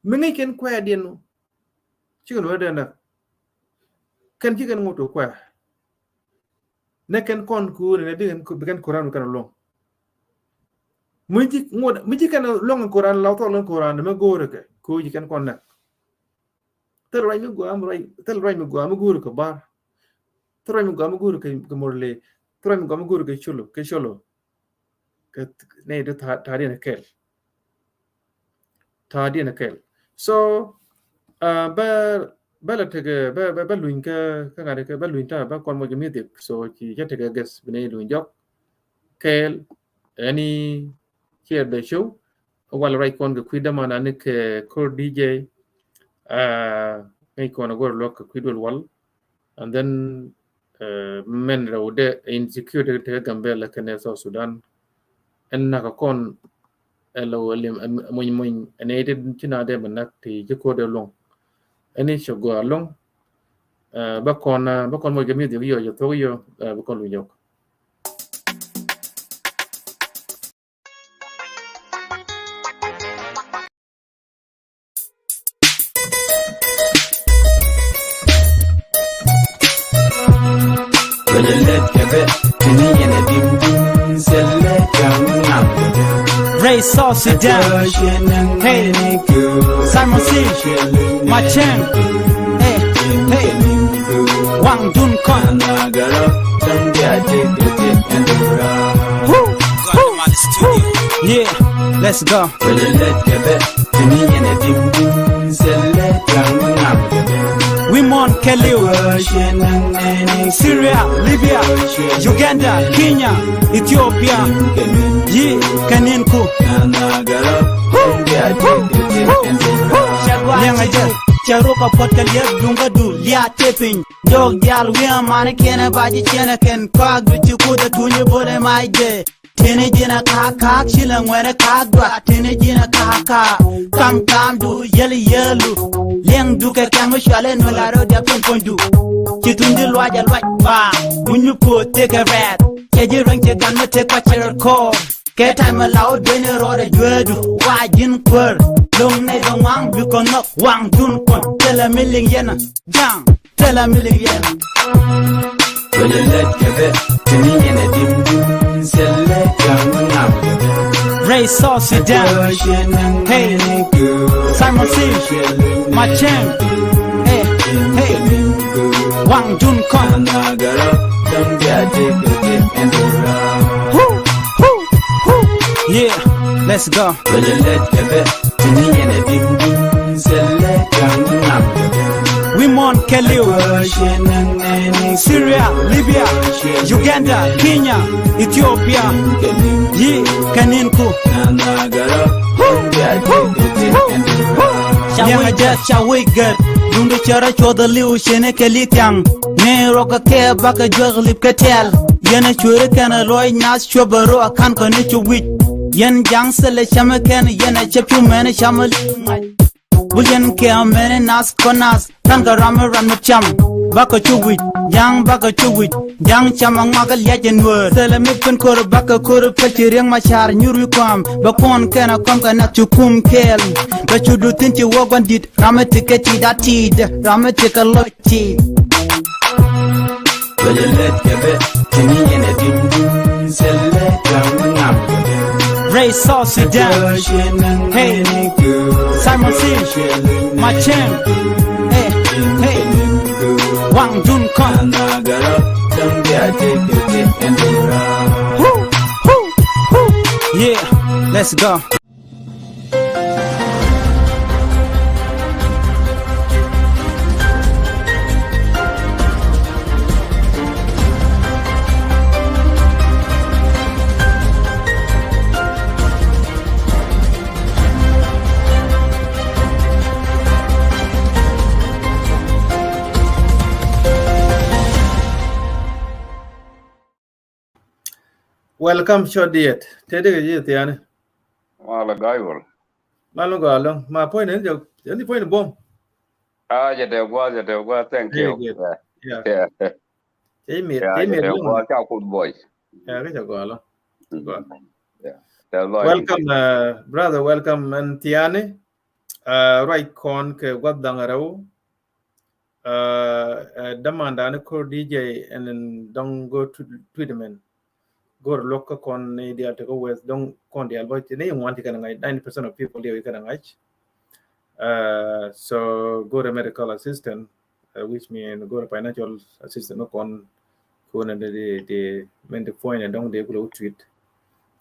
Mi ŋi̱c kɛn kuɛ diɛn. Ci kɛn wä dee nɛ kɛn ci kɛn ŋut kɛ kuɛ. Nɛ kɛn kɔn kuur nɛ bi kɛn, bi kɛn kuran kɛn luɔ̱ŋ. Mi ji̱ ŋot, mi ji̱ kɛn luɔ̱ŋ in ko̱ran, la thɔl in ko̱ran, mi go̱o̱rɛ kɛ, ko̱ ji̱ kɛn kɔn nɛk. Thil ruac mi gɔaa mi ruac, thil ruac mi gɔaa mi go̱o̱rɛ kɛ bar. Thil ruac mi gɔaa mi go̱o̱rɛ kɛ, kɛ Murle. Thil ruac mi gɔaa mi go̱o̱rɛ kɛ Colo, kɛ Colo. Kɛ nɛy ti tha̱a̱, tha̱a̱diɛn kɛl. Tha̱a̱diɛn kɛl. So, uh, bä, bä la tekɛ, bä, bä, bä luny kä, kä ŋa̱t kä, bä luny ta̱a̱, bä kɔn mɔc kɛ music. So, ci, cä tekɛ guest, bi nɛy luny jɔk. Kɛl, ɛni share the show. Wal ruac kɔn kɛ kui̱ dämandan ni kɛ Kor D J. Uh, ŋäc kɔn a go̱r luɔk kɛ kui̱ duel wal. And then, uh, mɛn rɛw dee insecurity tekɛ Gambɛla kɛnɛ South Sudan. Ɛn nakä kɔn ɛ lɛ wä lim, ɛ muny muny, ɛn ɛ ti ci na dee mɛ nak ti ji̱ ko̱r dee luɔ̱ŋ. Ɛn i̱ cɛ gɔaa luɔ̱ŋ. Uh, bä kɔn, uh, bä kɔn mɔc kɛ music yɔ, jɛ thok yɔ, uh, bä kɔn luny jɔk. Ray South Sudan. Hey. Simon C. Macheng. Hey. Hey. Wang Dun Kong. Woo. Woo. Yeah. Let's go. Wi muɔ̱ɔ̱n kɛɛliw. Syria, Libya, Uganda, Kenya, Ethiopia. Yi kɛ ni̱n ku. Liɛŋ a jɛ. Cɛ ruk a puɔt kɛ liɛp duŋ kä du liaat tëë piny. Jɔk diaal wi̱i̱ a man kiɛn ɛ ba ji̱ ciɛn ɛ kɛn kɔak du ci kuth ɛ tuny ɛ bo̱l ɛ mac jɛ. Ti̱ni ji̱n a ka̱a̱k ka̱a̱k, ci lɛ ŋuɛn a ka̱a̱k dua̱a̱. Ti̱ni ji̱n a ka̱a̱k ka̱a̱k, kam kamdu, yäl yälu. Liɛŋdu kɛ kɛm mi cual in mi la rɔ diap tin puɔ̱nydu. Ci tuŋdi luac a luac ba, muny mi puɔth tëëkɛ rɛɛth. Cɛ ji̱ rueŋ cɛ gan mi tëëk kɔc cɛ rɔt kɔɔr. Kɛ ta̱y mi la wä dueeni rɔɔdɛ jueedu. Wa ji̱n kuäär, lo̱ŋ nɛy dɔ̱ŋ waŋ bi kɔn nhɔk, waŋ dun kuɔn. Thilɛ mi liŋ yɛn a ja̱a̱ŋ. Thilɛ mi liŋ yɛn. Wälɛ lät kɛ bɛ, ti ni yɛn ɛ dim dim, sɛl lɛ ja̱ŋ ŋam kɛ bɛ. Ray South Sudan. Hey. Simon C. Macheng. Hey. Hey. Waŋ dun kɔn. Woo. Woo. Yeah. Let's go. Wi muɔ̱ɔ̱n kɛɛliw. Syria, Libya, Uganda, Kenya, Ethiopia. Yi kɛ ni̱n ku. Ca wec gɛr, ca wec gɛr. Duŋdu cɛ rɔ cuɔth aliw cɛn kɛ li thiaŋ. Ni rɔ kɛ kɛ bakɛ juäk lip kɛ tɛl. Yɛn a cueri kɛn a luɔc nath cuɔp a rɔ a ka̱n kɔn ni cu wi̱c. Yɛn ja̱ŋ thilɛ cam kɛn yɛn a cɛ piu mɛn cam a liŋ ŋa̱c. Bul yɛn kɛ mɛn nath kɔn nath. Ka̱n kɛ ram mi ram mi cam. Bakɛ cu wi̱c ja̱ŋ bakɛ cu wi̱c ja̱ŋ cam a ŋuak a liac in wöör. Thilɛ mi pin ko̱r bakɛ ko̱r pɛl ci riɛŋ ma ca̱r nyur wi̱ kɔam. Bɛ kuɔn kɛn a kɔm kɛ nath cu kum kɛɛl. Bɛ cu du thi̱n ci wä gua̱n di̱t ram mi ti kɛ ti da ti dɛ ram mi ti kɛ lɔc. Ti. Ray South Sudan. Hey. Simon C. Macheng. Hey. Hey. Waŋ dun kɔn. Woo. Woo. Woo. Yeah. Let's go. Welcome, Cɔt Diet. Tëë dikɛ ji̱ thiaani. Wala ga̱a̱c wal. Mal mi gɔaa lo̱ŋ. Ma puɔ̱ny ni jɛ, jɛ ni puɔ̱ny ni buɔ̱m. Ah, jɛ tɛ gua̱a̱th, jɛ tɛ gua̱a̱th. Thank you. Yeah. Yeah. Cɛ miet, cɛ miet lo̱ŋ. Ca kuth boy. Yeah, kɛ cɛ gɔaa lo̱ŋ. Gɔaa. Yeah. Welcome, uh, brother, welcome. Ɛn thiaani, uh, ruac kɔn kɛ gua̱th da̱ŋ rɛw. Uh, uh, dämandan ni Kor D J ɛn dɔ̱ŋ go̱o̱r tui̱t mɛn. go̱r luɔk kä kɔn ni dial te kä West dɔŋ kɔn dial bä ni ŋuan ti kɛn ŋa̱c, ninety percent of people dial kɛn ŋa̱c. Uh, so go̱r medical assistant, uh, which mean go̱r financial assistant kä kɔn kun ni di di men di point dɔŋ di kulo tweet.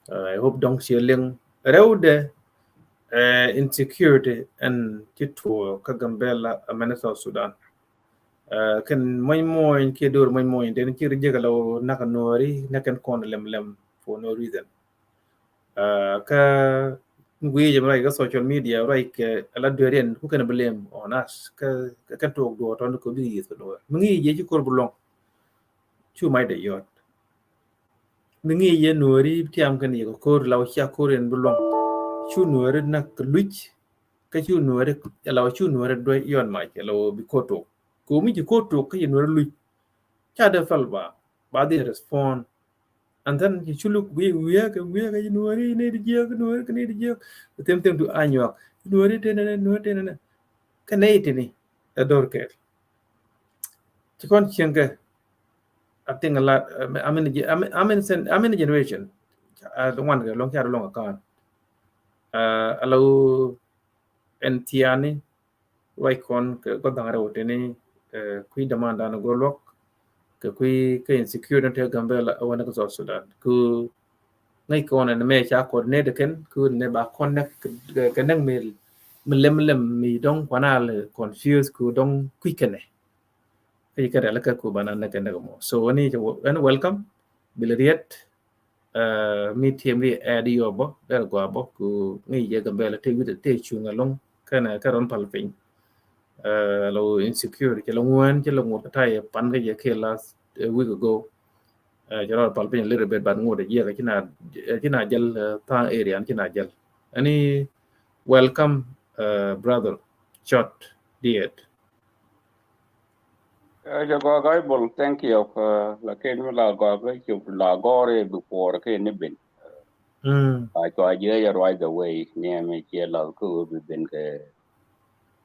Uh, I hope dɔŋ cie liŋ rɛwdɛ, uh, insecurity and ti tuɔ kä Gambela, uh, mɛn South Sudan. Uh, kɛn mɔny mɔny kiɛ dor mɔny mɔny den ci ri jek lɔ nak nuɔri nak kɛn kɔn lem lem for no reason. Uh, kä gui jɛ mi ruac kä social media ruac kɛ ala dueriɛn ku kɛn blame on us kä kɛn tuɔk duɔtɔ ni ko bi yith kɛ nuɔr mi ŋi̱i̱c jɛ ci kor bi luɔŋ. Cu mac dɛ yɔt mi ŋi̱i̱c jɛ nuɔri tiam kɛn yɛ kɛ kor la wä cia kor yɛn bi luɔŋ. Cu nuɔri nak luc kä cu nuɔri la wä cu nuɔri duɔc yɔn mac la wä bi kor tuɔk. Ko mi ci kor tuɔk kä yɛ nuɔri luc. Ca dee fɛl ba ba dee respond. And then ci culuk wi̱i̱ wi̱i̱ kɛ wi̱i̱ kɛ nuɔri ni di jiɛk nuɔri kɛ ni di jiɛk. Them them to anyuak nuɔri tenɛ nuɔri tenɛ kɛ nɛy tini ɛ dor kɛl. Ci kɔn cieŋ kɛ I think a lot, I mean, I mean, I mean, I mean generation. Uh, the one kɛ lɔŋ ca lɔŋ akan. Uh, alo ɛn thiani ruac kɔn kɛ gɔdhaŋ rɛw tini, eh, kui̱ dämandan go̱r luɔk kɛ kui̱ kɛ insecurity te Gambela a wänä kä South Sudan. Ku ŋäc kɔn ɛn mɛ ca coordinate kɛn ku nɛ ba connect kɛ nɛk mi mi lem lem mi dɔŋ kuanal confuse ku dɔŋ kui̱ kɛnɛ. Kä ci kɛn rɛl kä ku bana nɛk kɛ nɛk mɔ. So wani cɛ wä ɛn welcome. Bil riet, uh, mi tiɛm ri ɛd yɔ bɔ dɛr gua bɔ ku ŋi̱i̱c jɛ Gambela te wi̱t te cuŋ ɛlɔŋ kɛn kɛ rɔn pal piny. Uh, lo insecure cɛ lo ŋuɛn cɛ lo ŋut kɛ tayɛ pan kɛ jɛ kɛ last, uh, week ago. Uh, cɛ rɔn pal piny a little bit but ŋut a jiɛ kɛ ci na, uh, ci na jɛl, uh, thaŋ area ci na jɛl. Ani welcome, uh, brother Chot Diet. Ɛ jɛ gɔaa ga̱a̱c bol, thank you. Lakin mi la gɔaa kä cop la gɔɔr i̱ before kɛ ni ben. A cua jiɛ jɛ right away ni ɛmɛ ciɛ lath kä ɣöö bi ben kɛ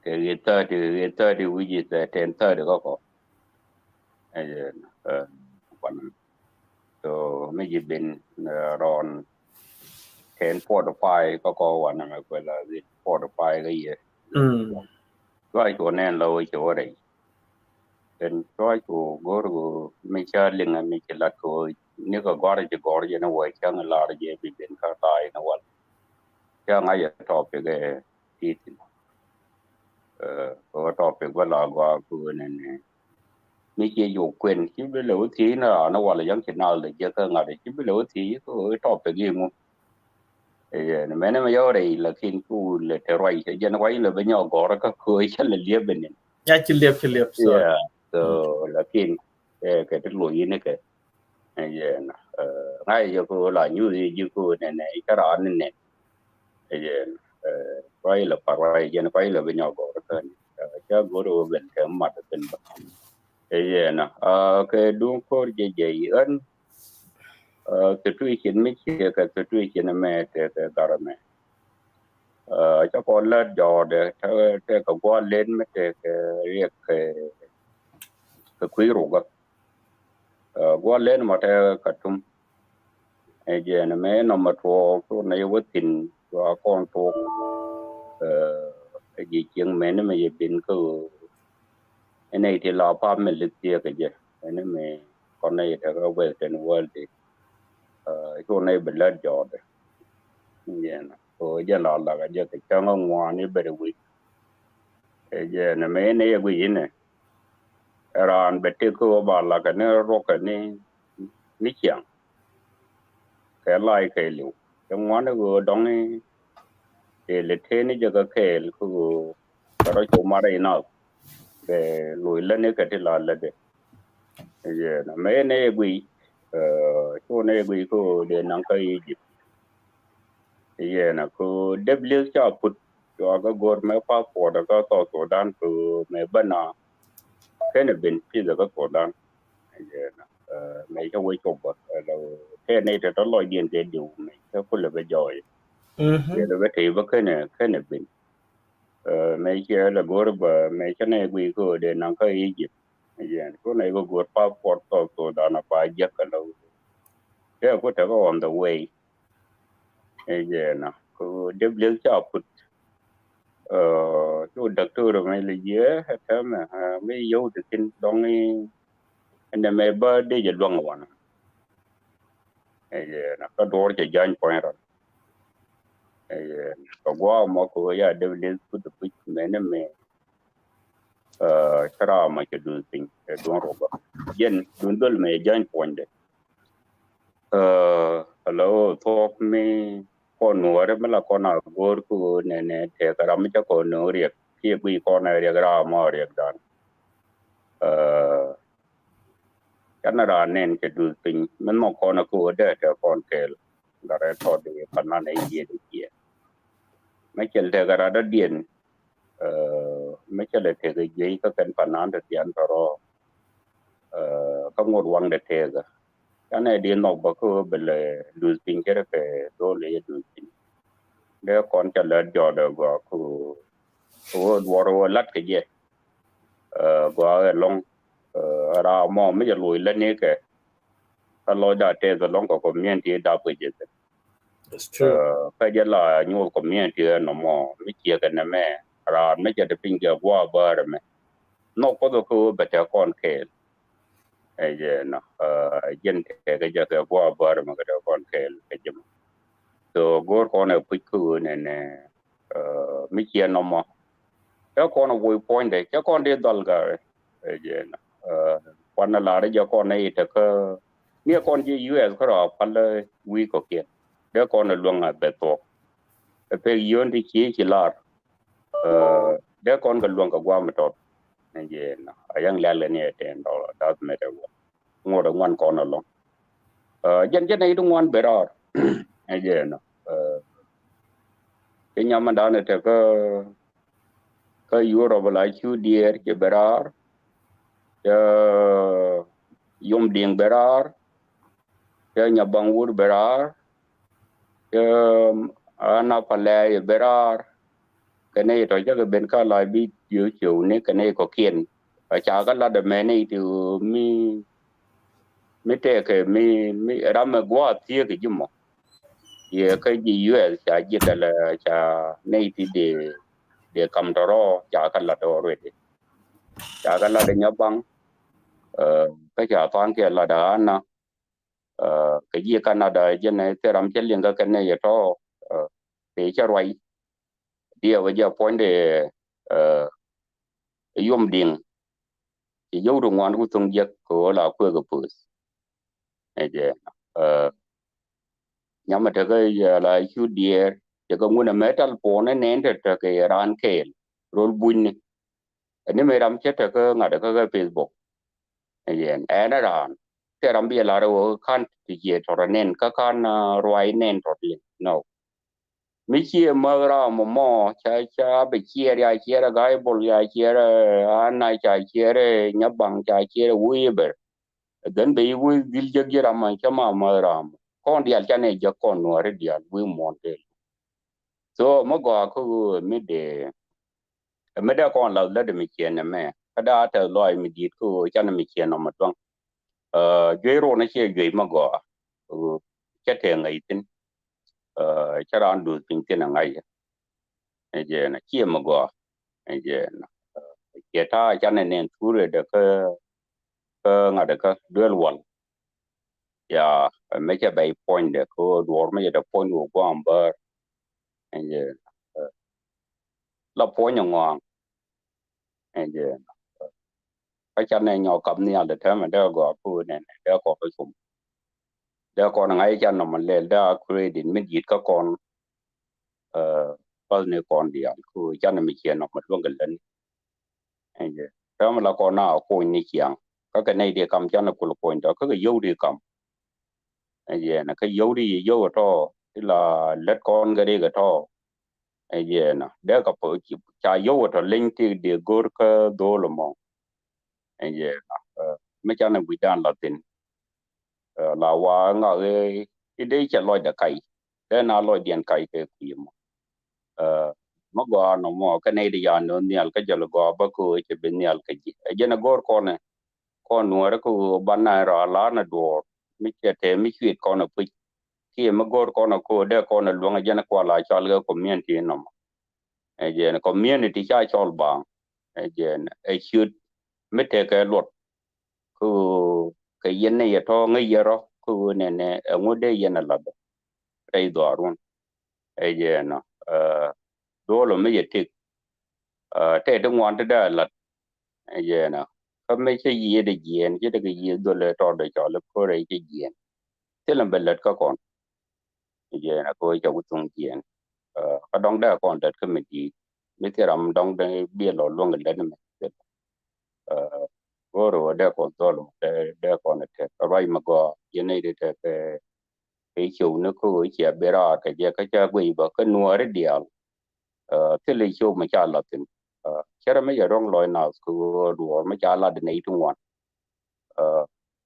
kɛ eight thirty, eight thirty which is, uh, ten thirty kä kɔ. Ɛ jɛ, uh, kuan. So mi ji̱ ben, uh, around ten forty-five kä kɔ wanɛ mɛ kuɛ la eight forty-five kä yɛ. Cua cu nɛn la wä cɛ wä rɛy. Kɛn cua cu go̱r ɣöö mi ca liŋɛ mi ci lat kɛ ɣöö ni kɛ gɔ̱a̱r ci gɔ̱r jɛ ni wä cäŋ lar jɛ bi ben kä tha̱a̱c ni wal. Cäŋ a yɛ topic ɛ ti thin. Ɛ, kɛ topic bä la gɔaa kɛ ɣöö nɛnɛ. Mi ciɛ jok kuɛn ci bi lɛ wä thiec ni raan ni wal yäŋ ci naath lɛ jiäk kä ŋa̱t ci bi lɛ wɛ thiec kä topic iŋu. Ɛ, mɛn mɛ yɔw rɛy lakin ku lɛ te ruac cɛ jɛn ruac lɛ bɛ nyɔk gɔr kä köö cɛ lɛ liep bɛ nin. Ya ci liep, ci liep, sorry. Yeah, so lakin, ɛ, kɛ ti luɔc yin kɛ. Ɛ, yɛn, ɛ, ŋa̱c yɛ köö la nyuth yɛ ji̱ köö nɛnɛ cä raan ni nɛn. Ɛ, yɛn, ɛ, ruac lɛ par ruac jɛn ruac lɛ bɛ nyɔk gɔr kä ni. Ɛ, cä go̱r wä ben kɛ mat ben bä. Ɛ, yɛn, ɛ, kɛ duŋ ko̱r jɛ jɛ yi ɣän. Ɛ, situation mi ciɛ kɛ situation mɛ tɛkɛ garɛ mɛ. Ɛ, cä kɔn lät jɔɔdɛ tɛkɛ gua̱l len mi tɛkɛ riɛk kɛ kɛ kui̱ rukɛ. Ɛ, gua̱l len mɔ tɛkɛ Katum. Ɛ, jɛn mɛ nɔmɔ tuɔɔk tuɔɔk nɛ yɛ wä thi̱n cua kɔn tuɔɔk. Ɛ, ji̱ cieŋ mɛni mɛ yɛ bin kä ɣöö ɛn nɛy ti la pam mi li̱th thiee kɛ jɛ ɛn mi kɔn nɛy tɛkɛ western world. Cu nɛy bi lät jɔɔdɛ. Jɛn ko jɛn la lak a jɛ kɛ cäŋ ŋuan i̱ bɛr wi̱c. Ɛ jɛn mɛ nɛy ɛ guic inɛ ɛ raan bɛ tëk kä ɣöö ba lak kɛ ni ruɔk kɛ ni ni ciaŋ. Kɛ lac kɛ liw cɛ ŋuan i̱ ɣöö dɔŋ i̱ tëë lɛ tëë ni jɛ kɛ kɛɛl kä ɣöö kɛ rɔ cu marɛ inath bɛ loc lätni kɛ ti la lätdɛ. Yɛn amɛ nɛ guic cu nɛ guic kä ɣöö dee naŋ kä Egypt. Yɛn a kä dep lieth ca put cua kä go̱r mɛ passport kä South Sudan kä mɛ bä na kɛnɛ ben pith kä Sudan. Yɛn a mɛ cä wec cop bä kɛ nɛy te tɔ lɔcdiɛn kɛ diw mɛ cä kulɛ bä jɔɔc. Yɛn a bä tey bä kɛnɛ kɛnɛ ben. Mɛ cɛ lɛ go̱r bä mɛ cä nɛ guic kä dee naŋ kä Egypt. Yɛn kä nɛ bä go̱r passport South Sudan a ba jiäk kɛ lɔ. Kɛ ku tekɛ on the way. Ɛ jɛ na ku dep lieth ca put. Cu doctor mi li jiɛ ɛ tɛmɛ mi yiow ti thin dɔŋ. Ɛnɛ mɛ bä dee jɛ luaŋ wanɔ. Ɛ jɛ na kä duɔr cɛ jany puɔ̱ny rɔ. Ɛ jɛ na kɛ gua̱a̱ mɔ ku ya dep lieth put puc mɛni mɛ. Cä ram ma cɛ duth piny ɛ duɔn rubä. Jɛn dun dhol mɛ jany puɔ̱nydɛ. Ala ɣöö thuɔ̱k mi kɔn nuɔɔri mi la kɔn a go̱o̱r ki ɣöö nɛnɛ tëëk ram mi cä kɔn no̱o̱ŋ riɛk kiɛ guiy kɔn a riɛk ram mɔ riɛk dan. Canɛ raan nɛn cɛ duth piny mi nhɔk kɔn a ki ɣöö dee tëëk kɔn kɛɛl. Gat rɛ tɔt di panan ɛ yiëë di ciɛ. Mi cɛl tëëk rat dɔ̱diɛn mi cɛ lɛ tëëk ɛ juey kä kɛn panan ti thian tɔrɔ. Kä ŋot waŋdɛ tëëkä canɛ di nhɔk bä kä bɛ lɛ luth piny cɛ rɛ kɛ do̱l lɛ yɛ luth piny. Dee kɔn cɛ lɛ jɔɔdɛ gɔaa kä ɣöö duɔr ɣöö lat kɛ jɛ. Gɔaa ɣɛ lɔŋ raa mɔ mi cɛ loc lät ni kɛ. Kä lɔcda tëëth lɔŋ kɛ community dap kɛ jɛ thɛ. Kä jɛ la nyuɔth community ɛ nɔmɔ mi ciɛ kɛ nɛmɛ raan mi cɛ ti piny kɛ gua̱a̱ bäärɛ mɛ. Nhɔk kuɔth kä ɣöö bɛ tɛ kɔn kɛɛl. Ɛ jɛ nɔ jɛn tɛkɛ jɛ kɛ gua̱a̱ bäärɛ mɛ kɛ tɛ kɔn kɛɛl kɛ jɛ mɔ. So go̱o̱r kɔn ɛ puc kä ɣöö nɛnɛ mi ciɛ nɔmɔ. Cɛ kɔn ɛ woc puɔ̱nydɛ cɛ kɔn di dhɔl garɛ. Ɛ jɛ nɔ kuan ɛ lar jɛ kɔn ɛ i̱ tekä ni ɛ kɔn ji̱ U S kärɔa kualä wi̱i̱ kɔkiɛn. Dee kɔn ɛ luäŋ a bɛ thuɔk. Ɛ pek yio̱n ti ci ci lar. Dee kɔn kɛ luäŋ kɛ guam tɔt. Ɛ jɛ nɔ a yɛŋ lɛl ɛ ni ɛ ten dollar doesn't matter what. Ŋot ɛ ŋuan kɔn ɛlɔŋ. Jɛn jɛn ɛ it ŋuan bɛ raar. Ɛ jɛ nɔ. Ci nyam ɛn dan ɛ tekä kä Europe la cu diɛɛr ci bɛ raar. Cɛ yom diŋ bɛ raar. Cɛ nyabaŋ wur bɛ raar. Cɛ ana palɛ yɛ bɛ raar. Kɛnɛ yɛ tɔ cɛ kɛ ben ka la bi diö ciöw ni kɛnɛ yɛ kɔkiɛn. A ca kä lat ɛmɛ ni ti mi mi tɛkɛ mi mi ram ɛ gua̱a̱th thiek ji̱ mɔ. Yɛ kä ji̱ U S ca ji̱ kɛ lɛ ca nɛy ti dee dee kam tɔrɔ ca kä lat already. Ca kä lat ɛ nyabaŋ. Kä ca tha̱a̱ŋ kiɛ lat ɛ ana. Kɛ ji̱ Canada jɛn ɛ thil ram cä liŋ kä kɛn ɛ yɛ tɔ. Tëë cä ruac diɛ wä jɛ puɔ̱nydɛ. Yom diŋ ci yio̱w ti ŋuan ku thoŋ jiäk kɛ ɣöö la kuek ɛ puth. Ɛ jɛ nyam ɛ tekä la cu diɛɛr cɛ kɛ ŋun ɛmɛ tal puɔ̱n ɛ nɛn te tekɛ raan kɛɛl rol bunyni. Ɛni mëë ram cä tekä ŋa̱t kä kä Facebook. Ɛ jɛ ɛn ɛ raan tɛ ram bi ɛ lar ɛ ɣöö ka̱n ti jiɛ tɔt ɛ nɛn kä ka̱n ruac nɛn tɔt liŋ nɔ. Mi ciɛ mäth ram mɔ ca ca bɛ ciɛɛr ya ciɛɛr ɛ ga̱y bol ya ciɛɛr ɛ ana ca ciɛɛr ɛ nyabaŋ ca ciɛɛr ɛ wee bɛr. Then bɛ yi wee dhil jek ji̱ ram ma cä ma mäth ram mɔ kɔn diaal canɛ jek kɔn nuɔri diaal wee muɔ̱n kɛ. So mi gɔaa kä ɣöö mi dee Ɛ mi dee kɔn lath lät mi ciɛn ɛmɛ kä daa tɛth lɔaac mi di̱i̱t kä ɣöö canɛ mi ciɛn nɔmɔ dua̱ŋ. Juey ruɔn ɛ ciɛ juey mi gɔaa. Cä tëë ŋäc thi̱n. Cä raan duth piny thi̱n ɛ ŋa̱c. Ɛ jɛ na ciɛ mi gɔaa. Ɛ jɛ na ciɛ ta̱a̱ canɛ nɛn thurɛ dɛ kä kä ŋa̱t kä duel wal. Ya ɛ mecɛ bɛy puɔ̱nydɛ kä duɔ̱ɔ̱r mecɛ dɛ puɔ̱ny wä gua̱a̱m bäär. Ɛn jɛ la puɔ̱ny ɛ ŋɔaŋ. Ɛn jɛ kä canɛ nyɔk kap nhial dɛ tɛmɛ dee gɔaa kä nɛn dee kɔn kä cum. Dee kɔn ŋa̱c can nɔmɔ lɛl dee a credit mi di̱i̱t kä kɔn. Path ni kɔn diaal kä canɛ mi ciɛ nɔmɔ duɔ̱ŋ kɛ lät ni. Ɛn jɛ täämɛ la kɔn na kony ni ciaŋ kä kɛ nɛy ti kam canɛ kul kony tɔ kä kɛ yio̱w ti kam. Ɛn jɛ na kä yio̱w ti yio̱w tɔ ti la lät kɔn kɛ rik tɔ. Ɛn jɛ na dee ka ca yio̱w tɔ leny ti dee go̱r kä dho̱o̱l mɔ. Ɛn jɛ na mi canɛ guic dan la thin. La wa ŋa ɣee ti dee cɛ lɔcdɛ kac dee na lɔcdiɛn kac kɛ kui̱ mɔ. Mi gɔaa nɔmɔ kä nɛy ti ya nööŋ nhial kä jɔl gɔaa bä kä ɣöö cɛ bi nhial kä ji̱ ɛ jɛn ɛ go̱o̱r kɔnɛ. Kɔn nuɔ̱ɔ̱rä kä ɣöö banɛ rɔ a la̱r nɛ duɔ̱ɔ̱r mi cɛ te mi cuit kɔn a puc kiɛ mi go̱r kɔn a ko dee kɔn a luäŋ a jɛn kual a cɔal kɛ community nɔmɔ. Ɛ jɛn community ca cɔl baŋ ɛ jɛn ɛ ciöt mi tekɛ luɔt. Kä kɛ yɛn ni yɛ tɔ̱ ŋäc yɛ rɔ kä nɛnɛ ɛ ŋut dee yɛn a lath rɛy dhɔaarun. Ɛ jɛn ɔ, duɔl ɔ mi yɛ tëk tɛ ti ŋuan ti dee a lath. Ɛ jɛn ɔ, kä mi cä yiëë dee jiɛɛn cä dee kɛ yiëë dhol ɛ tɔr dee cɔl ɛ ko̱r ɛ cä jiɛɛn thilɛ bɛ lät kä kɔn. Jɛn a ko ca wä thuŋ jiɛn. Kä dɔŋ dee kɔn lät kä mi di̱i̱t mi thil ram dɔŋ dee biɛ lɔ luäŋ lät mi thil. Go̱o̱r wä dee kɔn thɔl wä dee kɔn a tɛk ruac mi gɔaa yɛn nɛy dee tɛk kɛ ciow ni kä wä cia bi raar kɛ jɛ kä ca guic bä kä nuɔɔri diaal. Thil i̱ ciow mi ca lat thin. Cärɛ mi yɛ ro̱ŋ lɔc nath kä wä duɔɔr mi ca lat nɛy ti ŋuan.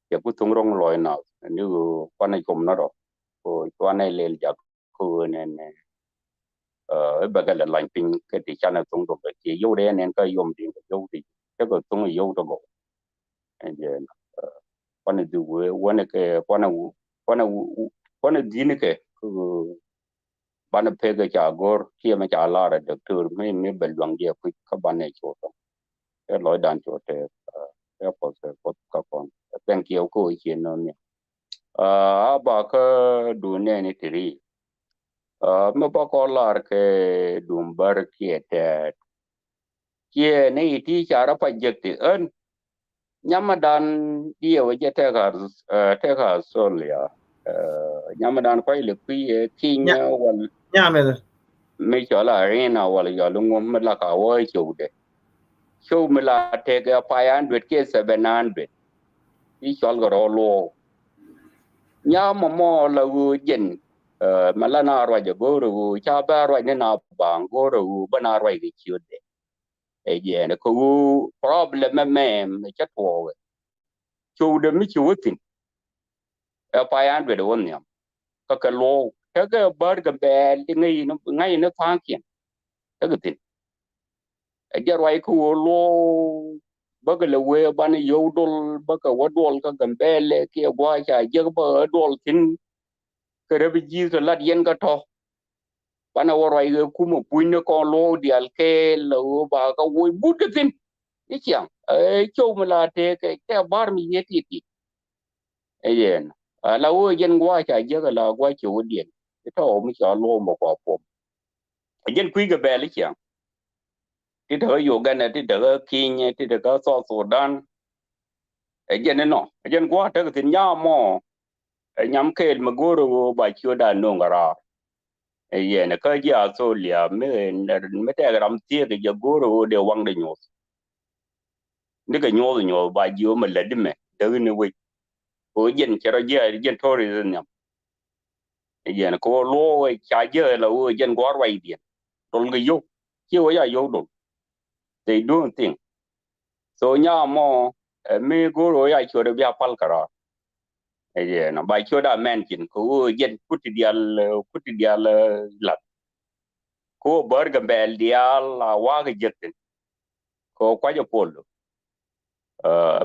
Cɛ ku thuŋ ro̱ŋ lɔc nath ni ɣöö kuanɛ com ni rɔ ko cuanɛ lel jak ko ɣöö nɛn ɛ bɛ kɛ lɛ lany piny kɛ ti canɛ thuŋ dom bɛ kiɛ yiow rɛ nɛn kä yom din kɛ yiow ti cɛ kɛ thuŋ yiow ti gɔw. Ɛn jɛ kuanɛ dhi wee wanɛ kɛ kuanɛ kuanɛ kuanɛ dhini kɛ ko ɣöö banɛ pek ca go̱r kiɛ mɛ ca lar a doctor mi mi bɛ luaŋ diɛ kui̱ kä banɛ cot ɛ lɔcdan cot ɛ ɛ pɔth ɛ pɔth kä kɔn. Thank you ko cien nɔ ni. A ba kä dun nɛni tiri. Mɛ ba kɔ lar kɛ dun bär kiɛ tɛt. Kiɛ ni iti ca rɔ pa jek ti ɣän. Nyamadan diɛ wä jɛ tɛk a tɛk a Australia. Nyamadan kuay lɛ kui̱ ɛ kinyɛ wal. Nyamɛ mi cɔl a rin a wal yɔl ŋum mi la ka wä cok de. Cok mi la tɛk ɛ five hundred kiɛ seven hundred. I̱ cɔl kɛ rɔ luɔw. Nyamɛ mɔ la ɣöö jɛn. Mɛ la na ruac ɛ go̱o̱r ɛ ɣöö ca bɛ ruac ni na baŋ go̱o̱r ɛ ɣöö bä na ruac kɛ ciöt de. Ɛ jɛɛn kɛ ɣöö problem mɛ mɛm ɛ cä tuɔɔk ɛ. Cok de mi ci wä thin. Ɛ five hundred wä nhiam. Kä kɛ luɔw tekɛ bär kɛ bɛɛl ti ŋäc ni ŋa̱c ni tha̱a̱ŋkiɛn. Tekɛ thin. Ɛ jɛ ruac kä ɣöö luɔw bäkɛ lɛ wee banɛ yiow dol bäkɛ wä duɔl kä Gambɛlɛ kiɛ gua̱a̱ ca jiäk bä ɣä duɔl thi̱n. Kɛ rɛp ji̱ kɛ lat yɛn kä tɔ̱. Banɛ wä ruac ɣee kumɛ puny ni kɔn luɔ̱ɔ̱k diaal kɛɛl la ɣöö ba kä woc but kä thi̱n. Ni ciaŋ ɛ ciow mi la tëëkɛ tɛ ba̱r mi yiee ti̱ti̱. Ɛ yɛn a la ɣöö jɛn gua̱a̱ ca jiäk a la gua̱a̱ ciow wä diɛn. Ti tɔ̱ mi ca luɔ̱ɔ̱k mɛ kua puɔm. Ɛ jɛn kui̱ kɛ bɛɛl i̱ ciaŋ. Ti te kä Uganda, ti te kä Kenya, ti te kä South Sudan. Ɛ jɛn inɔ ɛ jɛn gua̱a̱ tek thi̱n nyamɔ. Ɛ nyam kɛɛl mi go̱o̱r ɛ ɣöö ba ciötda no̱o̱ŋ kɛ raar. Ɛ yɛn kä ji̱ Australia mi mi tɛk ram thiek jɛ go̱o̱r ɛ ɣöö dee waŋdɛ nyuɔth. Nikɛ nyuɔth nyuɔth ba ji̱ ɣöö mi lätdi mɛ däk ni wec. Kɛ ɣöö jɛn cɛ rɔ ji̱ a jɛn tourist nhiam. Ɛ jɛn kɛ ɣöö luɔ̱ɔ̱k ɛ ca ji̱ ɛ la ɣöö jɛn gua̱a̱r ruacdiɛn. Dol kɛ yio̱w ciɛ wec a yio̱w dol. They doing thing. So nyamɔ ɛ mi go̱o̱r ɣöö ya ciötdɛ bia pal kɛ raar. Ɛ jɛn ba ciötdɛ a mɛn cin kɛ ɣöö jɛn kuti diaal kuti diaal lath. Kɛ ɣöö bär Gambɛl diaal a wa̱a̱ kɛ jiäk thi̱n. Kɛ ɣöö kuac ɛ pol.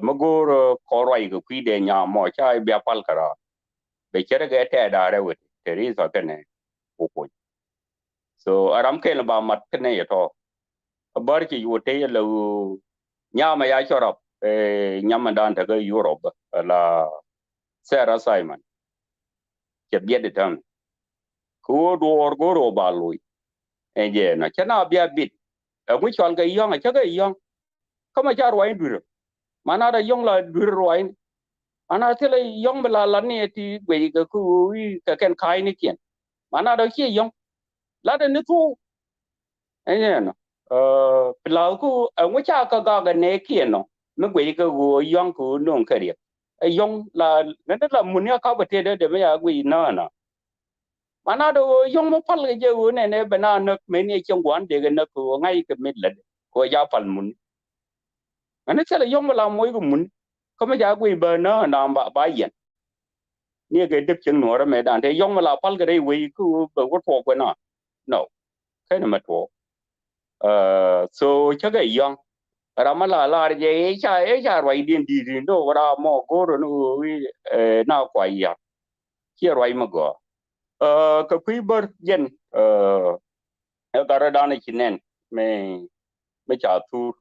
Mi go̱o̱r kɔn ruac kɛ kui̱dɛ nyamɔ ca bia pal kɛ raar. Bɛ cärɛ kɛ tɛɛt da̱a̱r ɛ wet te ri thɔ̱ kɛnɛ ku kuny. So a ram kɛl ba mat kɛnɛ yɛ tɔ̱. A bär ci yuɔ tey la ɣöö nyamɛ ya cɔrap nyamɛ dan te kä Europe la Sarah Simon. Cɛ biɛt itäm kɛ ɣöö duɔɔr go̱o̱r ɣöö ba loc. Ɛn jɛ nɔ cɛ na bia bit. Ɛ ŋu cɔal kɛ yɔ̱ŋ a cä kɛ yɔ̱ŋ. Kä mɛ ca ruac in dui̱r. Mana dɔ yɔ̱ŋ la dui̱r ruac in. Mana thilɛ yɔ̱ŋ mi la lat ni ɛ ti guic kɛ kä ɣöö i̱ kɛ kɛn ka̱a̱cnikiɛn. Mana dɔ ciɛ yɔ̱ŋ. Lat ɛ ni thuk. Ɛn jɛ nɔ. Pi la kä ɛ ŋu ca kɛ gak ɛ nɛɛkiɛn nɔ mi guic kɛ ɣöö yɔ̱ŋ kɛ ɣöö no̱o̱ŋ kɛ riɛk. Ɛ yɔ̱ŋ la ŋäni la mun ni a kap ɛ tëëdä dee mi ya guic nä nä. Mana dee ɣöö yɔ̱ŋ mi pal kɛ jɛ ɣöö nɛnɛ bɛ na näk meni ɛ cieŋ gua̱n dee kɛ näk kɛ ɣöö ŋa̱c kɛ mit lätdɛ kɛ ɣöö ja pal mun. Ŋäni thilɛ yɔ̱ŋ mi la moc kɛ mun kä mi ja guic bä nä nä ba ba yɛn. Ni ɛ kɛ dep cieŋ nuɔ̱ɔ̱rä mɛ dan te yɔ̱ŋ mi la pal kɛ rɛy wei kä ɣöö bɛ wä tuɔɔk kuɛ na. No. Kɛn mɛ tuɔɔk. So cä kɛ yɔ̱ŋ. Ram mi la lar jɛ i̱ ca, i̱ ca ruacdiɛn di̱i̱t in do̱ ram mɔ go̱o̱r ni ɣöö i̱, eh, na kua yiath. Ciɛ ruac mi gɔaa. Eh, kɛ kui̱ bär jɛn, eh, ɛ gat rɔ̱dan ci nɛn mi, mi ca thur,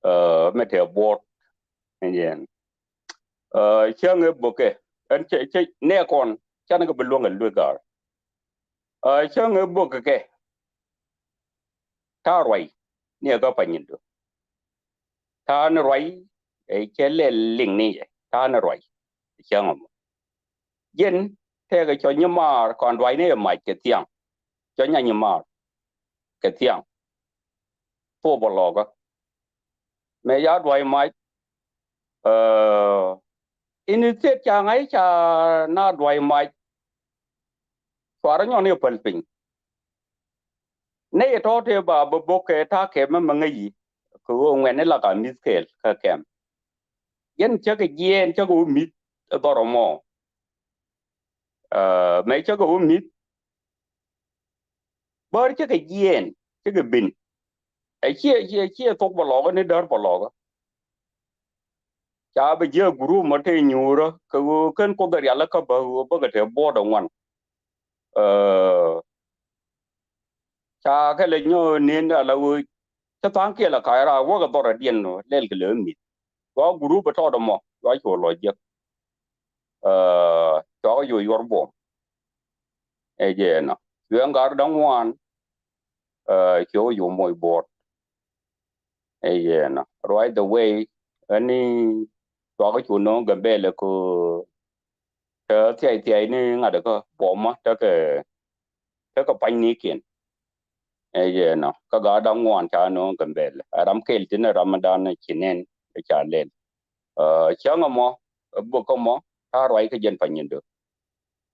eh, mi tɛ buɔt. Ɛn jɛn. Eh, cäŋ ɛ bökɛ. Ɛn cɛ, cɛ, nɛ kɔn, canɛ kɛ bi luäŋ ɛ luek gaar. Eh, cäŋ ɛ bökɛ kɛ. Ta̱a̱ ruac ni ɛ kä Panyindu. Ta̱a̱ ni ruac, ɛ cɛ lɛ liŋ ni yɛ. Ta̱a̱ ni ruac. Cäŋ ɛmɔ. Jɛn tɛkɛ cɔ nyimaar kɔn duac ni ɛ mac kɛ thiaŋ. Cɔ nya nyimaar kɛ thiaŋ. Thop bä lɔkä. Mɛ ya duac mac. Eh, ini thiet ca ŋa̱c ca na duac mac. Cuarɛ nyɔn i̱ päl piny. Nɛ yɛ tɔ̱ tëë ba bä bok kɛ ta̱a̱ kɛm mɛ ŋäc yi. Kɛ ɣöö ŋuɛ̈tni la ka mi̱th kɛɛl kä kɛm. Yɛn cä kɛ jiɛɛn cä kɛ wä mi̱th ɛ dhɔr ɛmɔ. Eh, mɛ cä kɛ wä mi̱th. Bär cä kɛ jiɛɛn cä kɛ bin. Ɛ ciɛ, ciɛ, ciɛ thok bä lɔkä ni däär bä lɔkä. Ca bɛ jiɛ gurup mɔ te nyuurä kɛ ɣöö kän Kuoth ɛ rial kä bä ɣöö bä kɛ te buɔɔt ɛ ŋuan. Eh, ca kɛ lɛ nyɔ nin ala ɣöö cä tha̱a̱ŋ kiɛ lɛ ka̱c raar wäkɛ dhɔr ɛ diɛn lɛl kɛ lɛ mi̱th. Cua gurup ɛ tɔɔt ɛmɔ cua cuɔ lɔ jiäk. Eh, cua kɛ cuɔ yuɔr buɔm. Ɛ jɛ ɛnɔ cuɛ ŋa̱r da̱ŋ ŋuan. Eh, cuɛ wä yuɔ moc buɔɔt. Ɛ yɛn right the way. Ɛni tuakä cu no̱o̱ŋ Gambɛlɛ kɛ tɛ thiay thiay ni ŋa̱t kä buɔmä tekɛ, tekɛ panynikiɛn. Ɛ yɛn kä gaat da̱ŋ ŋuan ca no̱o̱ŋ Gambɛlɛ ɛ ram kɛl tin ɛ ram dan ci nɛn ɛ ca lɛl. Cäŋ ɛmɔ ɛ buk kä mɔ ta̱a̱ ruac kä jɛn Panyindu.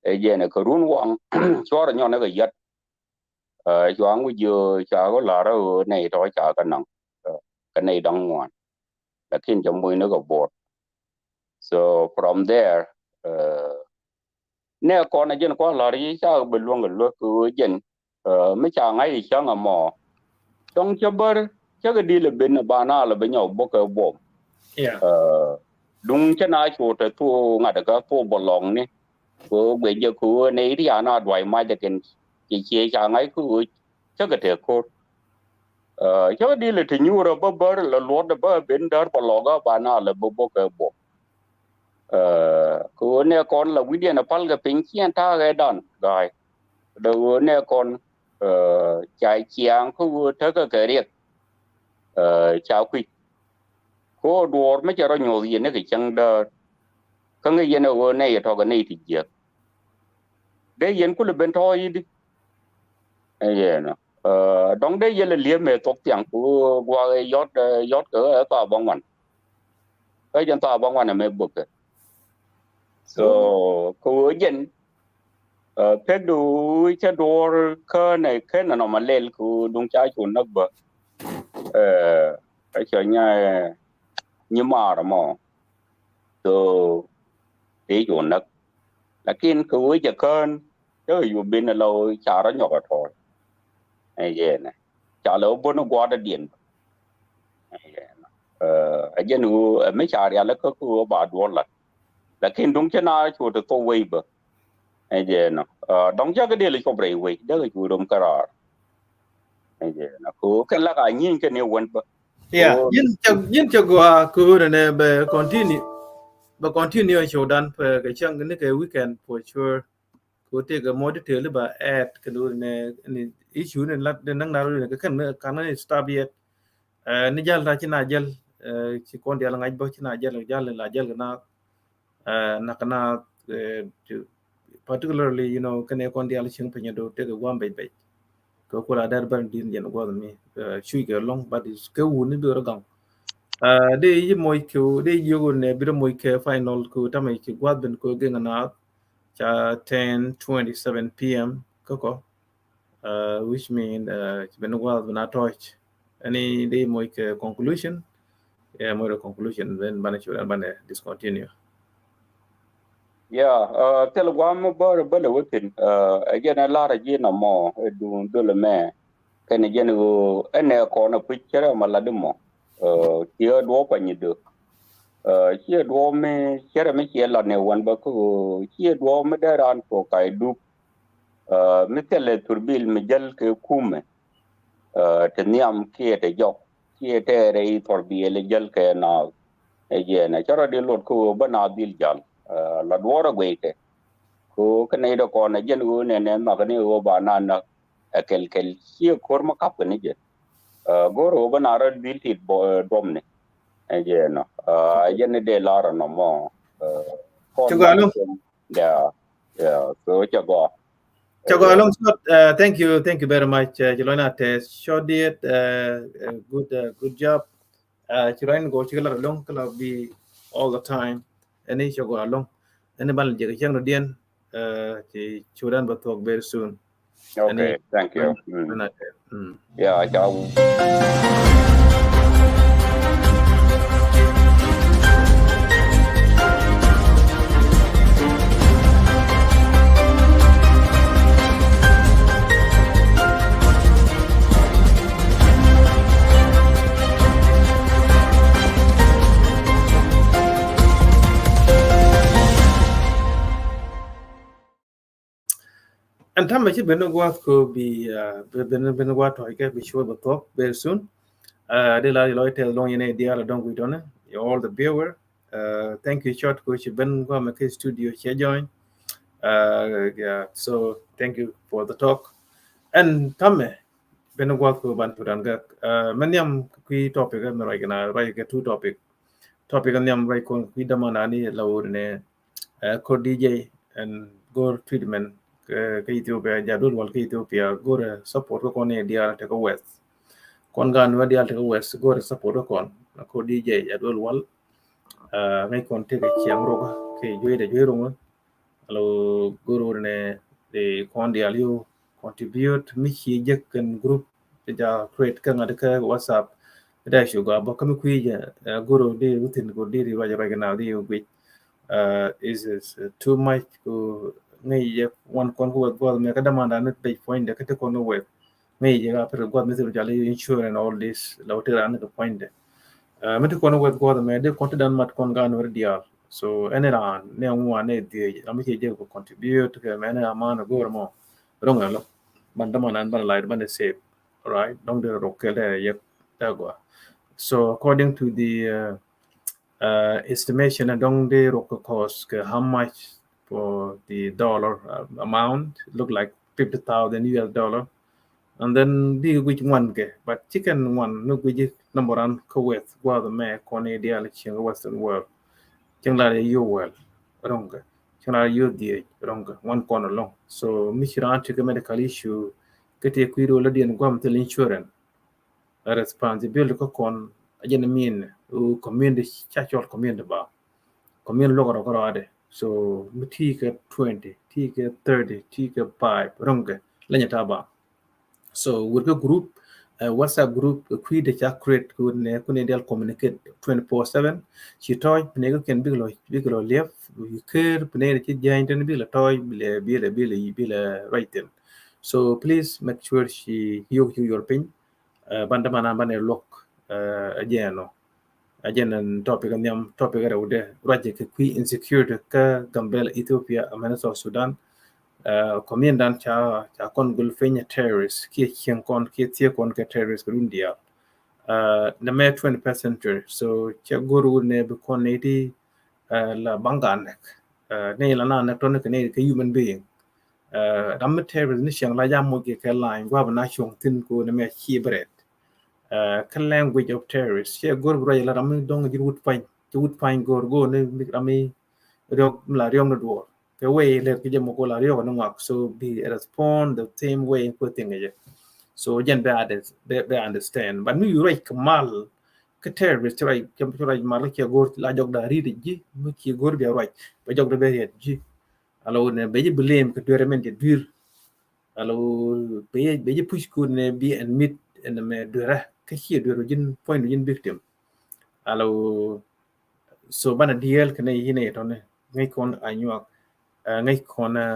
Ɛ jɛn ɛ kɛ run waŋ cuɔr ɛ nyɔn ɛ kɛ yät. Cua ŋu jiö ca kɛ la̱r ɛ ɣöö nɛy tɔ̱ ca kɛ naŋ kɛ nɛy da̱ŋ ŋuan. Lakin cɛ moc ni kɛ buɔt. So from there, nɛ kɔn ɛ jɛn kua la̱r yi ca kɛ bi luäŋ kɛ luäk kɛ ɣöö jɛn mi ca ŋa̱c i̱ cäŋ ɛmɔ. Cɔŋ cä bär cä kɛ dil ɛ ben ɛ ba na lɛ bi nyɔk bok kɛ buɔm. Duŋ cä na cu te thok ŋa̱t kä thok bä lɔŋni. Kɛ ɣöö guic jɛ kɛ ɣöö nɛy ti ca na duac mac ɛ kɛn ci ciɛ ca ŋa̱c kɛ ɣöö cä kɛ te ko̱r. Cä kɛ dil ɛ te nyuur ɛ bä bär lɛ luɔt ɛ bä ben däär bä lɔk ɛ ba na lɛ bä bok kɛ buɔm. Kɛ ɣöö nɛ kɔn la wi̱diɛn ɛ pal kɛ piny ciɛn ta̱a̱ ɣɛ dan ga̱a̱y. Dee ɣöö nɛ kɔn ca ciaŋ kä ɣöö tekɛ kɛ riɛk. Ca kui̱c. Kɛ ɣöö duɔɔr mi cɛ rɔ nyuɔth yɛn ni kɛ cäŋ däär. Kä ŋäc yɛn ɛ ɣöö nɛ yɛ tɔkɛ nɛy ti jiäk. Dee yɛn kulɛ ben tɔ̱ i̱di. Ɛ yɛn ɔ dɔ̱ŋ dee yɛl ɛ li̱ep mëë thuɔ̱k thiaŋ ku gua̱a̱k ɛ yɔt, yɔt kɛ ɣä ɛ thaap bä ŋuan. Kä jɛn thaap bä ŋuan ɛmɛ bökɛ. So kɛ ɣöö jɛn pek du cä duɔ̱ɔ̱r kä nɛ ken ɛnɔmɔ lɛl kɛ ɣöö duŋ ca cu näk bä. Ɛ cɔ nya nyimaar ɛmɔ. So tëë cu näk. Lakin kɛ ɣöö jɛ kään cä kɛ yup ben ɛ la ɣöö ca rɔ nyɔk ɛ tɔ̱ɔ̱c. Ɛ yɛn ɛ ca lɛ wä bun ɛ gua̱a̱r dädiɛn. Ɛ jɛn ɣöö ɛ mi ca rial kä kä ɣöö ba duɔl lat. Lakin duŋ cä na cu te thok wei bä. Ɛ jɛn ɔ dɔ̱ŋ cä kɛ dee lɛ cop rɛy wei dee kɛ cu rom kä raar. Ɛ jɛn ɔ kɛ ɣöö kɛn la ka nyieny kɛn i̱ wän bä. Yeah, yin cɛ, yin cɛ gɔaa kɛ ɣöö nɛ bɛ continue, bɛ continue show dan pɛ kɛ cäŋ ni kɛ weekend for sure. Kɛ ɣöö tëëkɛ more detail ba add kɛ ɣöö nɛ ni issue ni lat ni naŋ na ɣöö nɛ kɛ kɛn kan ni stop yet. Ni jal ta ci na jal ci kɔn dial ŋa̱c bä ci na jal jal la jal kɛ na nak na particularly, you know, kɛn kɔn dial cieŋ piny do tëëkɛ guam bec bec. Kɛ kula dɛr bɛr din jɛn guam mi cuc kɛ lɔŋ but kɛ wun ni bi rɔ gaŋ. Dee yi moc kɛ dee yi yogol nɛ bi rɔ moc kɛ final kɛ tamɛ ci guam ben kɛ gɛŋ na ca ten twenty seven P M kä kɔ, which mean ci ben guam ben a tɔc. Any dee moc kɛ conclusion? Yeah, moc kɛ conclusion then banɛ ci banɛ discontinue. Yeah, thil guam bä bä lɛ wä thin. Ɛ jɛn ɛ lar ɛ ji̱ nɔmɔ ɛ duun dhol ɛmɛ. Kɛn ɛ jɛn ɣöö ɛnɛ kɔn ɛ puc cɛ rɛ ma lat imɔ. Ciɛ duɔ̱ɔ̱p pa nyi dök. Ciɛ duɔ̱ɔ̱p mi cärɛ mi ciɛ lat ni wän bä kä ciɛ duɔ̱ɔ̱p mi dee raan tuɔk kac dup. Mi thilɛ thurbil mi jäl kɛ kumɛ. Ti nhiam kiɛ ti jɔk kiɛ tɛɛrɛ i̱ thurbil jäl kɛ naath. Ɛ jɛn ɛ cärɛ di luɔt kä ɣöö bä naath dhil jal. La duɔ̱ɔ̱rɛ gueykɛ. Kɛ ɣöö kä nɛy dee kɔn ɛ jɛn ɣöö nɛnɛ nhɔk ni ɣöö ba na näk. Ɛ kɛl kɛl ciɛ ko̱r mi kap kɛ ni jɛ. Go̱o̱r ɣöö bä na rɔ dhil tit duɔmni. Ɛ jɛ nɔ ɛ jɛ ni dee lar nɔ mɔ. Kɔn Cɛ gɔaa loŋ. Yeah, yeah. So cɛ gɔaa. Cɛ gɔaa loŋ short. Thank you, thank you very much. Ci lɔn a tɛ short diet. Good, good job. Ci lɔn go ci lar loŋ kala bi all the time. Ɛni cɛ gɔaa loŋ. Ɛni ban jɛ kɛ cɛŋ nɔ diɛn. Ci cudan bä thuɔk very soon. Okay, thank you. Yeah, ciao. Ɛn ta̱mɛ ci ben ni gua̱a̱th ko bi ben ben gua̱a̱th tɔ̱ɔ̱c kɛ bi cuɔth bɛ thuɔ̱k very soon. Di la di lɔc tɛth luɔ̱ŋ yɛn ɛ diaal a dɔ̱ŋ wi̱i̱ tɔ̱nɛ. All the viewer, thank you short ko ci ben gua̱a̱th mɛ kɛ studio cɛ join. So thank you for the talk. Ɛn ta̱mɛ ben ni gua̱a̱th ko ban tudan gak mɛ nhiam kui̱ topic mɛ ruac kɛ na ruac kɛ two topic. Topic nhiam ruac kɔn kui̱ dämanani la wur nɛ. Kor D J ɛn go̱r treatment kä Ethiopia, jadul wal kä Ethiopia go̱r support kä kɔn ni diaal tekä west. Kɔn gan wä diaal tekä west go̱r support kä kɔn. Kor D J jadul wal ŋäc kɔn tekɛ ciaŋ rok kɛ juey dɛ juey rok. Alo go̱r wur nɛ di kɔn diaal yo contribute mi ci jek kɛn group. Ti ja create kä ŋa̱t kä WhatsApp. Ti da cu gɔaa bä kä mi kui̱ jɛ guru di within ko di ri ruac ruac na di guic. Is is too much ko ŋäc jɛ wan kɔn ko wek guath mɛ kä dämandan ni page point de kä ti kɔn ko wek ŋäc jɛ ka pir guath mi thil jal insurance all this la wä ti ran ni kɛ point de. Mi ti kɔn ko wek guath mɛ di kɔn ti dan mat kɔn gan weri dial. So ɛni ran ni ŋuan ni dhiec ram mi ci jɛ ko contribute kɛ mɛ ni aman guru mɔ. Rɔŋ ɛlɔ ban dämanan ban light ban save. Right, dɔŋ di rok kɛl dɛ yɛk dɛ gɔaa. So according to the estimation, dɔŋ di rok kɛ cost kɛ how much for the dollar amount? Look like fifty thousand U S dollar. And then di guic ŋuan kɛ, but chicken ŋuan ni guic number an kɛ west guath mɛ kɔn ni dial chiŋ western world. Chiŋ la yɛ yo well rɔŋ kɛ. Chiŋ la yɛ yo dhiec rɔŋ kɛ ŋuan kɔn along. So mi ci ran ti kɛ medical issue kɛ ti kui̱ rol la diɛn guam thil insurance. Responsibility kä kɔn a jɛn min community ca cɔl community ba. Community luɔk rɔ kɛ rɔadɛ. So mi ti kɛ twenty, ti kɛ thirty, ti kɛ five rɔŋ kɛ lɛ nyɛ ta ba. So wur kɛ group, WhatsApp group kui̱ de ca create kun ne kun ne dial communicate twenty four seven. Ci tɔc pine kɛ kɛn bik lɔ bik lɔ liep. Yu ker pine de ci jany ten bik lɔ tɔc bile bile bile bile right then. So please make sure ci yok ci yor piny. Ban dämanan ban ɛ luɔk a jɛn ɔ. A jɛn ɛn topic a nhiam topic a rɛwdɛ ruacɛ kɛ kui̱ insecurity kä Gambela, Ethiopia, amɛn South Sudan. Kɔmiɛndan ca ca kɔn gul piny a terrorist kiɛ cieŋ kɔn kiɛ thiek kɔn kɛ terrorist kɛ run diaal. Nɛ mɛ twenty first century, so cɛ go̱r wut nɛ bi kɔn nɛ ti la baŋ ga nɛk. Nɛ la na nɛk tɔn kɛ nɛ kɛ human being. Ram mi terrorist ni cieŋ la jam moc kɛ kɛ line gua bi na cuɔŋ thin ko ni mɛ ci bret. Kä language of terrorist cɛ go̱r bi ruac la ram mi dɔŋ ji̱ wut pany ci wut pany go̱r go̱r ni ram mi riɔk mi la riɔk ni duɔr kɛ way lɛr ki jɛ mɔ ko la riɔk ni ŋuak. So bi respond the same way ko thing jɛ. So jɛn bɛ understand, but mi yu ruac kɛ mal kɛ terrorist ci ruac mal kɛ go̱r la jɔk da rit ji̱ mi ci go̱r bi ruac bɛ jɔk da bɛ riɛt ji̱. Alo ne bɛ ji̱ blame kɛ duer mɛn jɛ duer. Alo bɛ ji̱ puc kun ne bi admit ɛn mɛ duerä kä ci duer ji̱n point ji̱n victim. Alo so banɛ diɛɛl kɛ nɛ yinɛ yɛ tɔnɛ ŋäc kɔn a nyuak ŋäc kɔn a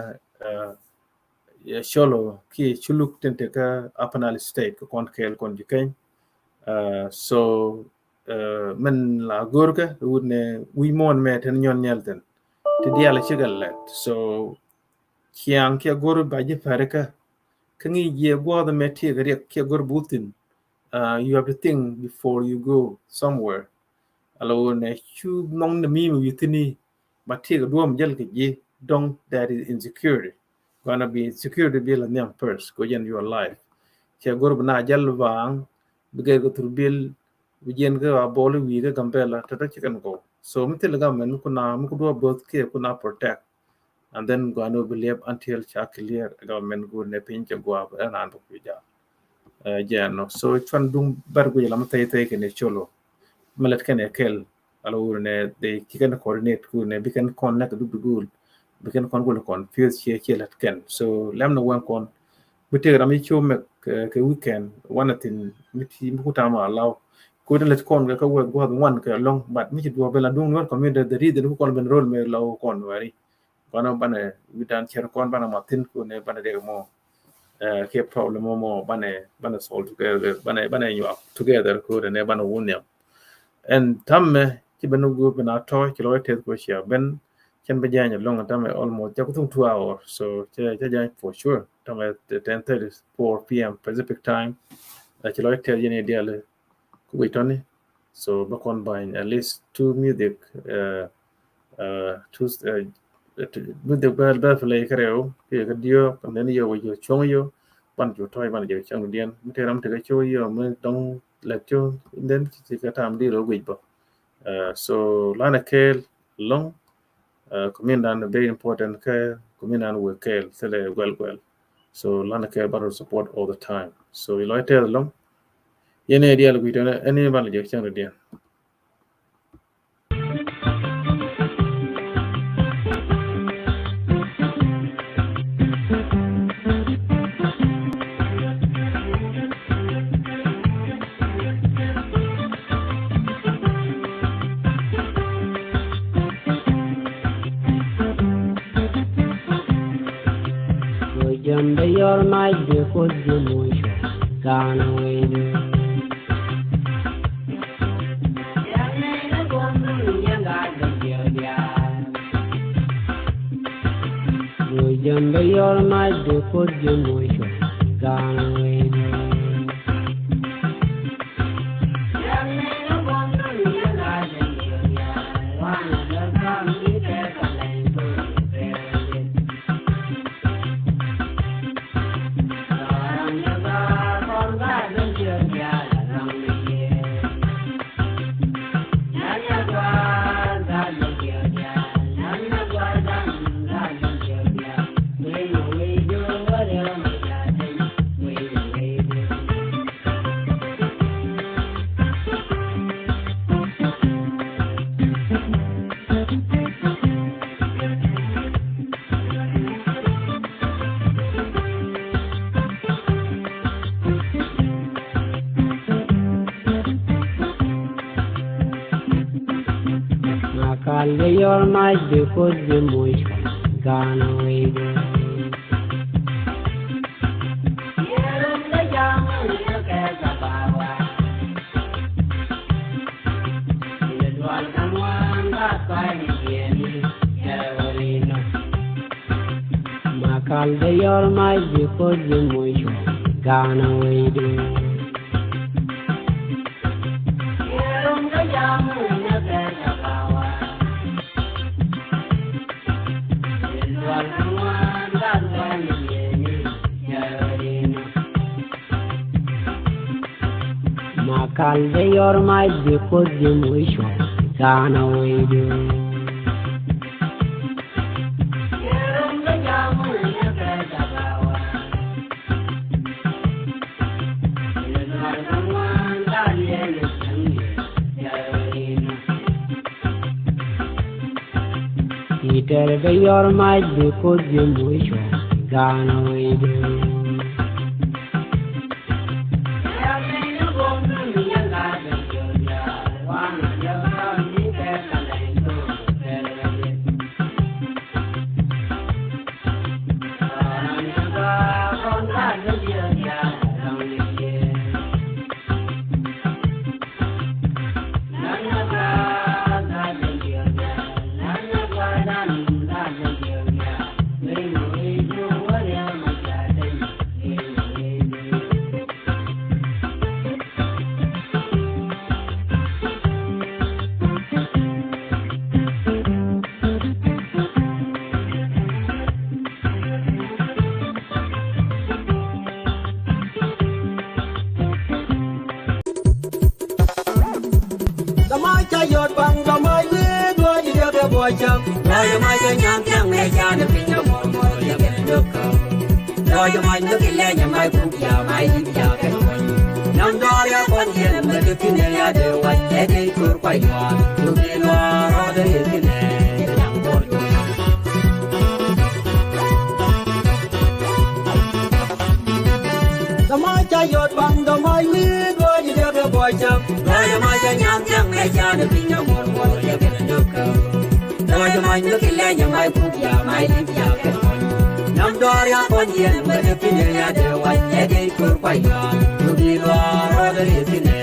cɔlo kiɛ culuk tin te kä Upper Nile State kɛ kɔn kɛɛl kɔn ji̱ keny. So Mɛn la go̱rkä wut nɛ wi̱i̱ muɔ̱ɔ̱n mɛ tɛn nyɔn nhial thin ti diaal cikɛ lɛt. So ciaŋ kiɛ go̱r ba ji̱ pɛrikä kä ŋi̱i̱c jiɛ gua̱a̱th mɛ tiek riɛk kiɛ go̱r bu thin. You have to think before you go somewhere. Ala wun nɛ cu nhɔŋ ni mi mi wi̱i̱ thini ba tiek duɔ̱ɔ̱m jäl kɛ ji̱ dɔ̱ŋ, that is insecurity. Gonna be security bi la nhiam first ko jɛn your life. Cɛ go̱r bi na jäl vaaŋ bi gɛr kɛ thur bil bi jiɛn kɛ a bɔl wi̱i̱ kɛ Gambela tɔ̱tɔ̱ ci kɛn gɔw. So mi thil government mi kuna mi ku duɔ̱ɔ̱p both kiɛ kuna protect. And then gɔaa ni wä bi liɛp until ca clear government guur ni piny cɛ gua̱a̱p ɛn raan bä kui̱ ja̱a̱. Jɛ ɛn nɔ so cuan duŋ bɛr guic lam thɛy thɛy kɛn ɛ colo. Mi lɛt kɛn ɛ kɛl ala wur nɛ dee ci kɛn coordinate guur nɛ bi kɛn connect duk duk guur bi kɛn kɔn guur confuse ciɛ ciɛ lɛt kɛn. So lɛm ni wɛn kɔn bi tëk ram i̱ cop mɛ kɛ weekend wanɛ thin mi ti mi ku tam a law. Ku tin lɛt kɔn kɛ kä wek gua̱th wan kɛ lɔŋ, but mi ci duɔ ben la duŋ ni wɛn community the reason ku kɔn ben rol mɛ law kɔn wɛri. Kɔn banɛ wi̱dan cɛr kɔn banɛ ma thin ku ni banɛ dek mɔ. Kiɛ problem mɔ banɛ banɛ solve together, banɛ banɛ nyuak together ku ni banɛ wun nhiam. Ɛn ta̱mɛ ci ben gu ben a tɔ̱ ci lɔc teth ku cia ben cɛn bɛ jany lɔŋ ta̱mɛ almost ca ku thum two hour. So ca ca jany for sure ta̱mɛ ten thirty four p m Pacific time. Ci lɔc teth yɛn idiali ku wi̱c tɔni. So bä kɔn bany at least two music, uh, uh, two, uh, music bä bä play kɛ rɛw kiɛ kɛ diö kɛ nen yö wä yö cuɔŋ yö ban ju tɔy ban ju cuɔŋ diɛn mi te ram te kɛ cuɔ yö mi dɔŋ lɛt cuɔ den ci kɛ tam di rɔ guic bä. Uh, so lanɛ kɛɛl lɔŋ. Uh, community dan very important kɛ community dan wek kɛɛl thilɛ guɛl guɛl. So lanɛ kɛɛl ban support all the time. So ilɔc tɛth lɔŋ. Yɛn ɛ diaal kui̱ tɔnɛ ɛn i̱ ban lɛ jɛ cäŋ rɛ diɛn. Jɔn bɛ yɔr mac bɛ koth jɛ moc gɔaa ni wee. Jɔn bɛ yɔr mac bɛ koth jɛ moc gɔaa ni wee. Makal bɛ yɔr mac bɛ koth bɛ moc gɔaa ni wee. Makal bɛ yɔr mac bɛ koth bɛ moc gɔaa ni wee. Makal bɛ yɔr mac bɛ koth bɛ moc gɔaa ni wee. Itɛr bɛ yɔr mac bɛ koth bɛ moc gɔaa ni wee. Mac ca yɔt baŋ dɔ̱ mac wee duɔ̱ɔ̱c i̱ diɛkɛ buɔ̱c cäŋ. Duɔ̱ɔ̱c mac kɛ nya̱a̱ŋ thiaŋ mɛ ca ni piny ɛ muɔ̱ɔ̱r muɔ̱ɔ̱r yɛ kɛ ni dök käm. Duɔ̱ɔ̱c mac ni ki lɛny ɛ mac kuk ca mac i̱ ca kɛ ni muɔ̱ny. Nam dɔɔr ya kɔn yɛn mɛ dee kin ɛ ya dee wac ɛ dee kör kuac luaar. Duk i̱ luaar rɔɔdɛ yɛ kin ɛ. Dama ca yɔt baŋ dama wi̱i̱ duɔ̱ɔ̱c i̱ jɛ kɛ buɔ̱c cäŋ. Duɔ̱ɔ̱c ma ca nya̱a̱ŋ thiaŋ mɛ ca ni piny na muɔ̱r muɔ̱r yɛ kɛ ni dök käm. Duɔ̱ɔ̱c ma nyɔk ilɛ nyɛ ma kuk ya ma i̱ ya kɛ ni muɔ̱ny. Nam dɔɔr ya kɔn yɛn mɛ ni piny ya dee wac yɛ dee kör kuac luaar. Duk i̱ luaar rɔɔdɛ yɛ kin ɛ.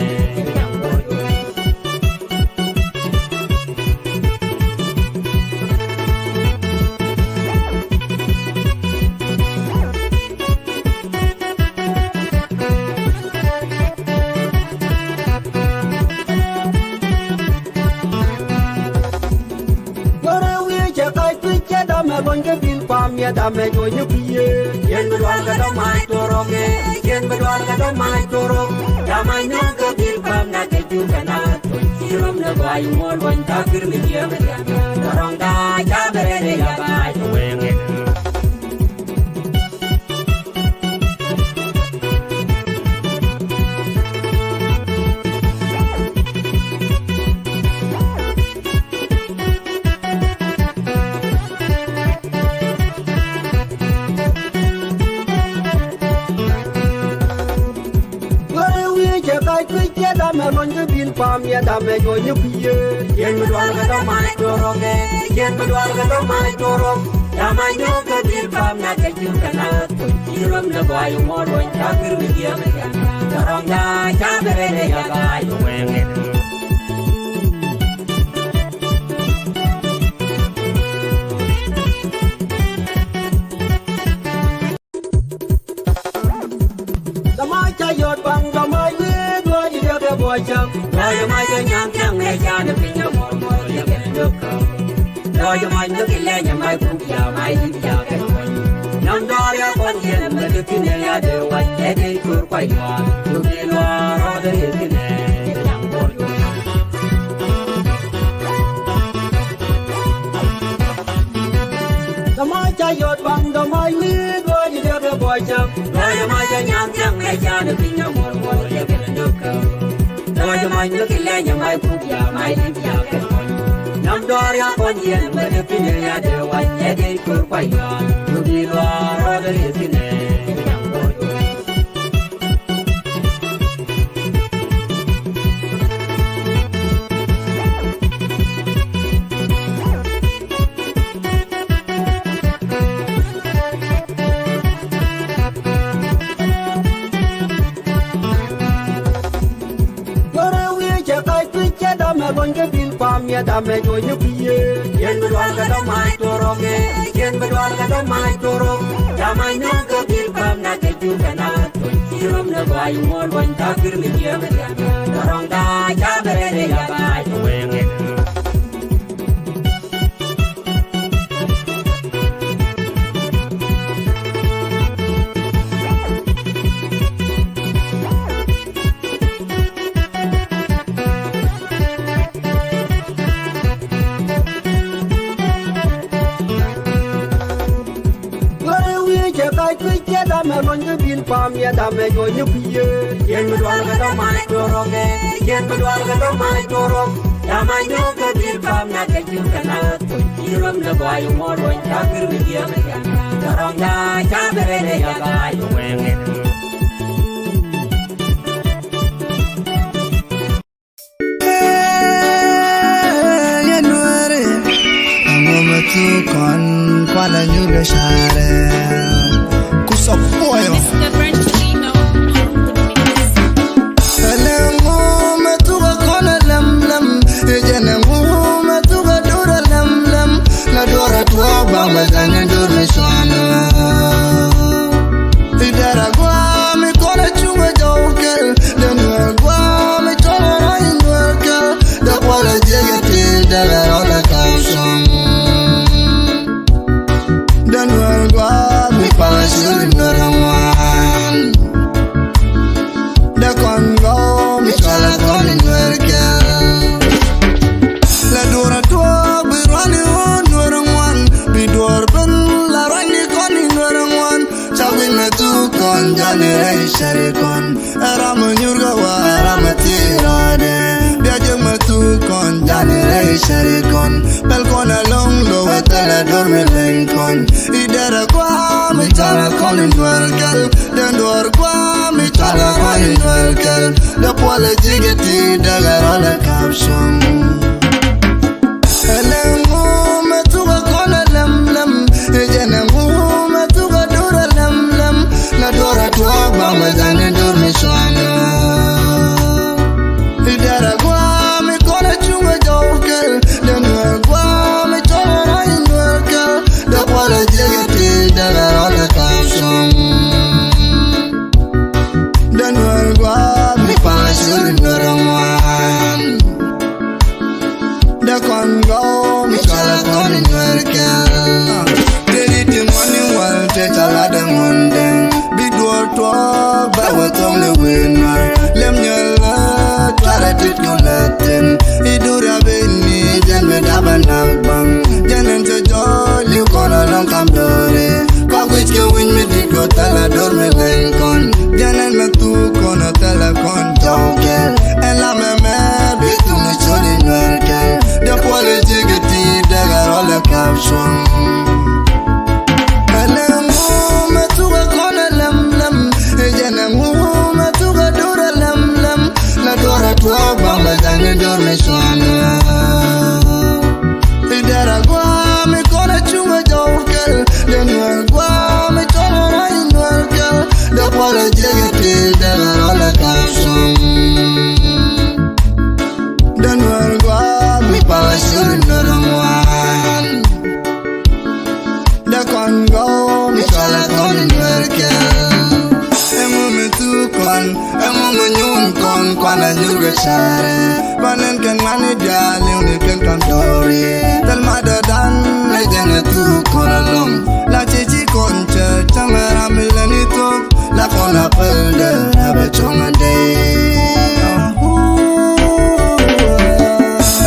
Yɔrɛ wi̱i̱ cɛ kac kui̱ cɛ damɛ luɔ̱ny kä bil pam yɛ damɛ juɔ̱ny kui̱ yee. Yɛn bi dual kɛ dɔ̱ mac tuɔrɔk ɛ. Yɛn bi dual kɛ dɔ̱ mac tuɔrɔk. Damɛ nyɔ̱ŋ kä bil pam na kɛ jur kɛ na tuɔ̱ny. Ci rom ni gɔaa yuŋ ŋuɔ̱t luɔ̱ny ka kir mi jiɛm. Tɔrɔŋ daa ca bɛ rɛn ɛ ya ba ci wee ŋɛn. Wee wi̱i̱ cɛ kac kui̱ cɛ damɛ luɔ̱ny kä bil pam yɛ damɛ juɔ̱ny kui̱ yee. Yɛn mi dual kɛ dɔ̱ mac tuɔrɔk ɛ. Yɛn mi dual kɛ dɔ̱ mac tuɔrɔk. Ca mac nyɔk kä bil pam na kɛ jur kɛ na tuɔ̱ny. Ci rom ni gɔaa yuŋ ŋuɔ̱t luɔ̱ny ca kir mi jiɛm. Tɔrɔŋ daa ca bɛ rɛn ɛ ya ba ci wee ŋɛn. Dama ca yɔt baŋ dama wi̱i̱ duɔ̱ɔ̱c i̱ diɛkɛ buɔ̱c cäŋ. Duɔ̱ɔ̱c ma ca nya̱a̱ŋ thiaŋ mɛ ca ni piny na muɔ̱r muɔ̱r yɛ kɛ ni dök käm. Duɔ̱ɔ̱c ma nyɔk ilɛ nyɛ ma kuk ya ma i̱ ya kɛ ni muɔ̱ny. Nam dɔɔr ya kɔn yɛn mɛ ni kin ɛ ya dee wac ɛ dee kör kuac luaar. Duk i̱ luaar rɔɔdɛ yɛ kin ɛ. Dama ca yɔt baŋ dama wi̱i̱ duɔ̱ɔ̱c i̱ diɛkɛ buɔ̱c cäŋ. Duɔ̱ɔ̱c ma ca nya̱a̱ŋ thiaŋ mɛ ca ni piny na muɔ̱r muɔ̱r yɛ kɛ ni dök käm. Duɔ̱ɔ̱c ma nyɔk ilɛ nyɛ ma kuk ya ma i̱ ya kɛ ni muɔ̱ny. Nam dɔɔr ya kɔn yɛn mɛ ni piny ya dee wac ɛ dee kör kuac luaar. Duk i̱ luaar rɔɔdɛ yɛ kin ɛ. Yɔrɛ wi̱i̱ cɛ kac kui̱ cɛ damɛ luɔ̱ny kä bil pam yɛ damɛ juɔ̱ny kui̱ yee. Yɛn mi dual kɛ dɔ̱ mac tuɔrɔk ɛ. Yɛn mi dual kɛ dɔ̱ mac tuɔrɔk. Ca mac nyɔk kä bil pam na kɛ jur kɛ na tuɔ̱ny. Ci rom ni gɔaa yuŋ ŋuɔ̱t luɔ̱ny ca kir mi jiɛm. Tɔrɔŋ daa ca bɛ rɛn ɛ ya ba ci wee ŋɛn. Yɔrɛ wi̱i̱ cɛ kac kui̱ cɛ damɛ luɔ̱ny kä bil pam yɛ damɛ juɔ̱ny kui̱ yee. Yɛn mi dual kɛ dɔ̱ mac tuɔrɔk ɛ. Yɛn mi dual kɛ dɔ̱ mac tuɔrɔk. Ca mac nyɔk kä bil pam na kɛ jur kɛ na tuɔ̱ny. Ci rom ni gɔaa yuŋ ŋuɔ̱t luɔ̱ny ca kir mi jiɛm. Tɔrɔŋ daa ca bɛ rɛn ɛ ya ba ci wee ŋɛn. Yɛn Nuääri, ɛŋu mi thuk kɔn kualɛ nyuur kɛ carɛ? Kusɔ puɔyɔ. Ɛlɛ ŋu mi thuk kɔn ɛ lɛm lɛm, ɛ jɛn ɛŋu mi thuk ɛ dur ɛ lɛm lɛm, la duɔrɛ tuɔɔk ba mɛ dhɛn ɛ dur mi cuanɛ. Idara gua mi kɔn a cuŋ a jɔw kel, den wɛr gua mi cɔl a rɔy in wɛr kel, da kual a jiɛk a til da la rɔl a kam cuŋ. Den wɛr gua mi Dor mi leny kɔn i dɛrɛ gua mi cɔl a kɔn i nuɛr kɛl. Den duɔr gua mi cɔl a kɔn i nuɛr kɛl. Dee puɔl a ji̱ kɛ ti dee kɛ rɔl a kap cuŋ. Ɛ lɛ ŋu mɛ thuk a kɔn a lɛm lɛm. Ɛ jɛn ɛ ŋu mɛ thuk a dur a lɛm lɛm. La duɔr a tuɔɔk ba mɛ jani dur mi cuan. I dɛrɛ gua mi kɔn a cuŋ a jɔw kɛl. Den nuɛr gua mi cɔl a rɔy nuɛr kɛl. Dee puɔl a ji̱ kɛ ti dee kɛ rɔl a kap cuŋ. Den nuɛr gua mi paŋ a curi nuɛr a ŋuan. Dee kɔn gɔw mi cɔl a kɔn i nuɛr kɛl. Dee di ti ŋuan i wal te ca la dee ŋuan den. Bi duɔr tuɔɔk bɛ wä thɔŋ ni wi̱i̱ nuɛr. Lem nyɛl la tuarɛ tit kɛ lɛ thin. I dur a ben ni jɛn mi dap a nak baŋ. Jɛn ɛn cɛ jɔɔc li̱w kɔn a lɔŋ kam do̱ri. Kɔk wi̱c kɛ wi̱ny mi dit kɔ thɛl a dor mi leny kɔn. Jɛn ɛn mɛ thuk kɔn a thɛl a kɔn jɔw kɛl. Ɛn la mɛ mɛ bi thuk ni col i nuɛr kɛl. Dee puɔl i ji̱ kɛ ti dee kɛ rɔl a kap cuɔ̱ŋ. Ɛ lɛ ŋu mɛ thuk a kɔn a lɛm lɛm. Ɛ jɛn ɛ ŋu mɛ thuk a dur a lɛm lɛm. La duɔr a tuɔɔk ba mɛ jani dur mi cuan. I dɛrɛ gua mi kɔn a cuŋ a jɔw kɛl. Den nuɛr gua mi cɔl a rɔy nuɛr kɛl. Dee puɔl a ji̱ kɛ ti dee kɛ rɔl a kap cuŋ. Den nuɛr gua mi paŋ a curi nuɛr a ŋuan. Dee kɔn gɔw mi cɔl a kɔn i nuɛr kɛl. Ɛŋu mi thuk kɔn, ɛŋu mi nyuun kɔn, kuan a nyur kɛ carɛ. Ba nɛn kɛn ŋuan i diaal, li̱w ni kɛn kam do̱ri. Thil ma dee dan, ɛ jɛn ɛ thuk kɔn a lɔŋ. La ci ci kɔn cɛ, cäŋ ɛ ram mi lɛ ni thuk. La kɔn a päl dee, ɛ bɛ cuɔ̱ŋ a dee.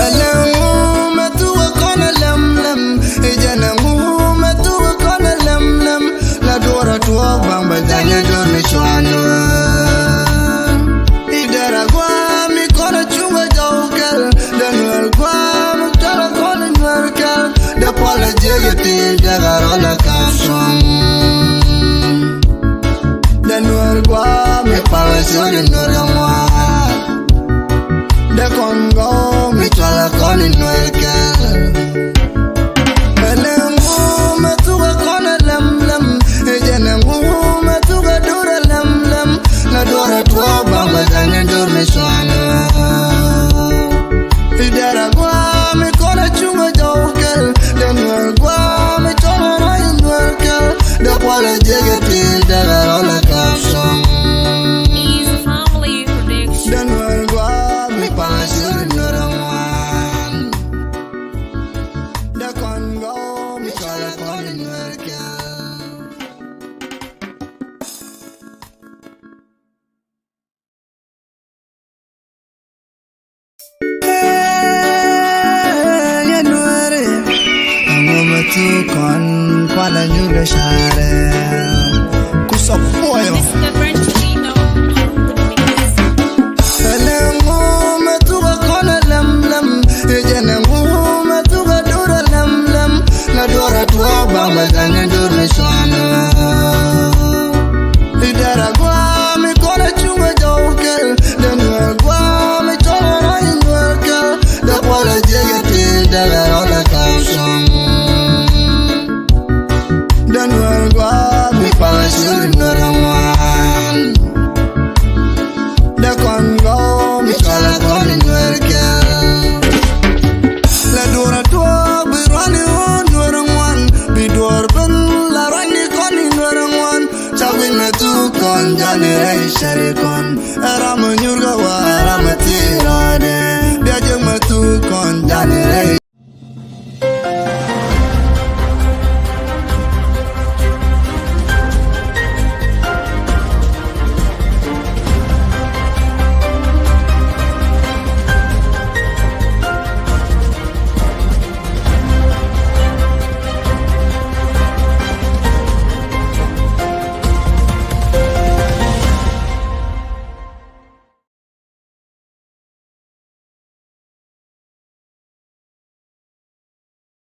Ɛ lɛ ŋu mɛ thuk ɛ kɔn ɛ lɛm lɛm. Ɛ jɛn ɛ ŋu mɛ thuk ɛ kɔn ɛ lɛm lɛm. La duɔr a tuɔɔk baŋ bɛ jany ɛ jɔr mi cuan. I dɛrɛ gua mi kɔn a cuŋ a jɔw kɛl. Den nuɛr gua mi cɔl a kɔn i nuɛr kɛl. Dee puɔl a ji̱ kɛ ti dee kɛ rɔl a kap cuɔ̱ŋ. Den nuɛr gua mi paŋ a curi nuɛr a ŋuan. Dee kɔn gɔw mi cɔl a kɔn i nuɛr kɛl. Ɛ lɛ ŋu mɛ thuk a kɔn a lɛm lɛm. Ɛ jɛn ɛ ŋu mɛ thuk a dur a lɛm lɛm. La duɔr a tuɔɔk ba mɛ jani dur mi cuan. I dɛrɛ gua mi kɔn a cuŋ a jɔw kɛl. Den nuɛr gua mi cɔl a rɔy nuɛr kɛl. Dee puɔl a ji̱ kɛ ti dee kɛ rɔl a kap cuɔ̱ŋ. Easy Family Production. Den nuɛr gua mi paŋ a curi nuɛr a ŋuan. Dee kɔn gɔw mi cɔl a kɔn i nuɛr kɛl. Yɛ nuɛri, ɛŋu mɛ thuk kɔn, kuan a nyur kɛ carɛ. Kusɔp.